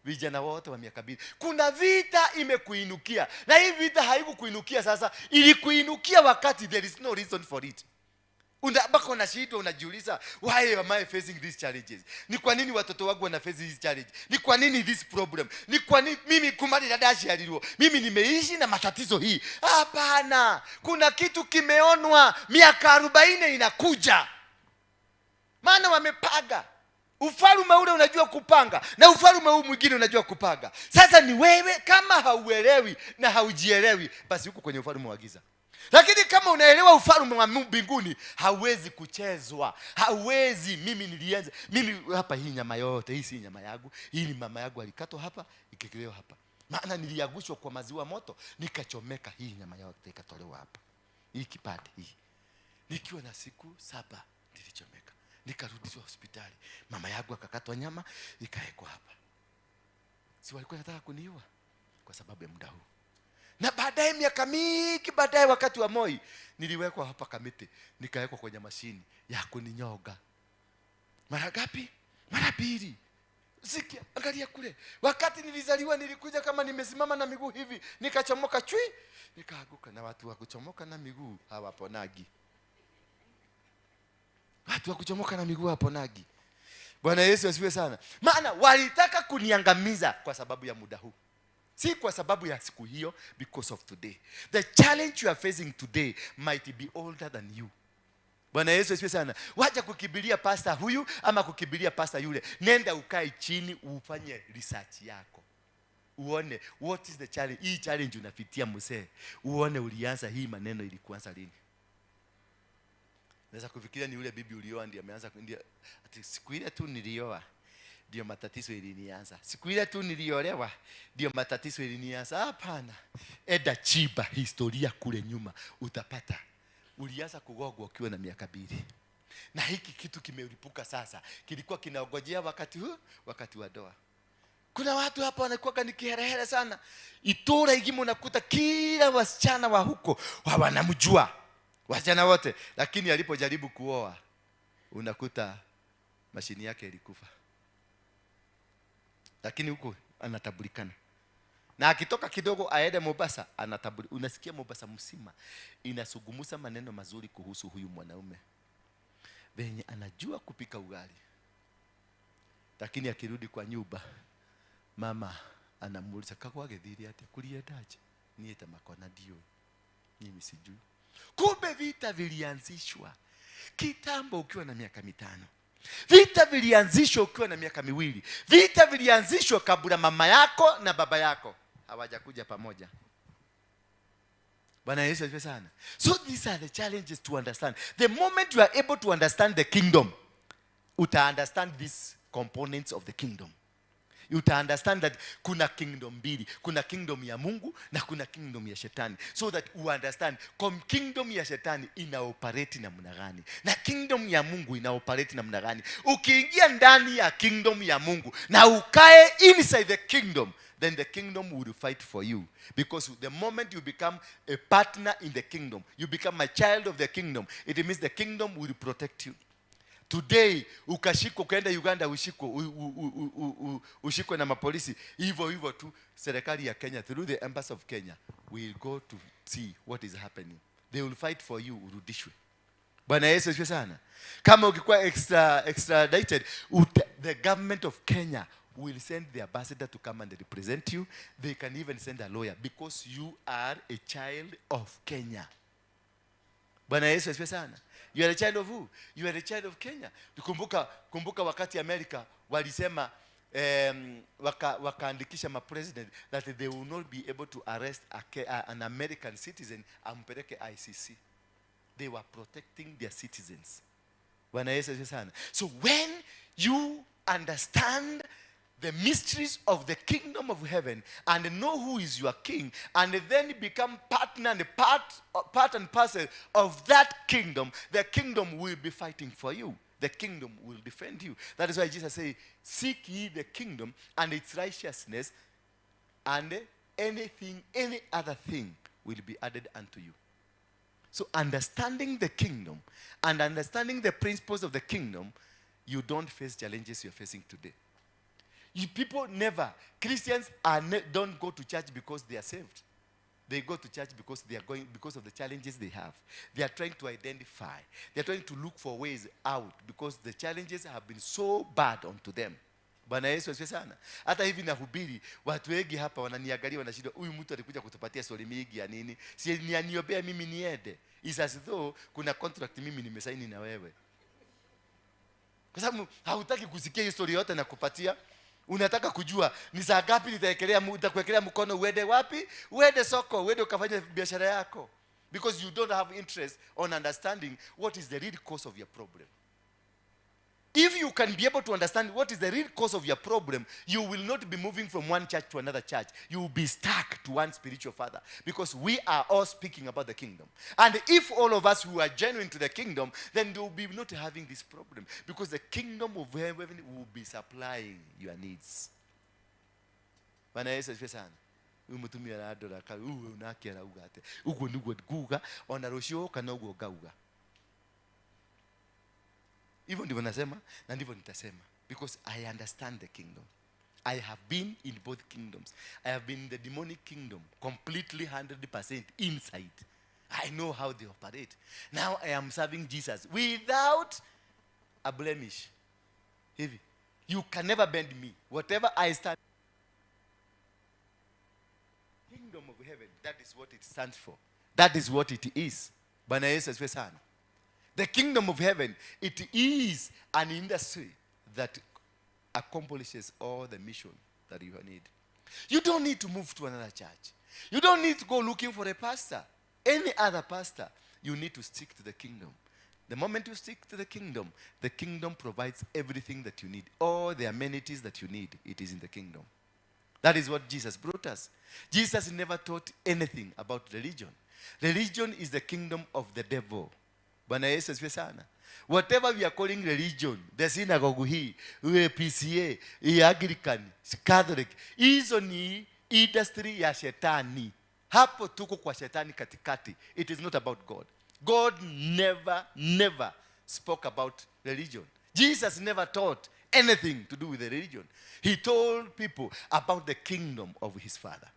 Vijana wote wa miaka 2. Kuna vita imekuinukia. Na hii vita haikukuinukia sasa, ilikuinukia wakati there is no reason for it. Mpaka unashindwa, unajiuliza, why am I facing these challenges? Ni kwa nini watoto wangu wana face this challenge? Ni kwa nini this problem? Ni kwa nini mimi kumali dadashi alilio? Mimi nimeishi na matatizo hii. Hapana, kuna kitu kimeonwa miaka 40 inakuja. Maana wamepanga. Ufalme ule unajua kupanga na ufalme huu mwingine unajua kupanga. Sasa ni wewe kama hauelewi na haujielewi, basi uko kwenye ufalme wa giza. Lakini kama unaelewa ufalme wa mbinguni, hauwezi kuchezwa. Hauwezi. Mimi nilianza, mimi hapa hii nyama yote, hii si nyama yangu, hii ni mama yangu alikatwa hapa, ikikelewa hapa. Maana niliangushwa kwa maziwa moto, nikachomeka, hii nyama yote ikatolewa hapa. Hii kipande hii. Nikiwa na siku 7 nilichomeka. Nikarudishwa hospitali. Mama yangu akakatwa nyama ikawekwa hapa. Si walikuwa wanataka kuniua kwa sababu ya muda huu. Na baadaye miaka mingi baadaye wakati wa Moi niliwekwa hapa Kamiti, nikawekwa kwenye mashini ya kuninyoga. Mara ngapi? Mara 2. Sikia, angalia kule. Wakati nilizaliwa nilikuja kama nimesimama na miguu hivi, nikachomoka chui, nikaanguka. Na watu wa kuchomoka na miguu hawaponagi. Watu wa kuchomoka na miguu hawaponagi. Bwana Yesu asifiwe sana. Maana walitaka kuniangamiza kwa sababu ya muda huu. Si kwa sababu ya siku hiyo, because of today. The challenge you are facing today might be older than you. Bwana Yesu asifiwe sana. Wacha kukimbilia pastor huyu ama kukimbilia pastor yule. Nenda ukae chini ufanye research yako. Uone what is the challenge. Hii challenge unapitia mzee. Uone ulianza hii maneno ilikuanza lini. Naweza kufikiria ni yule bibi ulioa ndiye ameanza, ndiye ati siku ile tu nilioa ndio matatizo ilinianza. Siku ile tu niliolewa ndio matatizo ilinianza. Hapana. Enda chimba historia kule nyuma utapata. Ulianza kugogwa ukiwa na miaka 2. Na hiki kitu kimelipuka sasa. Kilikuwa kinaongojea wakati huu, wakati wa ndoa. Kuna watu hapa wanakuwa ni kiherehere sana. Itura igimo unakuta kila wasichana wa huko wanamjua. Wasichana wote, lakini alipojaribu kuoa unakuta mashini yake ilikufa. Lakini huko anatabulikana. Na akitoka kidogo aende Mombasa anataburi. Unasikia Mombasa mzima inasugumusa maneno mazuri kuhusu huyu mwanaume. Venye anajua kupika ugali. Lakini akirudi kwa nyumba mama anamuuliza kakwagethire atia kuliendaje? Niĩ ta makona ndiũĩ. Mimi sijui. Kumbe vita vilianzishwa kitambo ukiwa na miaka 5. Vita vilianzishwa ukiwa na miaka 2. Vita vilianzishwa kabla mama yako na baba yako hawajakuja pamoja. Bwana Yesu asifiwe sana. So these are the challenges to understand. The moment you are able to understand the kingdom, uta understand these components of the kingdom. You to understand that kuna kingdom mbili, kuna kingdom ya Mungu na kuna kingdom ya shetani. So that you understand kingdom ya shetani ina operate namna gani na kingdom ya Mungu ina operate namna gani. Ukiingia ndani ya kingdom ya Mungu na ukae inside the kingdom, then the kingdom will fight for you. Because the moment you become a partner in the kingdom, you become a child of the kingdom, it means the kingdom will protect you. Today, ukashikwa ukaenda Uganda ushikwe ushikwe na mapolisi, hivyo hivyo tu serikali ya Kenya through the embassy of Kenya will go to see what is happening. They will fight for you urudishwe. Bwana Yesu asifiwe sana. Kama ukikuwa extradited, the government of Kenya will send the ambassador to come and represent you. They can even send a lawyer because you are a child of Kenya. Bwana Yesu asifiwe sana. You are a child of who? You are a child of Kenya. Kumbuka wakati America walisema wakaandikisha ma president that they will not be able to arrest an American citizen ampeleke ICC. They were protecting their citizens. Bwana Yesu asifiwe sana. So when you understand the mysteries of the kingdom of heaven and know who is your king, and then become partner and part and parcel of that kingdom, the kingdom will be fighting for you. The kingdom will defend you. That is why Jesus said, seek ye the kingdom and its righteousness, and anything, any other thing will be added unto you. So understanding the kingdom and understanding the principles of the kingdom, you don't face challenges you're facing today. You people never, Christians are don't go to church because they are saved. They go to church because they are going because of the challenges they have. They are trying to identify. They are trying to look for ways out because the challenges have been so bad onto them. Bwana Yesu asifiwe sana. Hata hivi nahubiri, watu wengi hapa wananiangalia wanashindwa, huyu mtu alikuja kutupatia story mingi ya nini? Si ni aniombea mimi niende. It's as though kuna contract mimi nimesaini na wewe. Kwa sababu hautaki kusikia hiyo story yote na kupatia. Unataka kujua ni saa ngapi nitakuwekelea mkono uende wapi? Uende soko, uende ukafanye biashara yako. Because you don't have interest on understanding what is the real cause of your problem. If you can be able to understand what is the real cause of your problem, you will not be moving from one church to another church. You will be stuck to one spiritual father. Because we are all speaking about the kingdom. And if all of us who are genuine to the kingdom, then they will be not having this problem. Because the kingdom of heaven will be supplying your needs. Bwana Yesu asifiwe sana. Huyu mtumia aradora ka uwe unake arauga ate. Uguo niguo nguga ona rucio kana uguo ngauga. Hivyo ndivyo nasema na ndivyo nitasema, because I understand the kingdom. I have been in both kingdoms. I have been in the demonic kingdom completely 100% inside. I know how they operate. Now I am serving Jesus without a blemish. Hivi, you can never bend me. Whatever I stand, kingdom of heaven, that is what it stands for. That is what it is. Bwana Yesu asifiwe sana. The kingdom of heaven, it is an industry that accomplishes all the mission that you need. You don't need to move to another church. You don't need to go looking for a pastor. Any other pastor. You need to stick to the kingdom. The moment you stick to the kingdom provides everything that you need. All the amenities that you need, it is in the kingdom. That is what Jesus brought us. Jesus never taught anything about religion. Religion is the kingdom of the devil. Bwana Yesu asifiwe sana. Whatever we are calling religion, the synagogue hii, PCA, Anglican, Catholic, hizo ni industry ya shetani. Hapo tuko kwa shetani katikati. It is not about God. God never, never spoke about religion. Jesus never taught anything to do with the religion. He told people about the kingdom of his Father.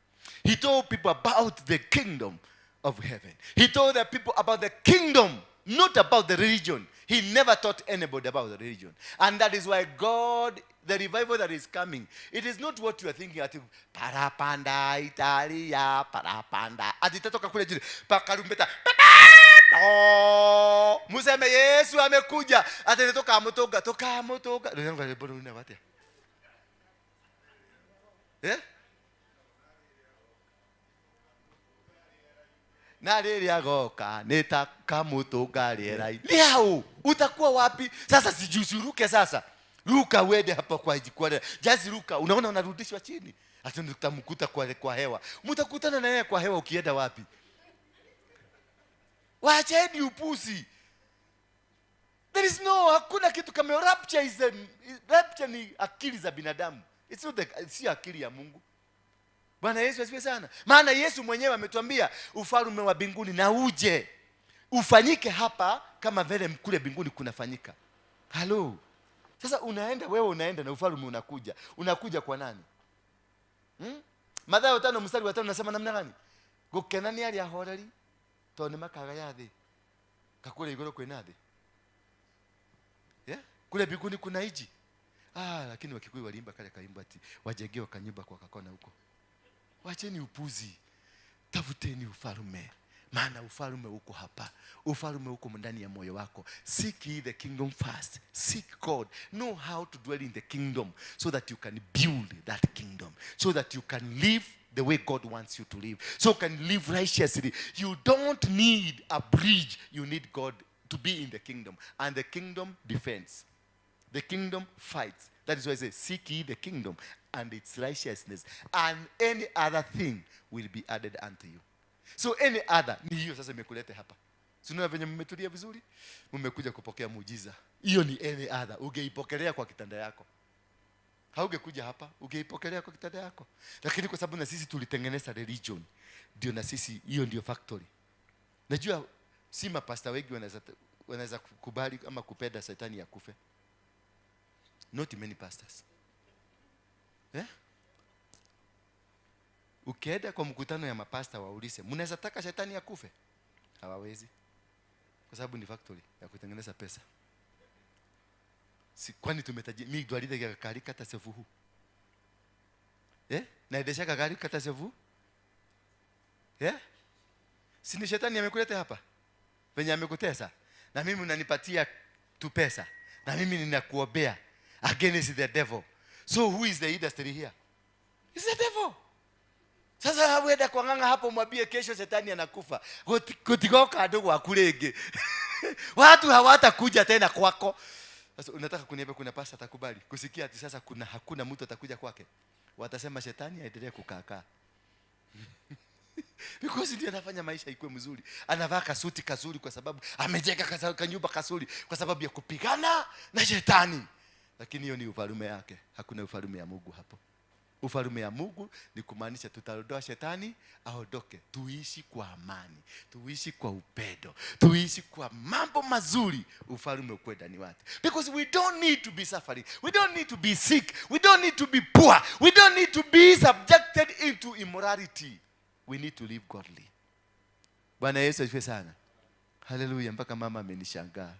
He told people about the kingdom of heaven. He told the people about the kingdom, not about the religion. He never taught anybody about the religion. And that is why God, the revival that is coming, it is not what you are thinking. Ati parapanda Italia, parapanda. Ati itatoka kule juu, pakarumbeta. Oh, museme Yesu amekuja. Ati nitoka motoka, toka motoka. Eh? Na rĩrĩa agoka nĩ ta kamũtũnga rĩera-inĩ. Nĩ hau utakuwa wapi sasa? Sijusuruke sasa, ruka uende hapa kwa jikwaa, just ruka. Unaona unarudishwa chini, ati utamkuta kwa hewa. Mtakutana na yeye kwa hewa ukienda wapi? Waacheni upuzi. There is no, hakuna kitu kama rapture. Is a, rapture ni akili za binadamu. It's not the, si akili ya Mungu. Bwana Yesu asifiwe sana. Maana Yesu mwenyewe ametuambia ufalme wa mbinguni na uje ufanyike hapa kama vile kule mbinguni kunafanyika. Halo. Sasa unaenda wewe, unaenda na ufalme unakuja. Unakuja kwa nani? Mathayo 5:5 nasema namna gani? Gukena ni aria ahoreri tondu makagaya thi. Kakule iguru kwina thi. Yeah? Kule mbinguni kuna iji. Lakini Wakikuyu waliimba kale kaimba ati wajengewa kanyumba kwa kakona huko. Wacheni upuzi. Tafuteni ufalme. Maana ufalme uko hapa. Ufalme uko ndani ya moyo wako. Seek ye the kingdom first. Seek God. Know how to dwell in the kingdom so that you can build that kingdom. So that you can live the way God wants you to live. So you can live righteously. You don't need a bridge. You need God to be in the kingdom. And the kingdom defends. The kingdom fights. That is why I say, seek ye the kingdom and its righteousness, and any other thing will be added unto you. So any other, ni hiyo sasa imekuleta hapa. Si unaona venye mmetulia vizuri? Mmekuja kupokea muujiza. Hiyo ni any other. Ungeipokelea kwa kitanda yako. Haungekuja hapa, ungeipokelea kwa kitanda yako. Lakini kwa sababu na sisi tulitengeneza religion, ndio na sisi hiyo ndio factory. Najua si mapasta wengi wanaweza kukubali ama kupenda shetani akufe. Not many pastors. Ukienda kwa mkutano ya mapasta waulize, mnaweza taka shetani akufe? Hawawezi. Kwa sababu ni factory ya kutengeneza pesa. Si kwani tumetaji mimi dwalide gari kata sefuhu. Naendesha gari kata sefuhu? Si ni shetani amekuleta hapa? Venye amekutesa. Na mimi unanipatia tu pesa. Na mimi ninakuombea against the devil. So who is the industry here? It's the devil. Sasa uenda kwa nganga hapo mwambie kesho shetani anakufa. Kutigoka ndugu akulenge. Watu hawatakuja tena kwako. Sasa unataka kuniambia kuna pastor atakubali kusikia ati sasa kuna hakuna mtu atakuja kwake? Watasema shetani aendelee kukaa. Because ndiye anafanya maisha ikuwe mzuri. Anavaa kasuti kazuri kwa sababu amejenga kanyumba kazuri kwa sababu ya kupigana na shetani. Lakini hiyo ni ufalme yake. Hakuna ufalme ya Mungu hapo. Ufalme ya Mungu ni kumaanisha tutaondoa shetani aondoke, tuishi kwa amani, tuishi kwa upendo, tuishi kwa mambo mazuri, ufalme ukue ndani wake. Because we don't need to be suffering, we don't need to be sick, we don't need to be poor, we don't need to be subjected into immorality. We need to live godly. Bwana Yesu asifiwe sana. Haleluya, mpaka mama amenishangaa.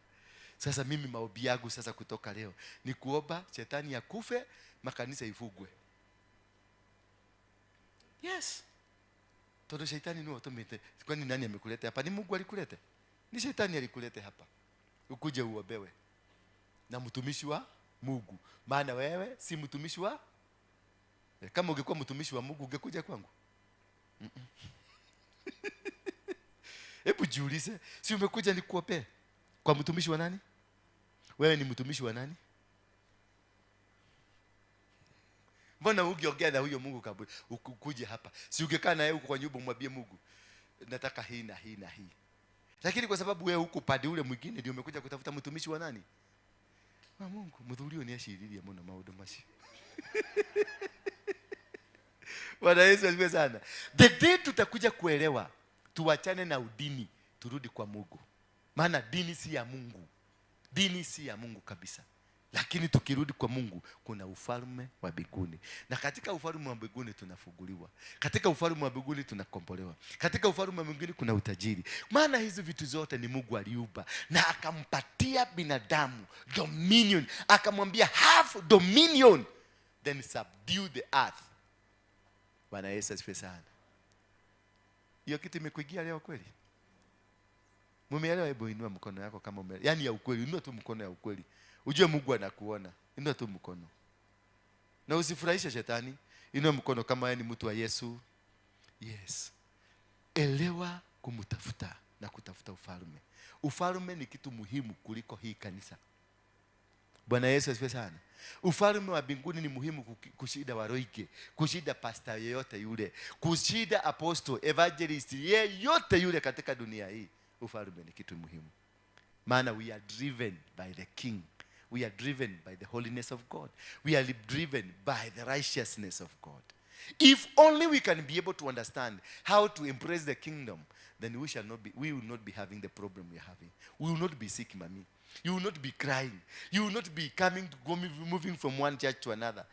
Sasa mimi maombi yangu sasa kutoka leo ni kuomba shetani akufe, makanisa ifugwe. Yes. Todo shetani ni automate. Kwani nani amekuleta hapa? Ni Mungu alikuleta? Ni shetani alikuleta hapa. Ukuje uombewe na mtumishi wa Mungu. Maana wewe si mtumishi wa. Kama ungekuwa mtumishi wa Mungu ungekuja kwangu? Hebu jiulize, si umekuja nikuombee kwa mtumishi wa nani? Wewe ni mtumishi wa nani? Mbona ungeongea na huyo Mungu kabla ukuje hapa? Si ungekaa na yeye huko kwa nyumba umwambie Mungu, nataka hii na hii na hii. Lakini kwa sababu wewe huko pande ule mwingine ndio umekuja kutafuta mtumishi wa nani? Wa Mungu. Mudhurio ni ashiriria muno maundu macio. Bwana Yesu asifiwe sana. The day tutakuja kuelewa, tuachane na udini, turudi kwa Mungu. Maana dini si ya Mungu. Dini si ya Mungu kabisa. Lakini tukirudi kwa Mungu kuna ufalme wa mbinguni. Na katika ufalme wa mbinguni tunafunguliwa. Katika ufalme wa mbinguni tunakombolewa. Katika ufalme wa mbinguni kuna utajiri. Maana hizi vitu zote ni Mungu aliumba na akampatia binadamu dominion. Akamwambia have dominion, then subdue the earth. Bwana Yesu asifiwe sana. Hiyo kitu imekuingia leo kweli? Mumeelewa? Hebu inua mkono yako kama umeelewa. Yaani ya ukweli, inua tu mkono ya ukweli. Ujue Mungu anakuona. Inua tu mkono. Na usifurahishe shetani. Inua mkono kama wewe ni mtu wa Yesu. Yes. Elewa kumtafuta na kutafuta ufalme. Ufalme ni kitu muhimu kuliko hii kanisa. Bwana Yesu asifiwe sana. Ufalme wa mbinguni ni muhimu kushinda waroige, kushinda pastor yeyote yule, kushinda apostle, evangelist yeyote yule katika dunia hii. Ufalme ni kitu muhimu. Maana we are driven by the King. We are driven by the holiness of God. We are driven by the righteousness of God. If only we can be able to understand how to embrace the kingdom, then we will not be having the problem we are having. We will not be sick, mommy. You will not be crying. You will not be coming to go moving from one church to another.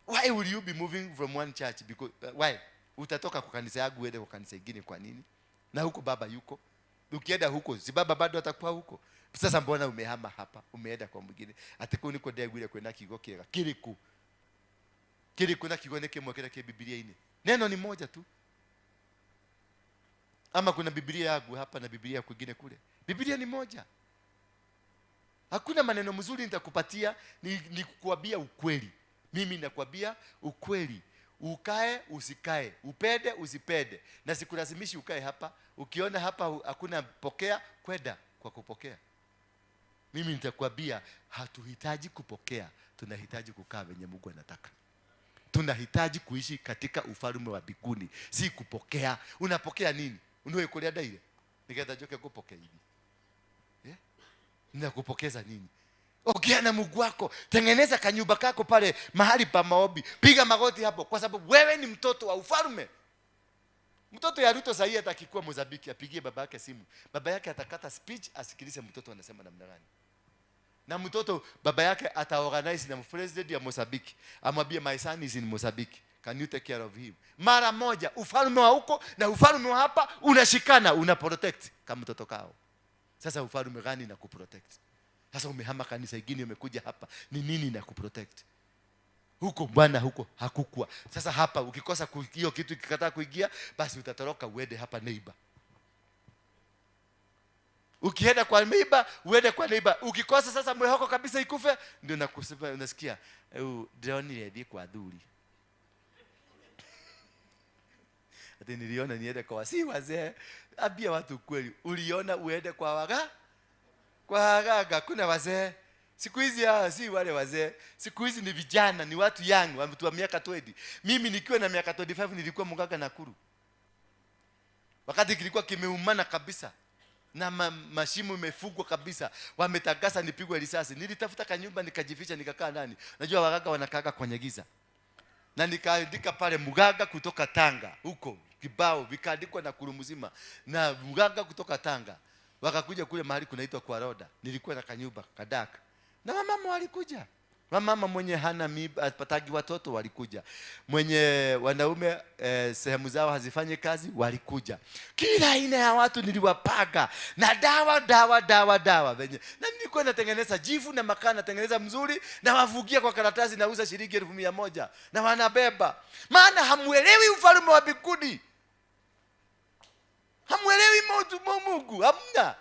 Why will you be moving from one church? Because why? Utatoka kwa kanisa yangu uende kwa kanisa ingine kwa nini? Na huko baba yuko. Ukienda huko, si baba bado atakuwa huko. Sasa mbona umehama hapa? Umeenda kwa mwingine. Ati kuu niko ndegwire kwena kiugo kiega. Kiriku. Kiriku na kiugo ni kimwe kĩrĩa kĩ Biblia-inĩ. Neno ni moja tu. Ama kuna Biblia yangu hapa na Biblia kwingine kule. Biblia ni moja. Hakuna maneno mzuri nitakupatia, ni kukuambia ukweli. Mimi nakwambia ukweli. Ukae usikae, upende usipende. Na sikulazimishi ukae hapa. Ukiona hapa hakuna pokea, kwenda kwa kupokea. Mimi nitakwambia hatuhitaji kupokea, tunahitaji kukaa venye Mungu anataka. Tunahitaji kuishi katika ufalme wa mbinguni, si kupokea. Unapokea nini? Unue kulia daire. Nikaenda joke kupokea hivi. Yeah? Ninakupokeza nini? Ongea na Mungu wako. Tengeneza kanyumba kako pale mahali pa maombi. Piga magoti hapo kwa sababu wewe ni mtoto wa ufalme. Mtoto ya Ruto sahi atakikuwa Mozambiki apigie baba yake simu. Baba yake atakata speech asikilize mtoto anasema namna gani. Na mtoto baba yake ataorganize na president ya Mozambiki. Amwambie my son is in Mozambique. Can you take care of him? Mara moja ufalme wa huko na ufalme wa hapa unashikana, una protect kama mtoto kao. Sasa ufalme gani na kuprotect? Sasa umehama kanisa ingine umekuja hapa, ni nini na kuprotect? Huko bwana huko hakukua. Sasa hapa ukikosa hiyo kitu ikikataa kuingia, basi utatoroka uende hapa neighbor. Ukienda kwa neighbor, uende kwa neighbor. Ukikosa sasa mwehoko kabisa ikufe, ndio nakusema unasikia, ndĩronire thiĩ kwa thuri. Ati niliona niende kwa si wazee. Ambia watu kweli, uliona uende kwa waga? Kwa waganga kuna wazee. Siku hizi hawa si wale wazee. Siku hizi ni vijana, ni watu young, watu wa miaka 20. Mimi nikiwa na miaka 25 nilikuwa mganga Nakuru. Wakati kilikuwa kimeumana kabisa. Na mashimo imefugwa kabisa. Wametangaza nipigwe risasi. Nilitafuta kanyumba nikajificha nikakaa ndani. Najua waganga wanakaaga kwenye giza. Na nikaandika pale mganga kutoka Tanga huko kibao vikaandikwa Nakuru mzima na mganga kutoka Tanga. Wakakuja kule mahali kunaitwa kwa Roda. Nilikuwa na kanyumba kadaka. Na wamama walikuja. Wamama mwenye hana mimba apatagi watoto walikuja. Mwenye wanaume sehemu zao hazifanyi kazi walikuja. Kila aina ya watu niliwapaga na dawa dawa dawa dawa venye. Na nilikuwa natengeneza jivu na makaa natengeneza mzuri na wavugia kwa karatasi nauza shilingi 1,100 na wanabeba. Maana hamuelewi ufalme wa mbinguni. Hamuelewi Mungu, hamna.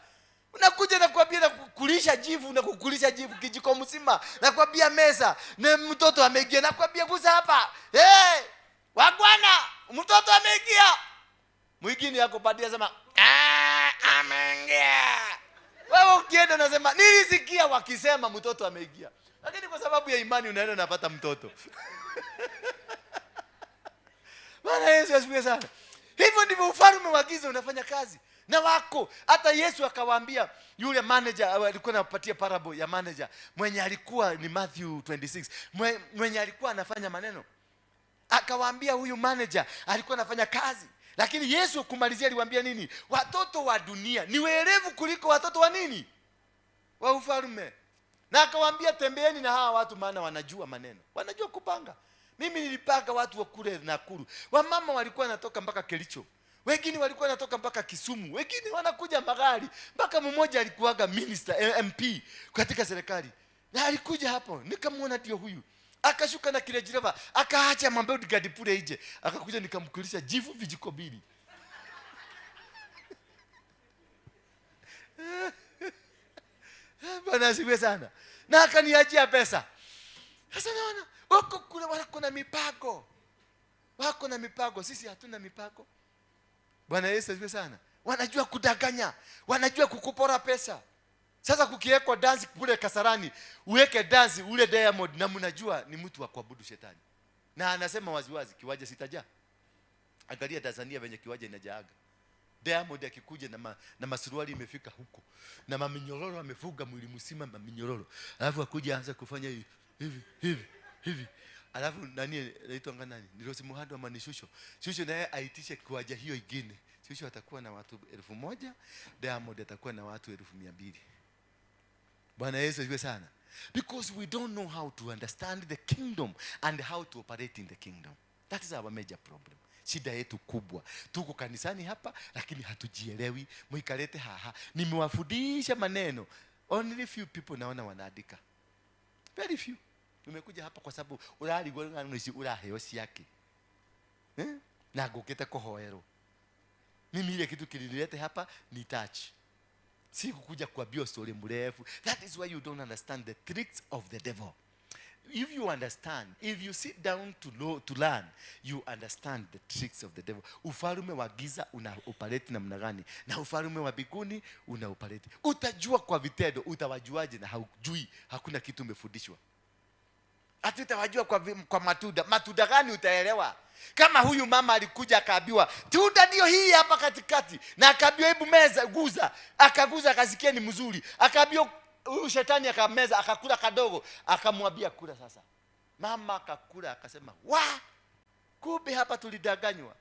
Unakuja na kuambia na kukulisha jivu na kukulisha jivu kijiko mzima na kuambia meza na mtoto ameingia na kuambia gusa hapa. Eh, wagwana, mtoto ameingia. Mwingine yako badia sema, "Ah, ameingia." Wewe ukienda unasema, "Nilisikia wakisema mtoto ameingia." Lakini kwa sababu ya imani unaenda unapata mtoto. Bwana Yesu asifiwe sana. Hivyo ndivyo ufalme wa giza unafanya kazi. Na wako hata Yesu akawaambia yule manager alikuwa anapatia parable ya manager mwenye alikuwa ni Matthew 26 mwenye alikuwa anafanya maneno. Akawaambia huyu manager alikuwa anafanya kazi, lakini Yesu kumalizia aliwaambia nini? Watoto wa dunia ni werevu kuliko watoto wa nini? Wa ufalme. Na akawaambia tembeeni na hawa watu maana wanajua maneno. Wanajua kupanga. Mimi nilipanga watu wa kule Nakuru. Wamama walikuwa wanatoka mpaka Kericho. Wengine walikuwa wanatoka mpaka Kisumu, wengine wanakuja magari. Mpaka mmoja alikuwaga minister MP katika serikali. Na alikuja hapo, nikamwona ndio huyu. Akashuka na kile jireva, akaacha mabodyguard pule nje. Akakuja nikamkulisha jivu vijiko mbili. Bwana asifiwe sana. Na akaniachia pesa. Sasa naona wako kule wako na mipango. Wako na mipango, sisi hatuna mipango. Bwana Yesu asifiwe sana. Wanajua kudanganya, wanajua kukupora pesa. Sasa kukiwekwa dance kule Kasarani, uweke dance ule Diamond na mnajua ni mtu wa kuabudu shetani. Na anasema waziwazi kiwaje sitajaa. Angalia Tanzania venye kiwaje inajaaga. Diamond akikuja na masuruali imefika huko. Na maminyororo amefuga mwili mzima maminyororo. Alafu akuja aanza kufanya hivi hivi hivi hivi. Alafu nani anaitwa nani? Ni Rose Muhando ama ni Shusho? Shusho naye aitishe kiwanja hiyo ingine. Shusho atakuwa na watu 1000, Diamond atakuwa na watu 200,000. Bwana Yesu asifiwe sana. Because we don't know how to understand the kingdom and how to operate in the kingdom. That is our major problem. Shida yetu kubwa. Tuko kanisani hapa lakini hatujielewi. Muikalete haha. Nimewafundisha maneno. Only few people naona wanaandika. Very few. Umekuja hapa kwa sababu urarigwo ng'ano ici uraheo ciake. Na ngũkĩte kũhoerwo. Mimi ile kitu kilinilete hapa ni touch. Si kukuja kuambia story mrefu. That is why you don't understand the tricks of the devil. If you understand, if you sit down to learn, you understand the tricks of the devil. Ufalume wa giza una operate namna gani na ufalume wa mbinguni una operate. Utajua kwa vitendo. Utawajuaje na haujui? Hakuna kitu umefundishwa. Ati utawajua kwa matunda. Matunda gani utaelewa? Kama huyu mama alikuja akaambiwa tunda ndio hii hapa katikati, na akaambiwa hebu meza, guza. Akaguza akasikia ni mzuri. Akaambiwa huyu shetani akameza, akakula kadogo, akamwambia kula sasa. Mama akakula akasema, "Wa! Kumbe hapa tulidanganywa."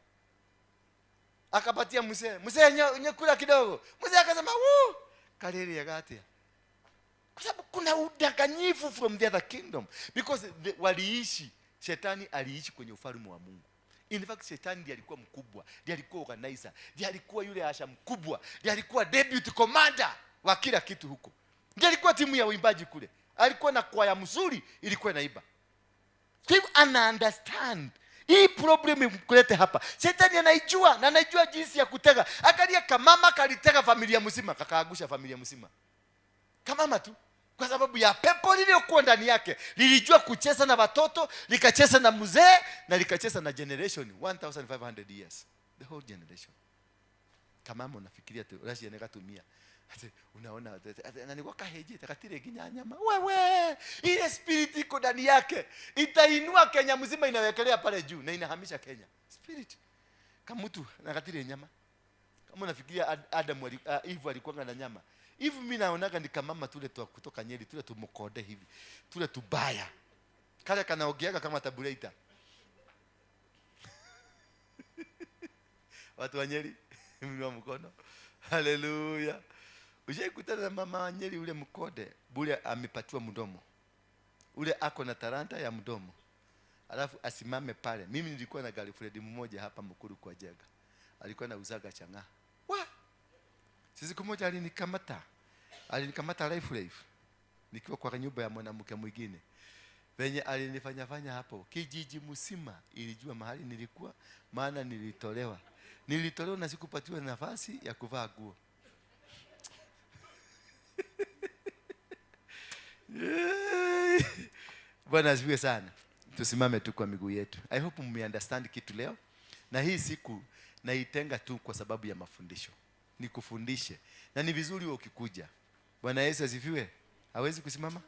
Akapatia mzee, mzee nyekula kidogo. Mzee akasema, "Woo! Kalele yagatia." Kwa sababu kuna udanganyifu from the other kingdom. Because waliishi, shetani aliishi kwenye ufalme wa Mungu. In fact, shetani ndiye alikuwa mkubwa, ndiye alikuwa organizer, ndiye alikuwa yule asha mkubwa, ndiye alikuwa deputy commander wa kila kitu huko. Ndiye alikuwa timu ya uimbaji kule. Alikuwa na kwaya mzuri ilikuwa inaiba. Kwa hivyo ana understand hii problem imkulete hapa. Shetani anaijua na anaijua jinsi ya kutega. Angalia kamama kalitega familia mzima, kakaangusha familia mzima. Kamama tu. Kwa sababu ya pepo lililokuwa ndani yake, lilijua kucheza na watoto, likacheza na mzee na likacheza na generation 1500 years. The whole generation. Kamama unafikiria tu, rashi anakatumia. Ati unaona na nilikuwa kaheje takatire ginya nyama. Wewe, ile spirit iko ndani yake itainua Kenya mzima, inawekelea pale juu na inahamisha Kenya. Spirit. Kama mtu nakatire nyama. Kama unafikiria Adam Eve alikuwa na nyama. Hivi mimi naonaga ni kama tule tu kutoka Nyeri, tule tumkode hivi, tule tubaya. Kale kanaogeaga kama tabuleita. Watu wa Nyeri, mimi mkono. Haleluya. Ushaikutana na mama wa Nyeri ule mkode, bure amepatiwa mdomo. Ule ako na talanta ya mdomo. Alafu asimame pale. Mimi nilikuwa na girlfriend mmoja hapa Mukuru kwa Jega. Alikuwa anauzaga chang'aa. Wa! Siku moja alinikamata. Alinikamata life. Nikiwa kwa nyumba ya mwanamke mwingine. Venye alinifanya fanya hapo, kijiji mzima ilijua mahali nilikuwa, maana nilitolewa. Nilitolewa na sikupatiwa nafasi ya kuvaa nguo. Bwana asifiwe sana. Tusimame tu kwa miguu yetu. I hope mmeunderstand kitu leo. Na hii siku naitenga tu kwa sababu ya mafundisho. Nikufundishe. Na ni vizuri wewe ukikuja. Bwana Yesu asifiwe. Hawezi kusimama?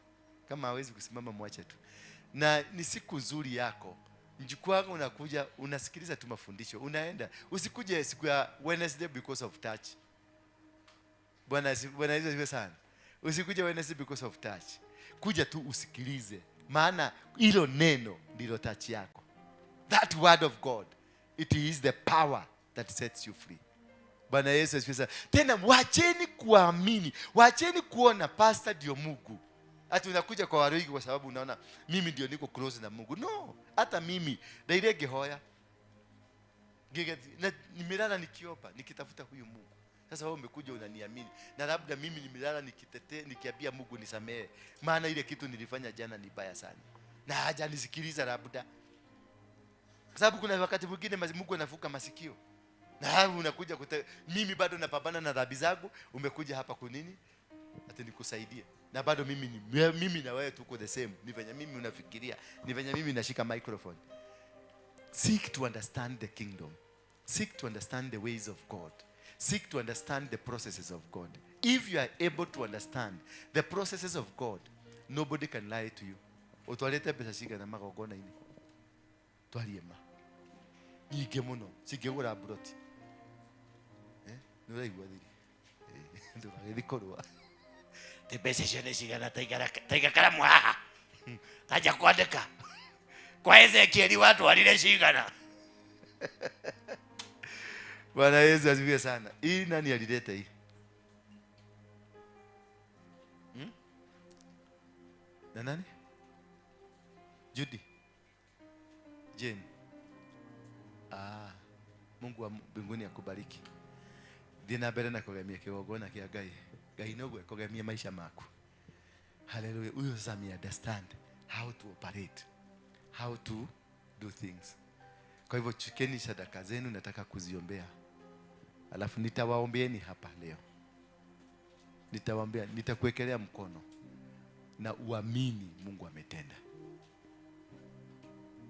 Kama hawezi kusimama mwache tu. Na ni siku nzuri yako. Mjukuu unakuja unasikiliza tu mafundisho. Unaenda. Usikuje siku ya Wednesday because of touch. Bwana Yesu asifiwe sana. Usikuje Wednesday because of touch. Kuja tu usikilize. Maana hilo neno ndilo touch yako. That word of God, it is the power that sets you free. Bwana Yesu asifiwe sana. Tena waacheni kuamini, waacheni kuona pastor ndio Mungu. Ati unakuja kwa waroigi kwa sababu unaona mimi ndio niko close na Mungu. No, hata mimi ndairege hoya. Nimelala nikiomba, nikitafuta huyu Mungu. Sasa wewe umekuja unaniamini. Na labda mimi nimelala nikitete, nikiambia Mungu nisamehe. Maana ile kitu nilifanya jana ni baya sana. Na hajanisikiliza labda. Kwa sababu kuna wakati mwingine Mungu anafuka masikio. Na hapo unakuja mimi bado napambana na dhambi zangu, umekuja hapa kwa nini? Ati nikusaidie. Na bado mimi ni mimi na wewe tuko the same. Ni venye mimi unafikiria, ni venye mimi nashika microphone. Seek to understand the kingdom. Seek to understand the ways of God. Seek to understand the processes of God. If you are able to understand the processes of God, nobody can lie to you. Utwalete pesa shika na magogona ini. Twarie ma. Nyingi muno, cingĩgũra mburoti. Nĩ ũraigua thiri. Ndũgagĩthiĩ kũrũa. Ti mbeca icio nĩ cigana, taiga karamu haha. Tanja kwandĩka. Kwa Ezekieli watu walile shigana. Bwana Yesu asifiwe sana. Hii nani alileta hii? Na nani? Judy. Jane. Ah, Mungu wa mbinguni akubariki. Thiĩ na mbere na kũgemia kĩgongona kĩa Ngai. Ngai noguo ekũgemia maisha maku. Hallelujah. Huyo sasa ame understand how to operate, how to do things. Kwa hivyo chukeni sadaka zenu, nataka kuziombea. Alafu nitawaombeeni hapa leo. Nitawaombea, nitakuwekelea mkono na uamini Mungu ametenda.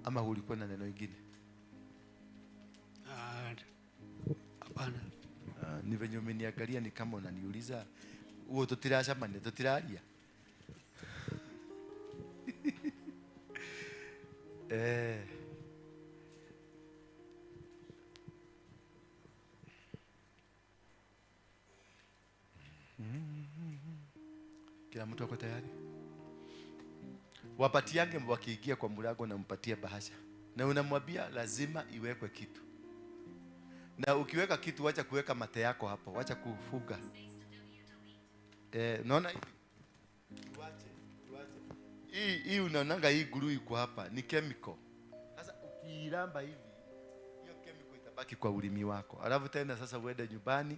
Ama ulikuwa na neno lingine? Ah, hapana. Ni venye umeniangalia ni kama unaniuliza huo tutiracemania tutiraria. Eh. Kila mtu ako tayari? Wapatiange wakiingia kwa mlango na mpatie bahasha. Na unamwambia lazima iwekwe kitu. Na ukiweka kitu wacha kuweka mate yako hapo, wacha kufuga. Unaona hivi? Tuache, tuache. Hii unaonanga hii glue iko hapa, ni chemical. Sasa ukiiramba hivi, hiyo chemical itabaki kwa ulimi wako. Alafu tena sasa uende nyumbani,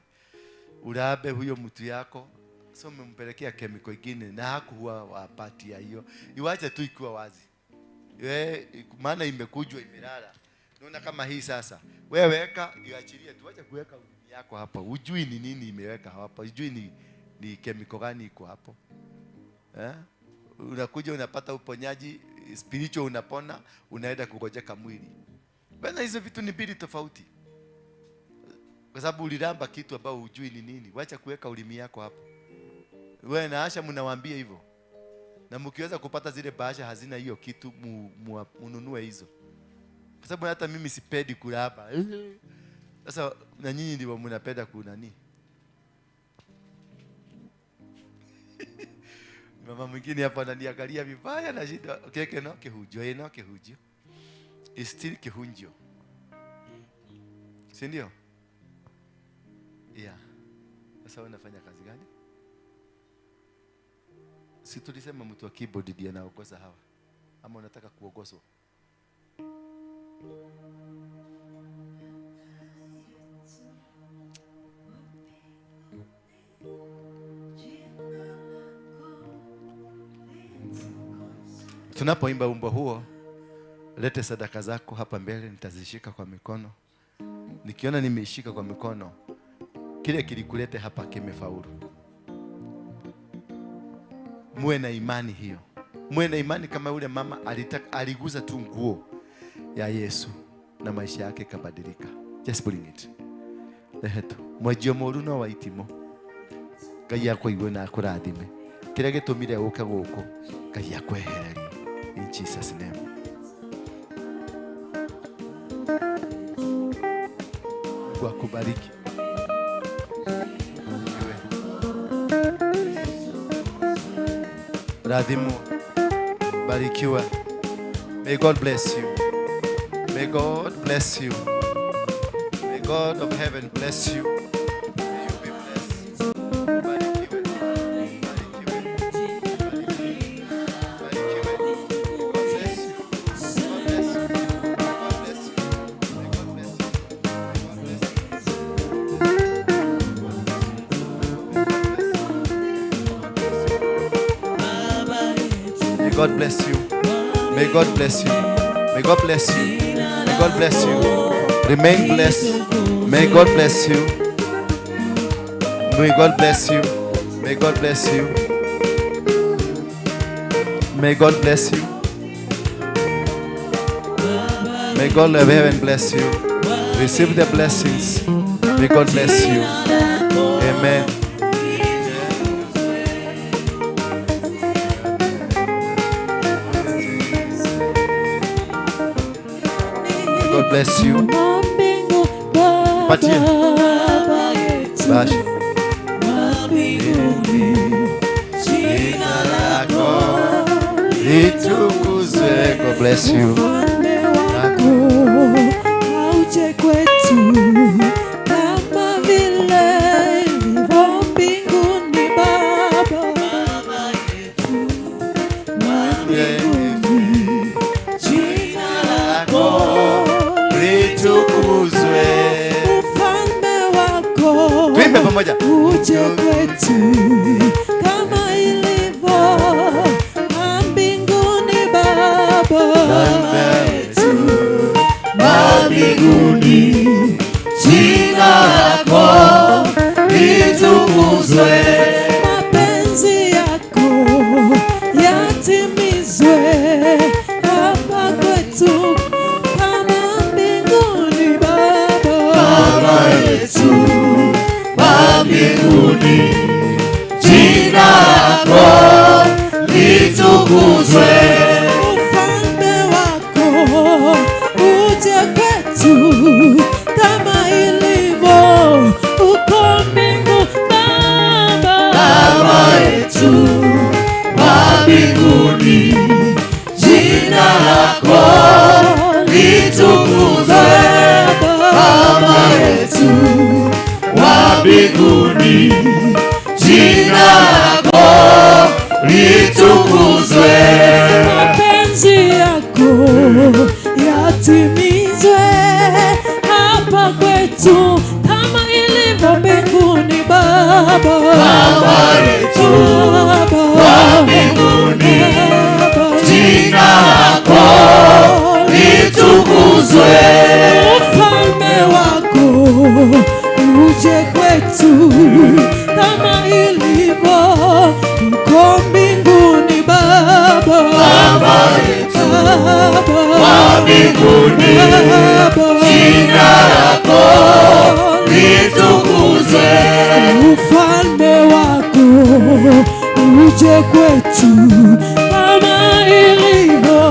urabe huyo mtu yako. So umempelekea chemical ingine na hakuwa wapati ya hiyo. Iwache tu ikiwa wazi. We, maana imekujwa imelala. Unaona kama hii sasa. Wewe weka, iachilie tu, acha kuweka ulimi yako hapa. Hujui ni nini imeweka hapa. Hujui ni chemical gani iko hapo. Eh? Unakuja unapata uponyaji spiritual, unapona, unaenda kugojeka mwili. Bana, hizo vitu ni mbili tofauti. Kwa sababu uliramba kitu ambao hujui ni nini. Wacha kuweka ulimi yako hapo. Wewe na Asha mnawaambia hivyo. Na mkiweza kupata zile bahasha hazina hiyo kitu, mununue hizo. Kwa sababu hata mimi sipendi kulamba. Sasa na nyinyi ndio mnapenda kunani? Mama mwingine hapa ananiangalia vibaya na shida. Keke no kihunjo, ino kihunjo. It's still kihunjo. Si ndio? Yeah. Sasa wewe unafanya kazi gani? Si tulisema mtu wa keyboard ndiye anaongoza hawa? Ama unataka kuongozwa? Tunapoimba wimbo huo, lete sadaka zako hapa mbele, nitazishika kwa mikono. Nikiona nimeishika kwa mikono, kile kilikulete hapa kimefaulu. Muwe na imani hiyo. Muwe na imani kama yule mama aliguza tu nguo ya Yesu na maisha yake kabadilika. Just bring it. Leheto. Mwajio moru no waitimo. Ngai akũigue na akũrathime. Kĩrĩa gĩtũmire ũke gũkũ, Ngai akwehererie. In Jesus' name. Mungu akubariki. Radhimu, barikiwa. May God bless you. May God bless you. May God of heaven bless you. May you be blessed. Barikiwe. Barikiwe. Barikiwe. Barikiwe. God bless you. God bless you. God bless you. May God bless you. May God bless you. May God bless you. May God bless you. May God bless you. May God bless you. Remain blessed. May God bless you. May God bless you. May God bless you. May God bless you. May God of heaven bless you. Receive the blessings. May God bless you. Amen. God bless you. Patie. Bahasha. Jina lako litukuzwe. God bless you. pamoja. Uje kwetu kama ilivyo mbinguni Baba yetu wa mbinguni, jina lako litukuzwe, mapenzi yako yatimizwe hapa kwetu kama mbinguni Baba. Baba yetu wa mbinguni, jina lako litukuzwe, Ufalme wako uje kwetu kama ilivyo uko mbingu Baba. Baba yetu wa mbinguni, jina lako litukuzwe, Baba yetu wa mbinguni, jina lako litukuzwe, Mapenzi yako yatimizwe hapa kwetu kama ilivyo mbinguni Baba. Baba yetu wa mbinguni, jina lako litukuzwe, Ufalme wako uje kwetu kama ilivyo uko mbinguni Baba. Baba yetu wa mbinguni, jina lako litukuzwe, Ufalme wako uje kwetu kama ilivyo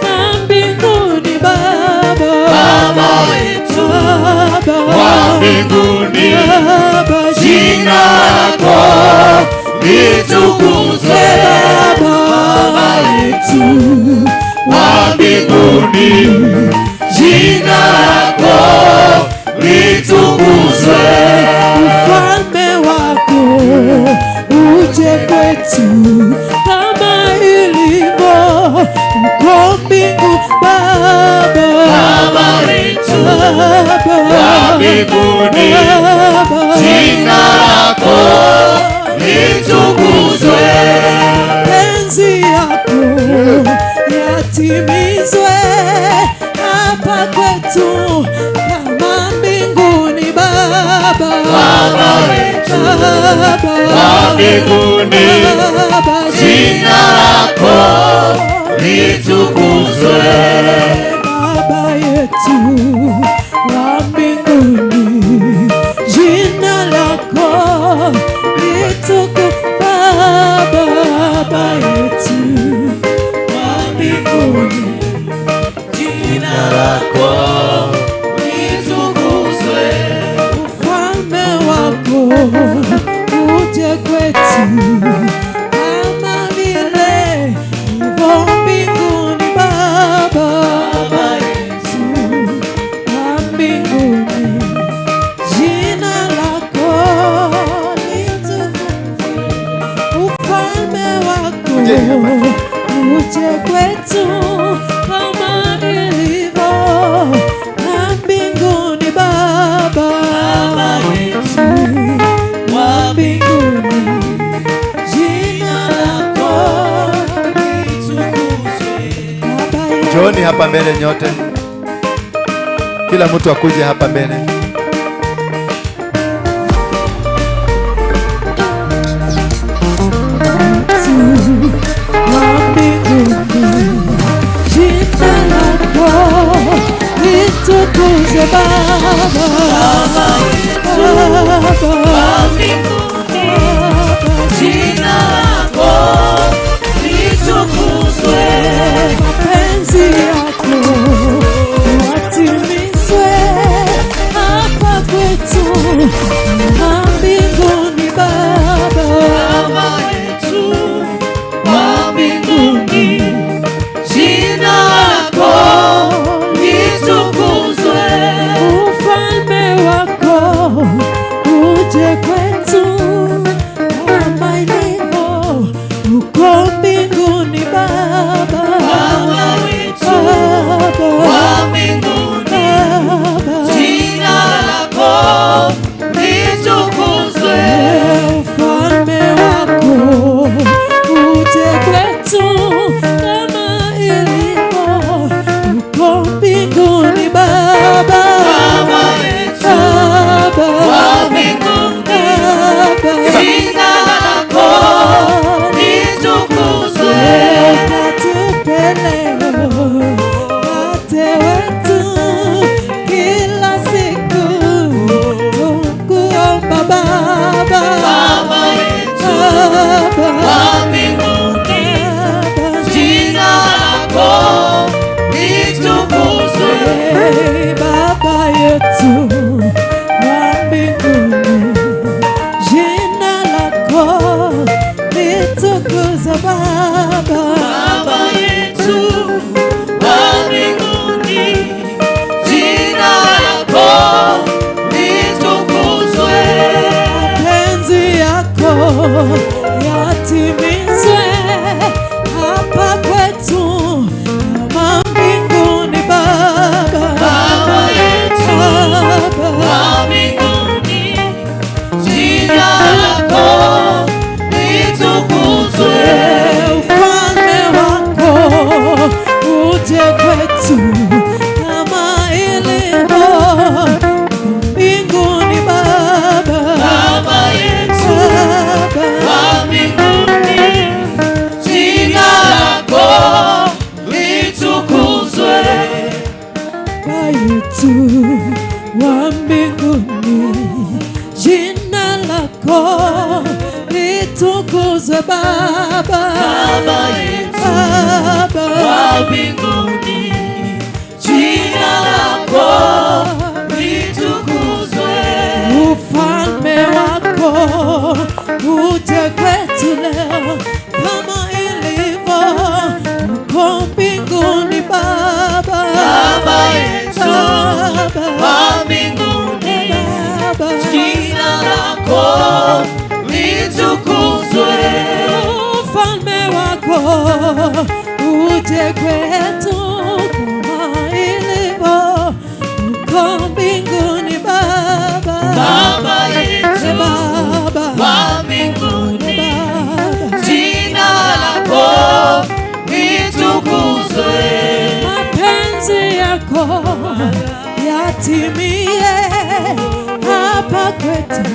na mbinguni Baba. Baba yetu wa mbinguni, Baba, jina lako litukuzwe, Baba yetu wa mbinguni, jina lako litukuzwe, ufalme wako uje kwetu kama ilivyo uko mbingu Baba. Baba yetu wa mbinguni, jina lako litukuzwe, Mapenzi yako yatimizwe hapa kwetu kama mbinguni Baba. Baba yetu wa mbinguni, Baba, jina lako litukuzwe, Baba yetu wa mbinguni, jina lako litukuzwe. Baba yetu wa mbinguni, Jina lako litukuzwe, ufalme wako uje kwetu kama vile ilivyo mbinguni Baba. Baba yetu wa mbinguni, jina lako litukuzwe, ufalme wako uje kwetu kama ilivyo na mbinguni Baba. Baba yetu wa mbinguni, jina lako litukuzwe. Baba yetu. Njooni hapa mbele nyote, kila mtu akuje hapa mbele. Wa mbinguni, jina lako litukuzwe Baba. Baba yetu wa mbinguni, jina lako litukuzwe, Mapenzi yako yatimizwe hapa litukuzwe Baba. Baba yetu wa mbinguni, jina lako litukuzwe. Mapenzi yako yatimizwe hapa kwetu kama mbinguni Baba. Baba yetu Baba. wa mbinguni, jina lako litukuzwe. Ufalme wako uje kwetu kama ilivyo mbinguni Baba. Baba yetu Baba. wa mbinguni, jina lako litukuzwe. Baba yetu wa mbinguni, jina lako litukuzwe Baba. Baba yetu Baba. wa mbinguni, jina lako litukuzwe. Ufalme wako uje kwetu leo kama ilivyo uko mbinguni Baba. Baba yetu Baba. wa mbinguni, Baba. jina lako litukuzwe. Ufalme wako uje kwetu kama ilivyo uko mbinguni Baba. Baba yetu Baba. wa mbinguni, Baba. jina lako litukuzwe. Mapenzi yako yatimie hapa kwetu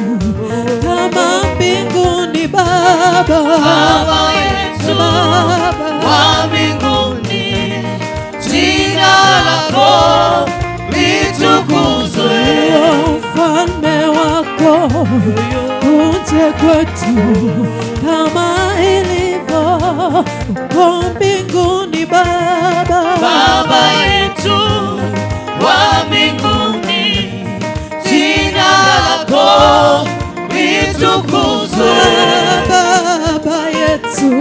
kama mbinguni Baba. Baba yetu Baba. wa mbinguni, jina lako litukuzwe. Ufalme wako uje kwetu kama ilivyo uko mbinguni Baba. Baba yetu wa mbinguni, jina lako litukuzwe. Baba yetu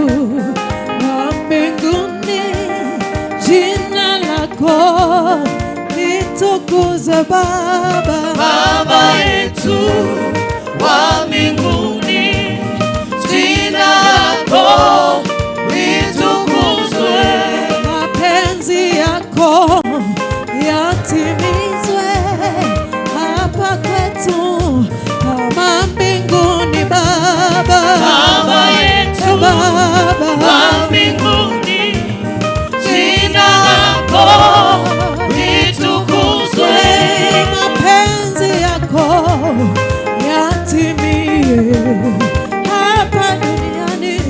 wa mbinguni, jina lako litukuzwe Baba. Baba yetu wa mbinguni, jina lako litukuzwe. Mapenzi yako yatimizwe hapa kwetu kama mbinguni Baba. Baba yetu Baba. wa mbinguni, jina lako litukuzwe. Mapenzi yako yatimie hapa duniani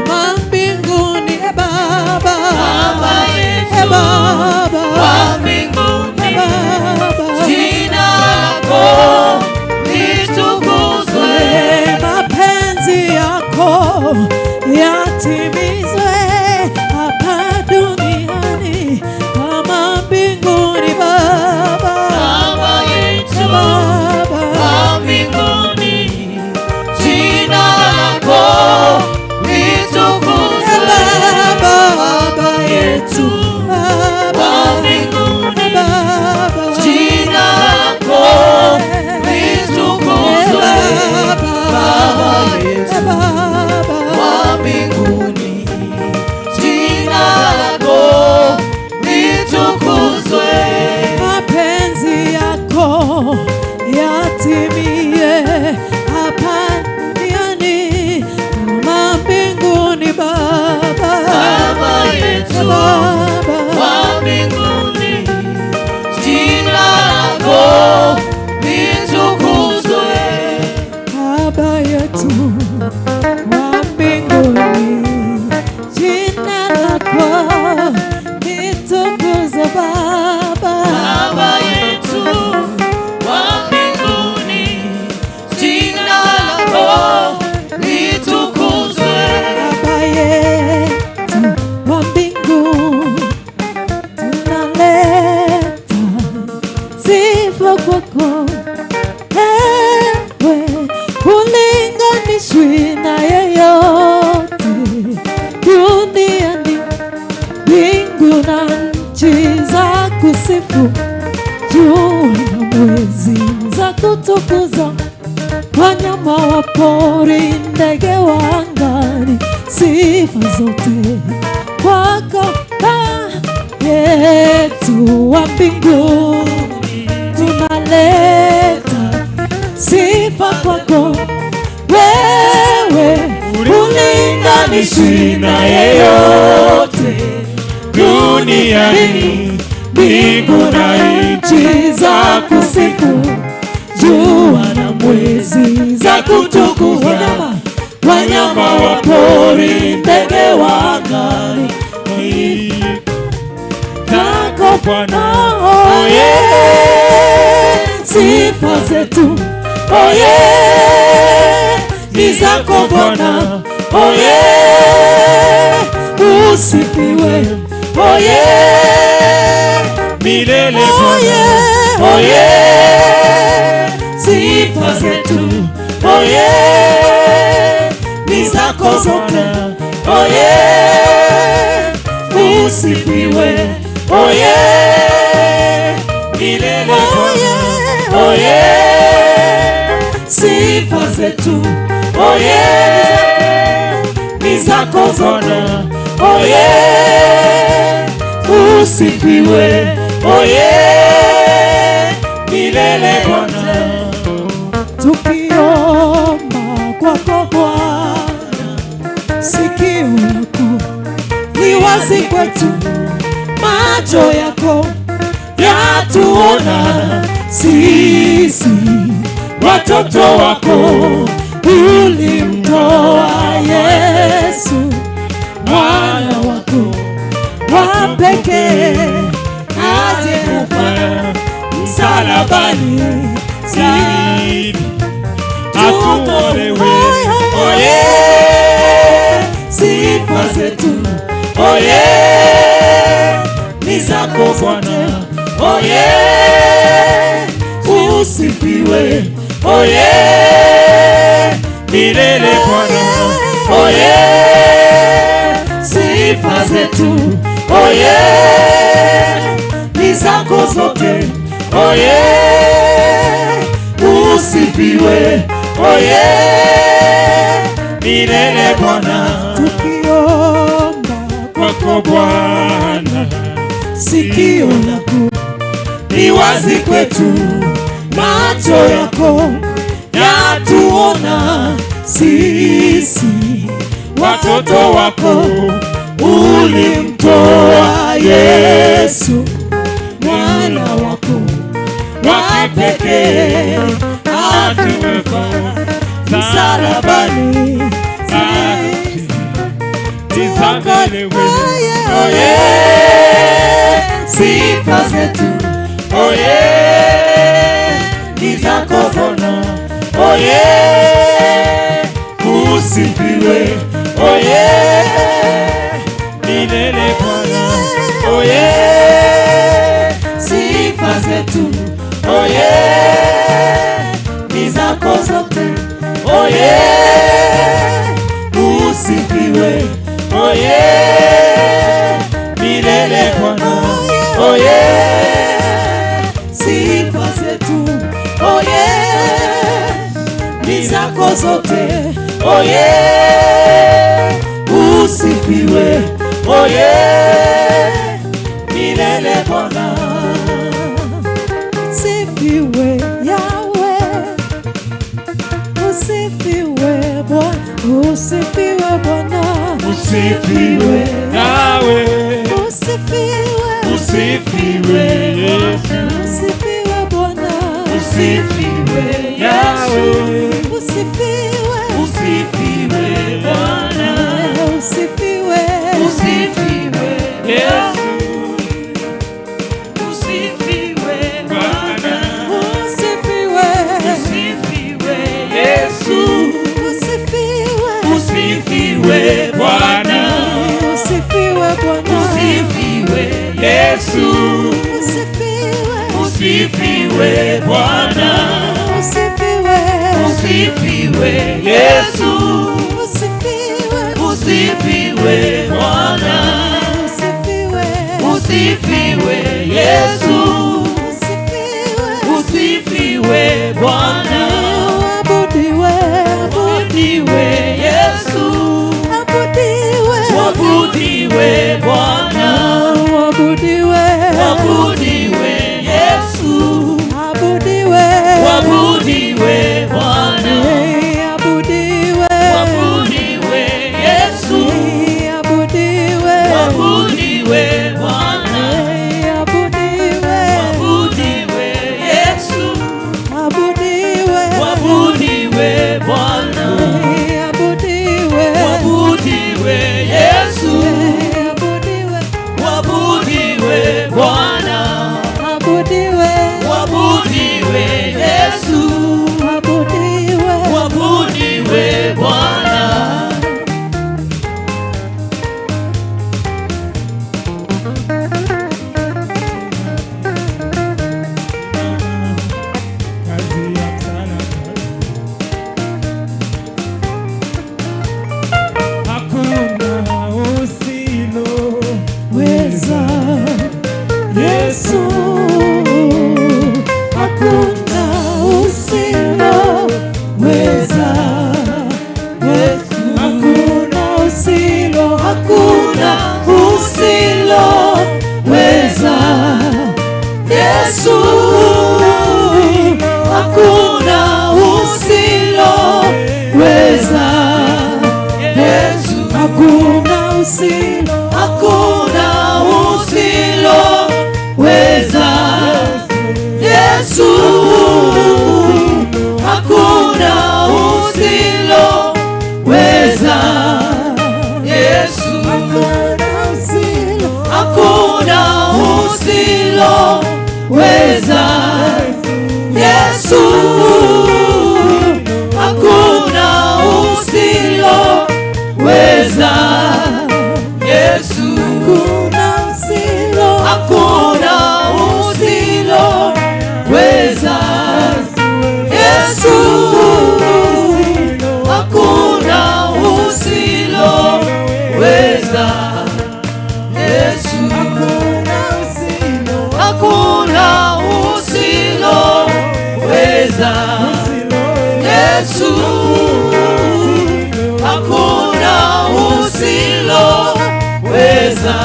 kama mbinguni, e Baba. Baba E yetu Baba. wa mbinguni, Baba. jina lako litukuzwe. Mapenzi yako yatimizwe hapa duniani kama mbinguni Baba. Baba yetu Baba. wa mbinguni, jina lako litukuzwe. Baba yetu Wa mbinguni, Baba. jina lako litukuzwe. Baba yetu Baba. wa mbinguni, kusifu, jua na mwezi za kutukuza, wanyama wa pori, ndege wa angani, sifa zote kwako Baba yetu wa mbinguni. Tunaleta sifa kwako wewe, hulinganishwi na yeyote duniani, mbingu na nchi za kusifu, jua na mwezi za kutukuza, wanyama wa pori, ndege wa angani, zako Bwana. Oye, sifa zetu, oye, ni zako Bwana, oye, usifiwe, oye, Milele oye, Bwana. Oye, sifa zetu, oye, ni zako zote, oye, usifiwe, oye, Milele oye, Bwana. Oye, sifa zetu, oye, ni zako zote, oye, usifiwe, oye, Milele Bwana. Tukiomba kwako Bwana, sikio lako li wazi kwetu, macho yako yatuona sisi watoto wako. Ulimtoa Yesu mwana wako wa pekee aje kufa msalabani, Ili atuolewe. Oye, sifa zetu, oye, ni zako Bwana, oye, usifiwe, oye, Milele Bwana. Oye, sifa zetu, oye, ni zako zote, oye, usifiwe, oye, Milele Bwana. Tukiomba Kwako Bwana, sikio lako ni wazi kwetu, macho yako yatuona sisi watoto wako. Ulimtoa Yesu mwana wako wa pekee Atufa msalabani, Tusamelewe. Oye, sifa zetu, oye, ni zako Bwana, oye, usifiwe, oye, Milele Bwana. Oye, sifa zetu, oye, ni zako zote, oye, usifiwe, Oye, milele Bwana. Oye, sifa zetu, oye, ni zako zote, oye, usifiwe, oye, Milele Bwana. Usifiwe Yahweh, usifiwe Bwana, usifiwe Bwana, Usifiwe Yahweh. Usifiwe, Usifiwe Yesu. Usifiwe Bwana, Usifiwe Yahweh. Usifiwe, Usifiwe Bwana. Usifiwe, Usifiwe Yesu. Usifiwe Bwana. Usifiwe, Usifiwe Yesu. Usifiwe, Usifiwe Bwana. Usifiwe Bwana, Usifiwe Yesu. Usifiwe, Usifiwe Bwana. Usifiwe, Usifiwe Yesu. Usifiwe, Usifiwe Bwana. Usifiwe, Usifiwe. Yesu, usifiwe Bwana, Abudiwe, abudiwe Yesu, abudiwe, abudiwe Bwana, abudiwe, abudiwe Yesu, abudiwe, abudiwe Bwana, abudiwe, abudiwe Yesu, abudiwe, abudiwe Bwana, abudiwe, abudiwe Yesu, abudiwe, abudiwe Bwana, abudiwe, abudiwe Yesu, abudiwe, abudiwe Bwana, abudiwe, abudiwe Yesu, abudiwe, abudiwe Bwana. Kazi ya msalaba. Hakuna usilo weza Yesu, hakuna usiloweza. Yesu, hakuna usilo, hakuna usiloweza. Yesu, hakuna usiloweza. Yesu, hakuna usilo, Hakuna usiloweza. Yesu, hakuna usiloweza. Yesu, hakuna usilo, hakuna usiloweza. Yesu, hakuna usiloweza. Yesu, hakuna usilo, hakuna usiloweza. Yesu, hakuna usiloweza. Yesu, hakuna usilo hakuna usiloweza. Yesu, hakuna usiloweza.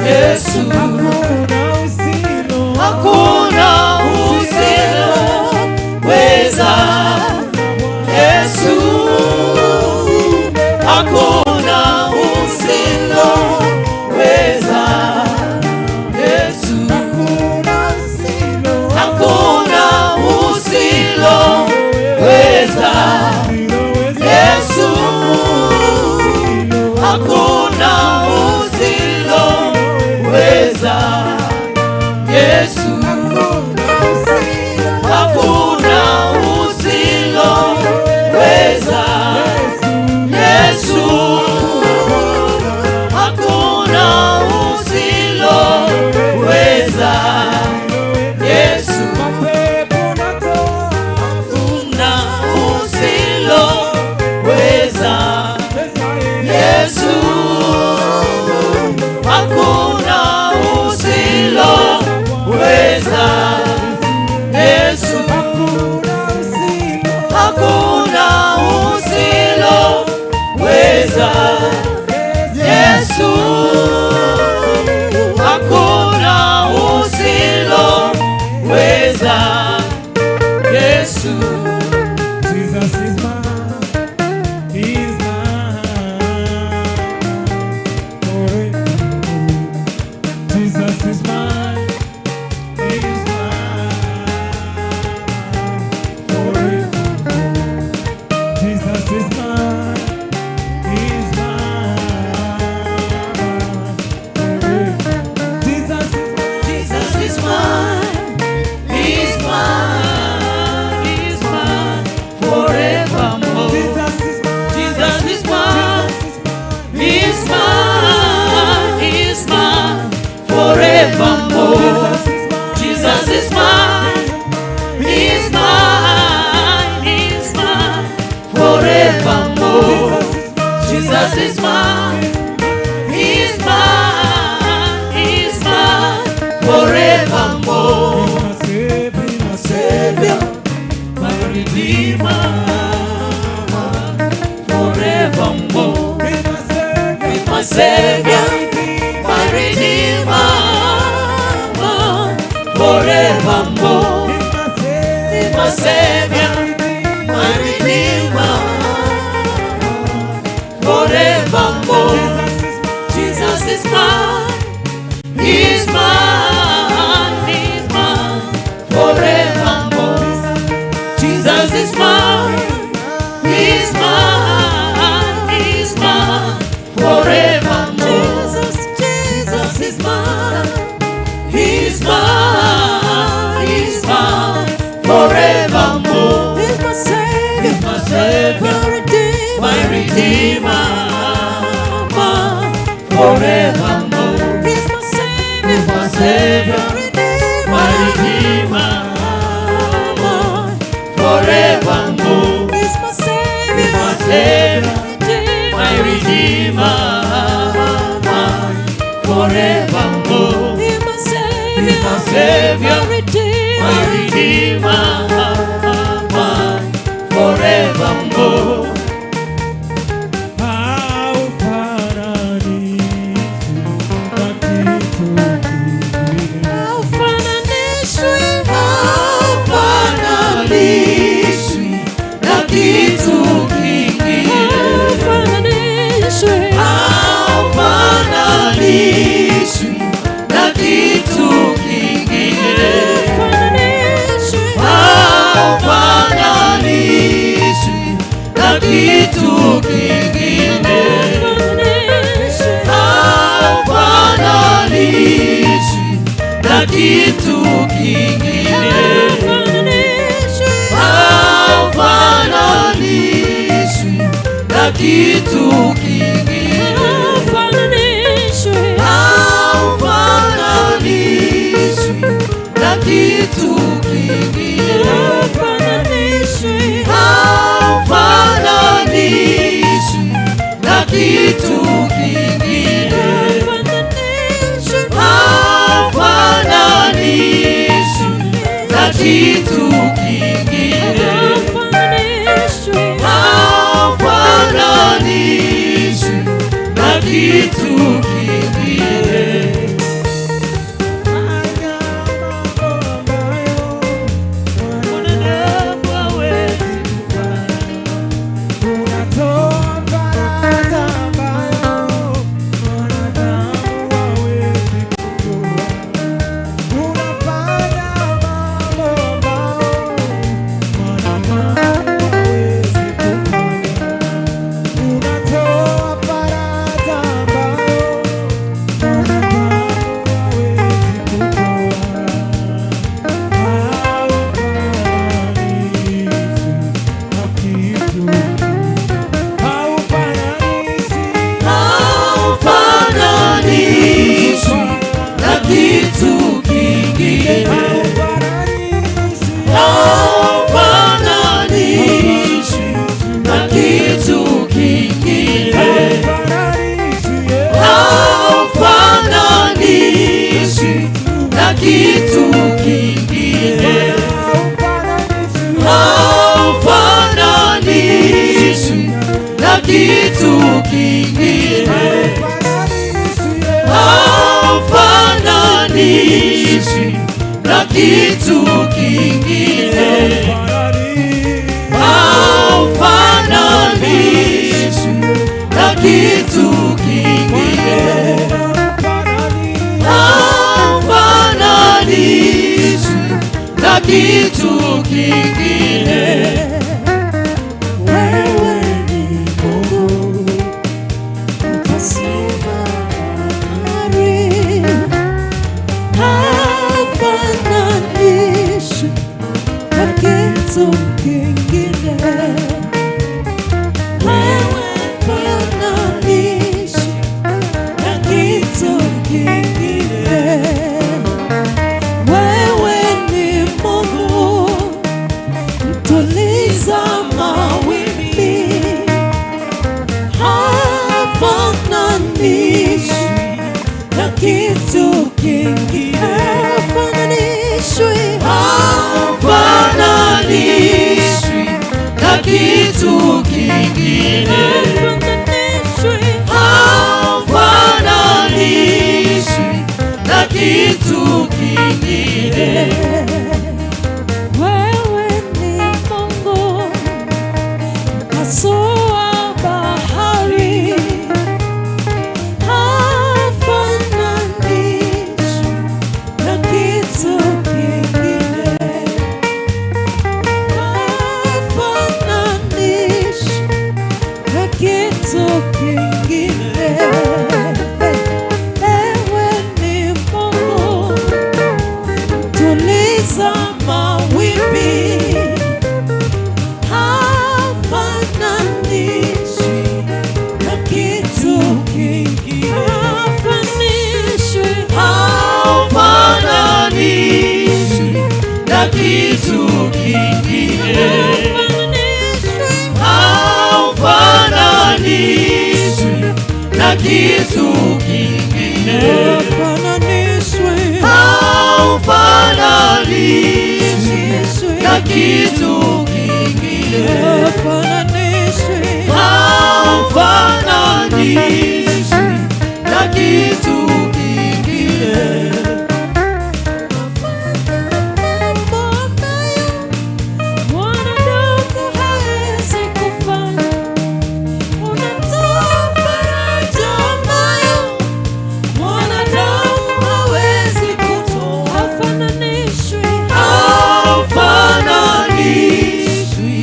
Yesu, hakuna usilo hakuna usiloweza. Yesu, hakuna usiloweza. Yesu, hakuna usilo hakuna usiloweza. Yesu, hakuna usiloweza. Yesu, hakuna usiloweza. Yesu, hakuna usiloweza. Yesu, mapepo natoa hakuna usiloweza. Yesu, hakuna usiloweza. Yesu, hakuna usilo hakuna usiloweza. Yesu, hakuna usiloweza. Yesu, Jesus is mine, he's mine forever. Jesus is mine, he's mine forever. Jesus is mine, he's mine forever. Jesus is mine. Jesus is mine, he's mine, he's mine forevermore. Jesus is mine. Jesus is mine, he's mine, he's mine forevermore. Jesus is mine, he's mine, he's mine forevermore. Jesus is mine, he's mine, he's mine. Savior, my Redeemer, forevermore. He's my Savior, my Redeemer, forevermore. Jesus is mine, He's mine, He's mine, forevermore. Jesus is mine, He's mine, He's mine, forevermore. Jesus, Jesus is mine, He's mine, He's mine, forevermore. He's my Savior, He's my Savior, my Redeemer, my Redeemer, forevermore. He's my Savior, He's my Savior, my my Redeemer, Redeemer, forevermore. He's my Savior, He's my Savior, my Redeemer, forevermore. He's my Savior, He's my Savior, my Redeemer, my Redeemer, forevermore. Haufananishwi, Haufananishwi na kitu kingine. haufananishwi, Haufananishwi na kitu kingine. haufananishwi, Haufananishwi na kitu kingine. haufananishwi, Haufananishwi na kitu kingine. haufananishwi, Haufananishwi na kitu kingine. haufananishwi, Haufananishwi na kitu kingine. haufananishwi, Haufananishwi na kitu kingine. haufananishwi, Haufananishwi na kitu kingine. haufananishwi, Haufananishwi na kitu kingine. Mwanadamu hawezi kufanya. Haufananishwi na kitu kingine. Haufananishwi na kitu kingine. Haufananishwi na kitu kingine. Haufananishwi na kitu kingine. Haufananishwi na kitu kingine. Haufananishwi na kitu kingine. Haufananishwi na kitu kingine. Wewe ni Mungu utasema haufananishwi na kitu kingine. Wewe fananishwi na kitu kingine. Wewe ni Mungu. kitu kingine. Wewe ni Mungu pasua bahari, hafananishwi na kitu kingine. Hafananishwi na kitu kingine. Ewe ni Mungu tuliza mawimbi, hafananishwi na kitu kingine. Hafananishwi, Haufananishwi na kitu kingine. hafananishwi, Haufananishwi na kitu kingine. hafananishwi, Haufananishwi na kitu kingine. hafananishwi, Haufananishwi na kitu kingine. Mambo ambayo mwanadamu hawezi kufanya, unatoa faraja ambayo mwanadamu hawezi kutoa. Hafananishwi, Haufananishwi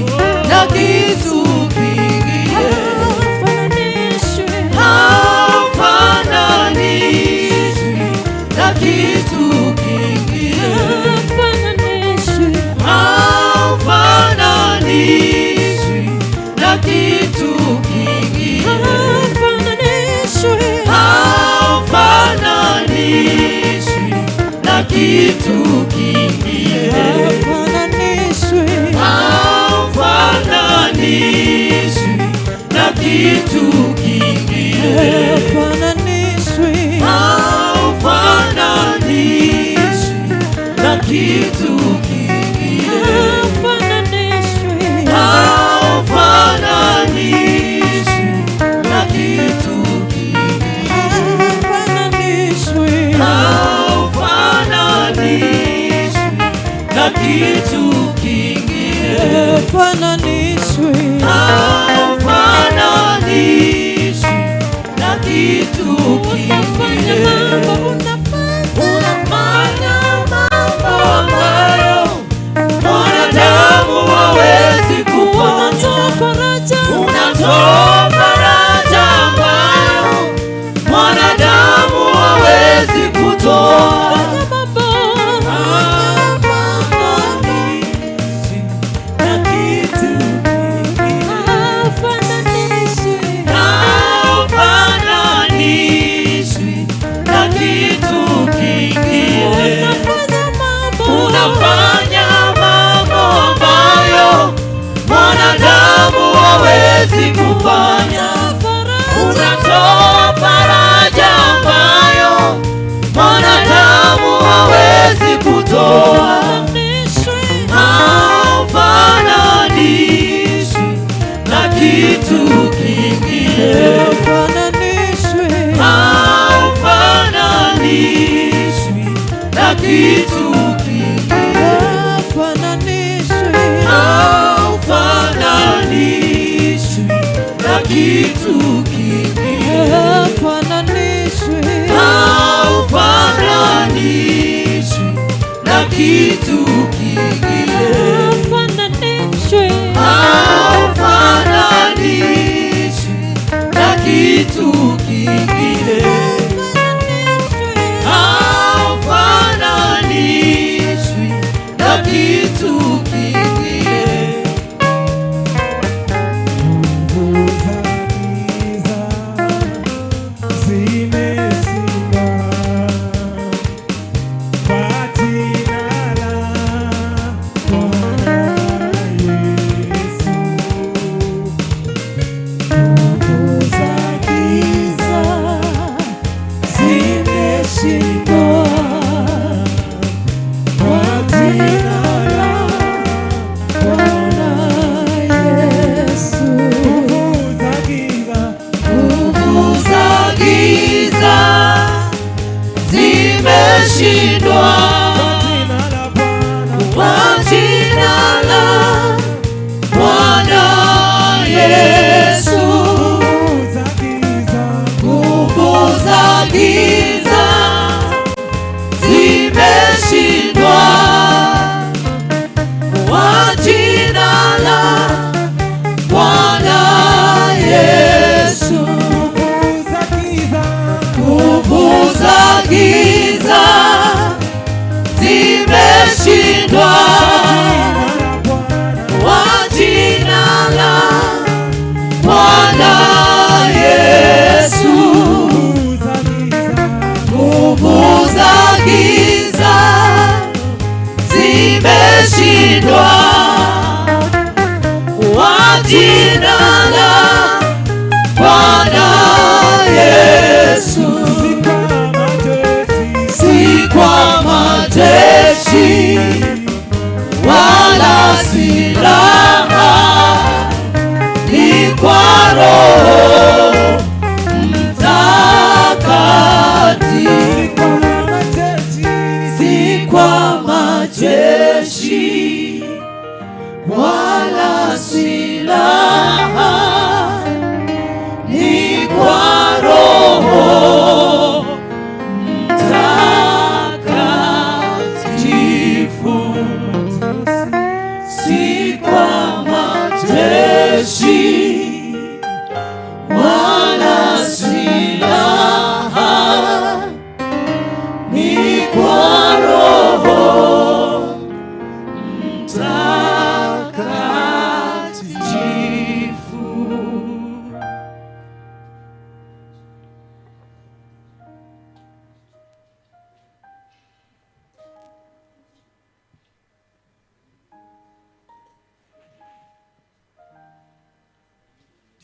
na kitu kingine. hafananishwi, Haufananishwi na kitu kingine. hafananishwi, Haufananishwi na kitu kingine. hafananishwi, Haufananishwi na kitu kingine. hafananishwi, Haufananishwi na kitu kingine. hafananishwi, Haufananishwi na kitu kingine. hafananishwi, Haufananishwi na kitu kingine. hafananishwi, Haufananishwi na kitu kingine. hafananishwi, Haufananishwi na kitu Unafanya kingine. mambo, Unafanya mambo ambayo mwanadamu hawezi kufanya. unatoa faraja, Unatoa faraja ambayo mwanadamu hawezi kutoa. Fanya mambo, Na kitu kingine. hafananishwi, Haufananishwi na kitu kingine. Unafanya mambo, Unafanya mambo ambayo mwanadamu hawezi kufanya. Unatoa faraja, Unatoa faraja ambayo mwanadamu hawezi kutoa. hafananishwi, Haufananishwi na kitu kingine. hafananishwi, Haufananishwi na kitu kingine. hafananishwi, Haufananishwi na kitu kingine. hafananishwi, Haufananishwi na kitu kingine. hafananishwi, Haufananishwi na kitu kingine. Haufananishwi na kitu kingine. Nguvu za giza zimeshindwa kwa jina la Bwana Yesu. Nguvu za giza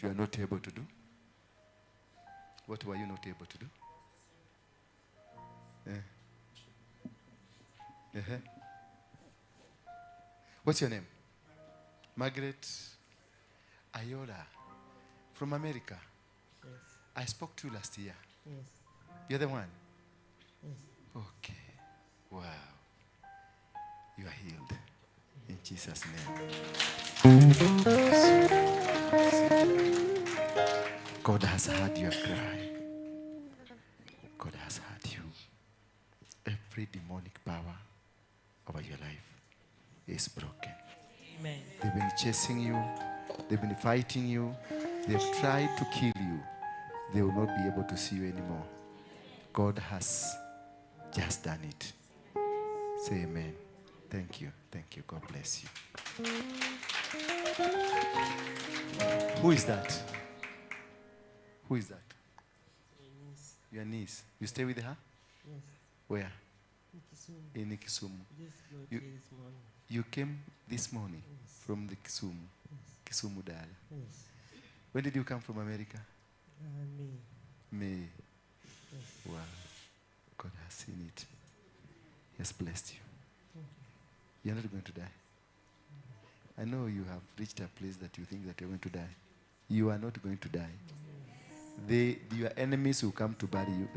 you are not able to do? What were you not able to do? Yeah. What's your name? Margaret Ayola from America. Yes. I spoke to you last year. Yes. You're the one? Yes. Okay. Wow. You are healed. In Jesus' name. God has heard your cry. God has heard you. Every demonic power over your life is broken. Amen. They've been chasing you. They've been fighting you. They've tried to kill you. They will not be able to see you anymore. God has just done it. Say amen. Thank you. Thank you. God bless you. Who is that? Who is that? My niece. Your niece. You stay with her? Yes. Where? In Kisumu. In Kisumu. Just got here this morning. You came this morning? Yes. From the Kisumu. Yes. Kisumu Dala. Yes. When did you come from America? May. May. Yes. Wow. God has seen it. He has blessed you. Thank you. You're not going to die. I know you have reached a place that you think that you're going to die. You are not going to die. Your enemies will come to bury you.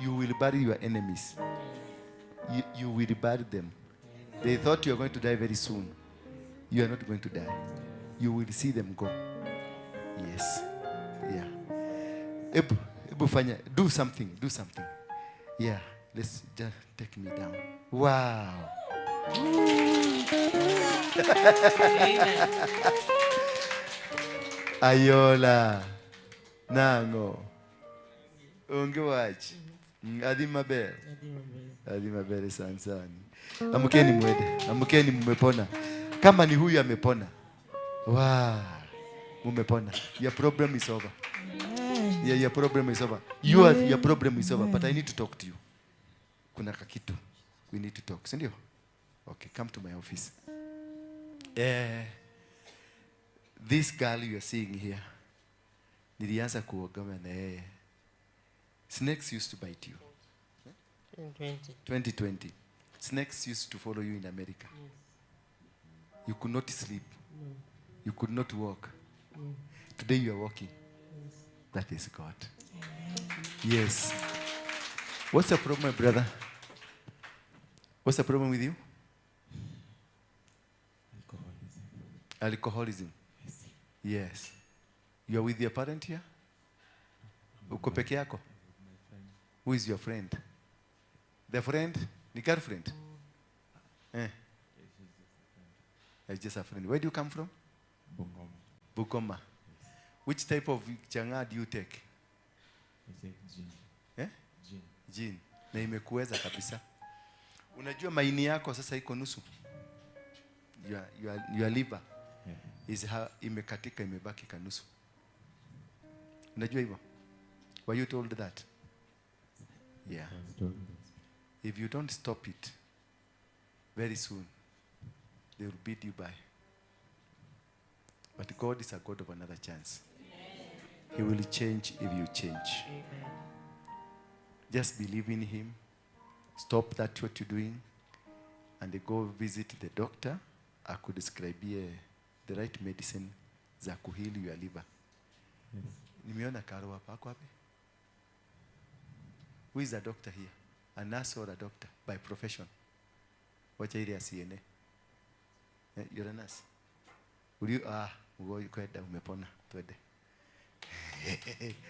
You will bury your enemies. You will bury them. They thought you are going to die very soon. You are not going to die. You will see them go. Yes. Yeah. Ebu fanya. Do something. Do something. Yeah. Let's just take me down. Wow. Ayola. Nango. Unge wach. Adi maber. Adi maber sana sana. Amkeni mwede. Amkeni mmepona. Kama ni huyu amepona. Wow. Mumepona. Your problem is over. Yeah, your problem is over. Your problem is over, but I need to talk to you. Kuna kakitu. We need to talk. Sindio? Okay, come to my office. This girl you are seeing here, nilianza kuogama na yeye. Snakes used to bite you. 2020. Snakes used to follow you in America. Yes. You could not sleep. No. You could not walk. No. Today you are walking. Yes. That is God. Yes. What's the problem, my brother? What's the problem with you? Alcoholism. Alcoholism. Yes. Yes. You are with your parent here? Uko peke yako? Who is your friend? The friend? The girlfriend? Eh. It's just a friend. Where do you come from? Bungoma. Bungoma. Yes. Which type of chang'aa do you take? I take gin. Eh? Gin. Gin. Na imekuweza kabisa. Unajua maini yako sasa iko nusu. Your liver. Yeah. Is imekatika, imebaki kanusu. Unajua hivyo? Were you told that? Yeah. If you don't stop it, very soon, they will beat you by. But God is a God of another chance. He will change if you change. Amen. Just believe in him. Stop that what you're doing. And go visit the doctor. I could describe the right medicine za kuheal your liver. Yes. Nimeona Karo hapa. Ako wapi? Who is a doctor here? A nurse or a doctor by profession? Wacha ile ya CNA. You're a nurse. Will you kwenda umepona. Twende.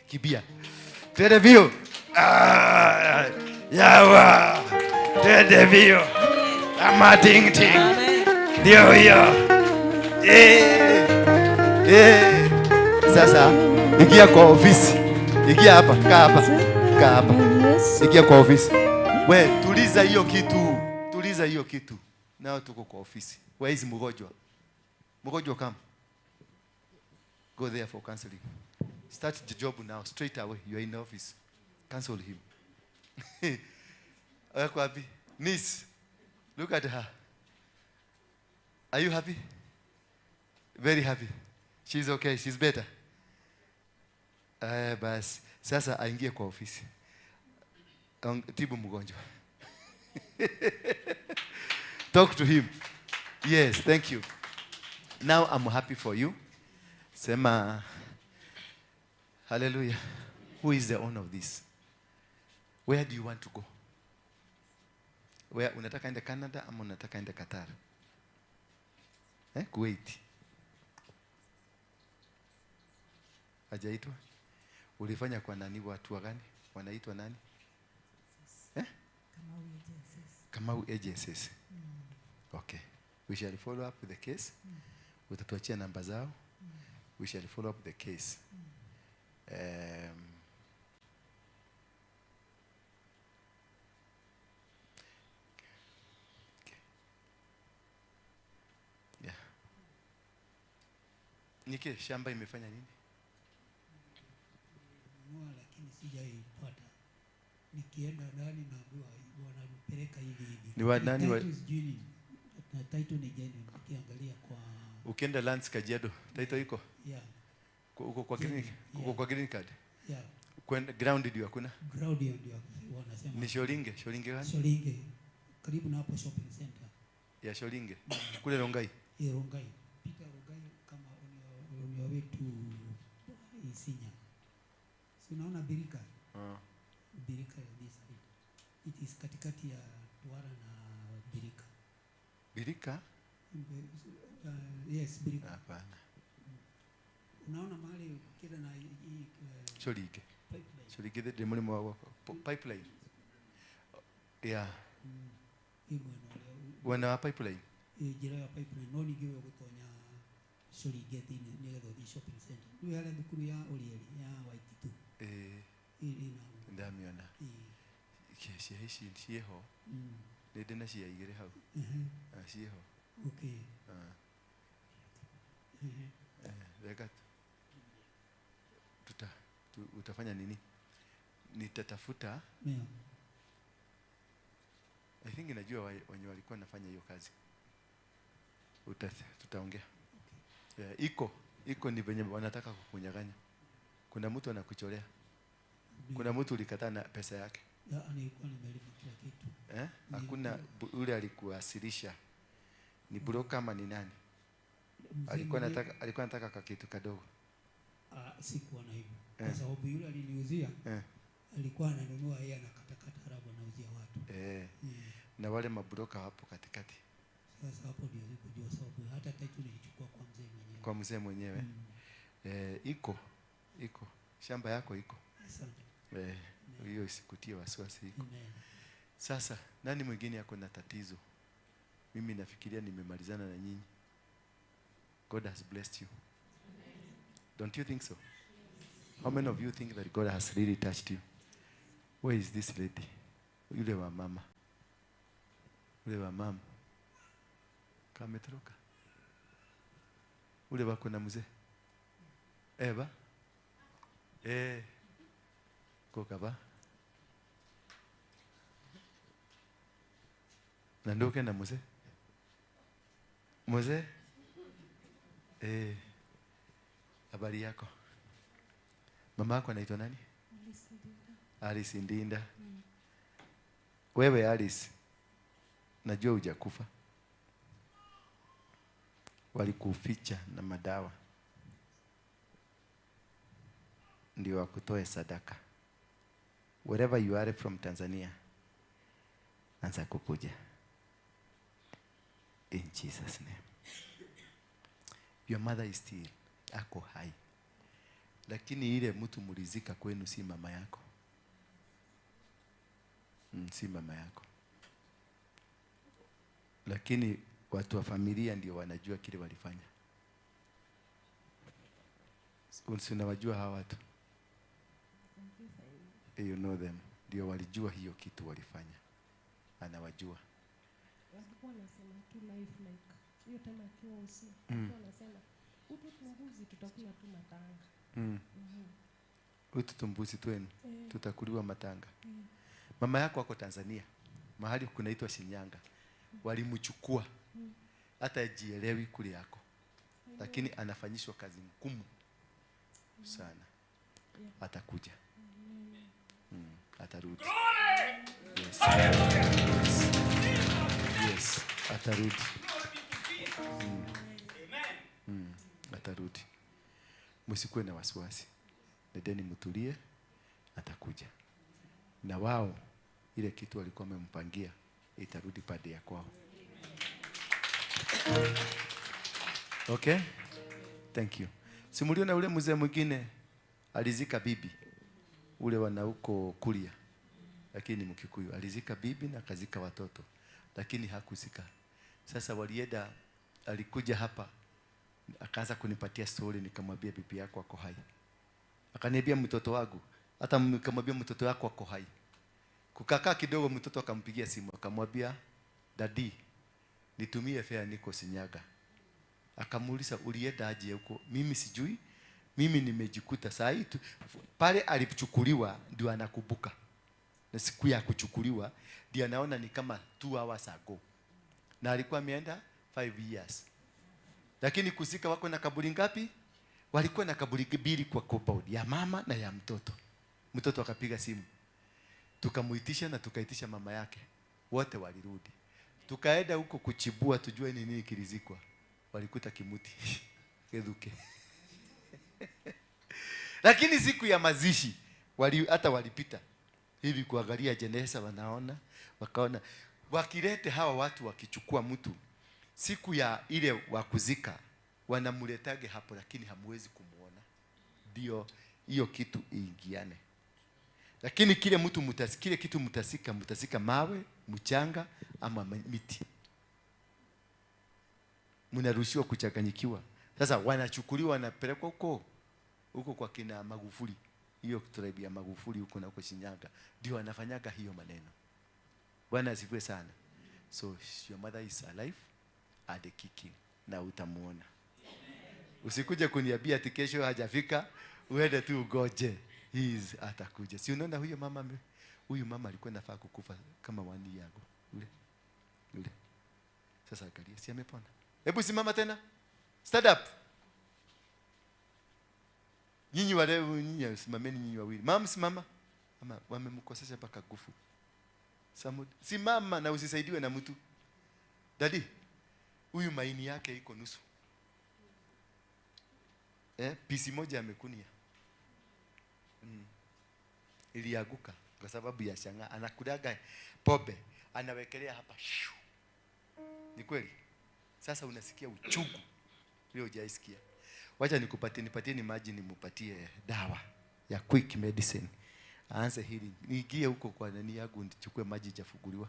Kibia. Twende vio. Yawa. Twende vio. Ama ting ting. Ndio hiyo. Sasa ingia kwa ofisi. Ingia hapa, kaa hapa. Kaa hapa. Ingia kwa ofisi. We, tuliza hiyo kitu. Tuliza hiyo kitu. Nao tuko kwa ofisi. Where is mgonjwa? Mgonjwa come. Go there for counseling. Start the job now, straight away. You are in the office. Cancel him. Wako wapi? Niece, look at her. Are you happy? Very happy. She's okay. She's better. Basi sasa aingie kwa ofisi. Tibu mgonjwa. Talk to him. Yes, thank you. Now I'm happy for you. Sema hallelujah. Who is the owner of this? Where do you want to go? Where unataka ende Canada ama unataka ende Qatar? Kuwait. Hajaitwa? Ulifanya kwa nani, watu gani? Wanaitwa nani? Kamau Agencies. Kamau Agencies. Okay. We shall follow up with the case. Utatuachia namba zao. We shall follow up the case. Okay. Yeah. Nike, shamba imefanya nini? Lakini sijaipata. Nikienda ndani naambiwa wananipeleka hivi hivi. Ni wa nani wa na title ni genuine nikiangalia kwa ukienda Lands Kajiado title iko? Yeah. Uko kwa green, uko kwa green card? Yeah. Kwenda ground ndio hakuna? Ground ndio wanasema. Ni Sholinge, Sholinge gani? Sholinge. Karibu na hapo shopping center. Ya Sholinge. Kule Rongai. Yeah, Rongai. Pita Rongai kama on your way to Isinya. So unaona Birika? Birika this side. It is katikati ya Duara na Birika. Birika? Yes, Birika. Hapana. Unaona mahali kila na hii Sholinge. Sholinge ndio mlimo wa pipeline. Yeah. Wana wa pipeline. Njira ya pipeline no ningiwe gutonya Sholinge thini ni getha shopping center. Ni yale thukuru ya Olieri ya Waititu. Ina ndamiona. Cia ici ciĩho. Nĩ ndĩ na cia igĩrĩ hau. Ciĩho. Okay. Reka utafanya nini? Nitatafuta. Yeah. I think najua wenye walikuwa nafanya hiyo kazi. Tutaongea. Okay. Yeah, iko ni venye wanataka kukunyang'anya. Kuna mtu anakuchorea. Kuna mtu ulikataa na pesa yake. Ya, nilikuwa nimelipa kila kitu. Hakuna yule alikuwasilisha. Ni broker ama ni nani? Alikuwa anataka kitu kadogo. Sikuwa na hivyo. Kwa sababu yule aliniuzia. Alikuwa ananunua yeye anakatakata halafu anauzia watu. Na wale mabroka hapo katikati. Sasa hapo ndio sikujua sababu hata title nilichukua kwa mzee mwenyewe. Kwa mzee mwenyewe. Iko. Shamba yako iko. Asante. Hiyo isikutie wasiwasi iko. Sasa nani mwingine yako na tatizo? Mimi nafikiria nimemalizana na nyinyi. God has blessed you. Don't you think so? How many of you think that God has really touched you? Where is this lady? Yule wa mama. Yule wa mama. Kametoroka. Ule wako na mzee. Eba. Koka ba. Na ndoke na mzee. Mzee? Habari yako? Mama yako anaitwa nani? Alice Ndinda. Alice Ndinda. Wewe Alice, najua hujakufa. Walikuficha na madawa ndio wakutoe sadaka. Wherever you are from Tanzania, anza kukuja. In Jesus name. Your mother is still ako hai. Lakini ile mtu mulizika kwenu si mama yako. Si mama yako. Lakini watu wa familia ndio wanajua kile walifanya. Unawajua hawa watu? You know them. Ndio walijua hiyo kitu walifanya. Anawajua. Walikuwa wanasema tu life like hiyo time akiwa usiku. Walikuwa wanasema utu tumbuzi tutakula tu matanga. Utu tumbuzi twenu tutakuliwa matanga. Mama yako ako Tanzania. Mahali kunaitwa Shinyanga. Walimchukua. Hata hajielewi kule yako. Lakini anafanyishwa kazi ngumu sana. Atakuja. Atarudi. Yes. Yes. Yes. Atarudi. Atarudi. Msikuwe na wasiwasi. Nendeni mtulie, atakuja. Na wao ile kitu walikuwa wamempangia itarudi pande ya kwao. Okay? Thank you. Simuliona ule mzee mwingine alizika bibi ule wana huko Kuria, lakini Mkikuyu, alizika bibi na akazika watoto, lakini hakuzika. Sasa walienda, alikuja hapa akaanza kunipatia story, nikamwambia bibi yako ako hai. Akaniambia mtoto wangu, hata nikamwambia mtoto wako ako hai. Kukakaa kidogo mtoto akampigia simu akamwambia daddy, nitumie fare niko Sinyaga. Akamuuliza ulienda aje huko? Mimi sijui. Mimi nimejikuta saa hii pale alichukuliwa ndio anakumbuka. Na siku ya kuchukuliwa ndio anaona ni kama 2 hours ago. Na alikuwa ameenda 5 years. Lakini kuzika wako na kaburi ngapi? Walikuwa na kaburi mbili kwa compound, ya mama na ya mtoto. Mtoto akapiga simu. Tukamuitisha na tukaitisha mama yake. Wote walirudi. Tukaenda huko kuchibua tujue ni nini kilizikwa. Walikuta kimuti. Keduke. Lakini siku ya mazishi hata walipita hivi kuangalia jeneza, wanaona, wakaona wakilete hawa watu wakichukua mtu siku ya ile wakuzika wanamuletage hapo, lakini hamwezi kumuona. Ndio hiyo kitu iingiane. Lakini kile mtu mtasikile kitu mtasika, mtasika mawe, mchanga ama miti. Mnaruhusiwa kuchanganyikiwa. Sasa wanachukuliwa wanapelekwa huko huko kwa kina Magufuli. Hiyo tribe ya Magufuli huko na huko Shinyanga ndio wanafanyaga hiyo maneno. Bwana asifiwe sana. So your mother is alive and kicking, na utamuona. Usikuje kuniambia ati kesho hajafika, uende tu ugoje. He is atakuja. Si unaona huyo mama, huyu mama alikuwa anafaa kukufa kama 1 year ago. Yule. Yule. Sasa angalia, si amepona. Hebu simama tena. Stand up. Nyinyi wale, nyinyi simameni nyinyi wawili. Mama simama. Ama wamemkosesha mpaka kufu. Simama na usisaidiwe na mtu. Daddy, huyu maini yake iko nusu. Pisi moja amekunia. Ilianguka kwa sababu ya shanga. Anakulaga pombe, anawekelea hapa. Shoo. Ni kweli? Sasa unasikia uchungu leo hujaisikia. Wacha nikupatie, nipatie ni maji nimupatie dawa ya quick medicine. Aanze hili. Niingie huko kwa nani yangu nichukue maji ijafunguliwa.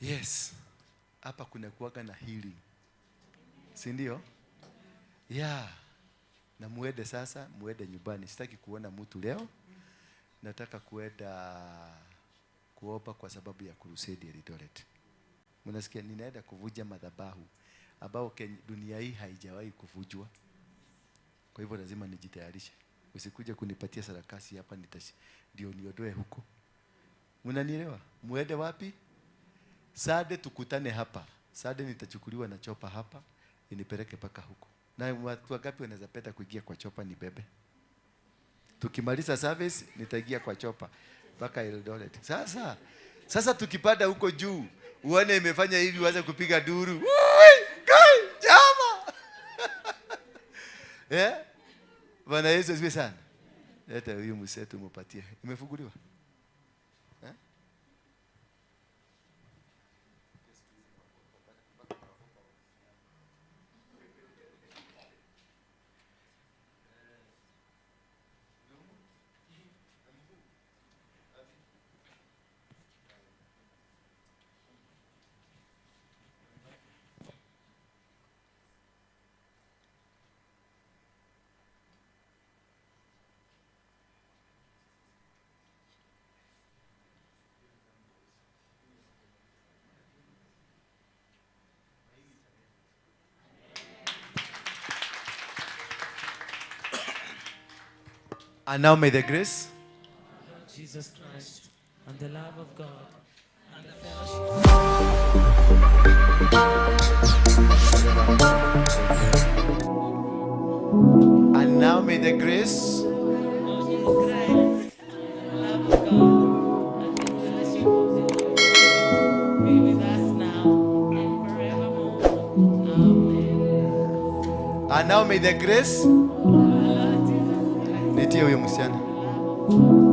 Yes. Hapa kuna kuwaga na healing. Si ndio? Yeah. Na muende sasa, muende nyumbani. Sitaki kuona mtu leo. Nataka kuenda kuomba kwa sababu ya crusade ya Eldoret. Mnasikia ninaenda kuvuja madhabahu ambao dunia hii haijawahi kuvujwa. Kwa hivyo lazima nijitayarishe. Usikuje kunipatia sarakasi hapa ndio niondoe huko. Mnanielewa? Muende wapi? Sade tukutane hapa. Sade nitachukuliwa na chopa hapa inipeleke paka huko. Na watu wangapi wanaweza penda kuingia kwa chopa nibebe? Tukimaliza service nitaingia kwa chopa mpaka Eldoret. Sasa tukipanda huko juu uone imefanya hivi uanze kupiga duru. Ui, kai jama. Bwana Yesu asifiwe sana. Leta huyu msetu mpatie. Imefunguliwa? And now may the grace of Jesus Christ and the love of God and the fellowship. And now And now may the grace. Nitie huyo msichana.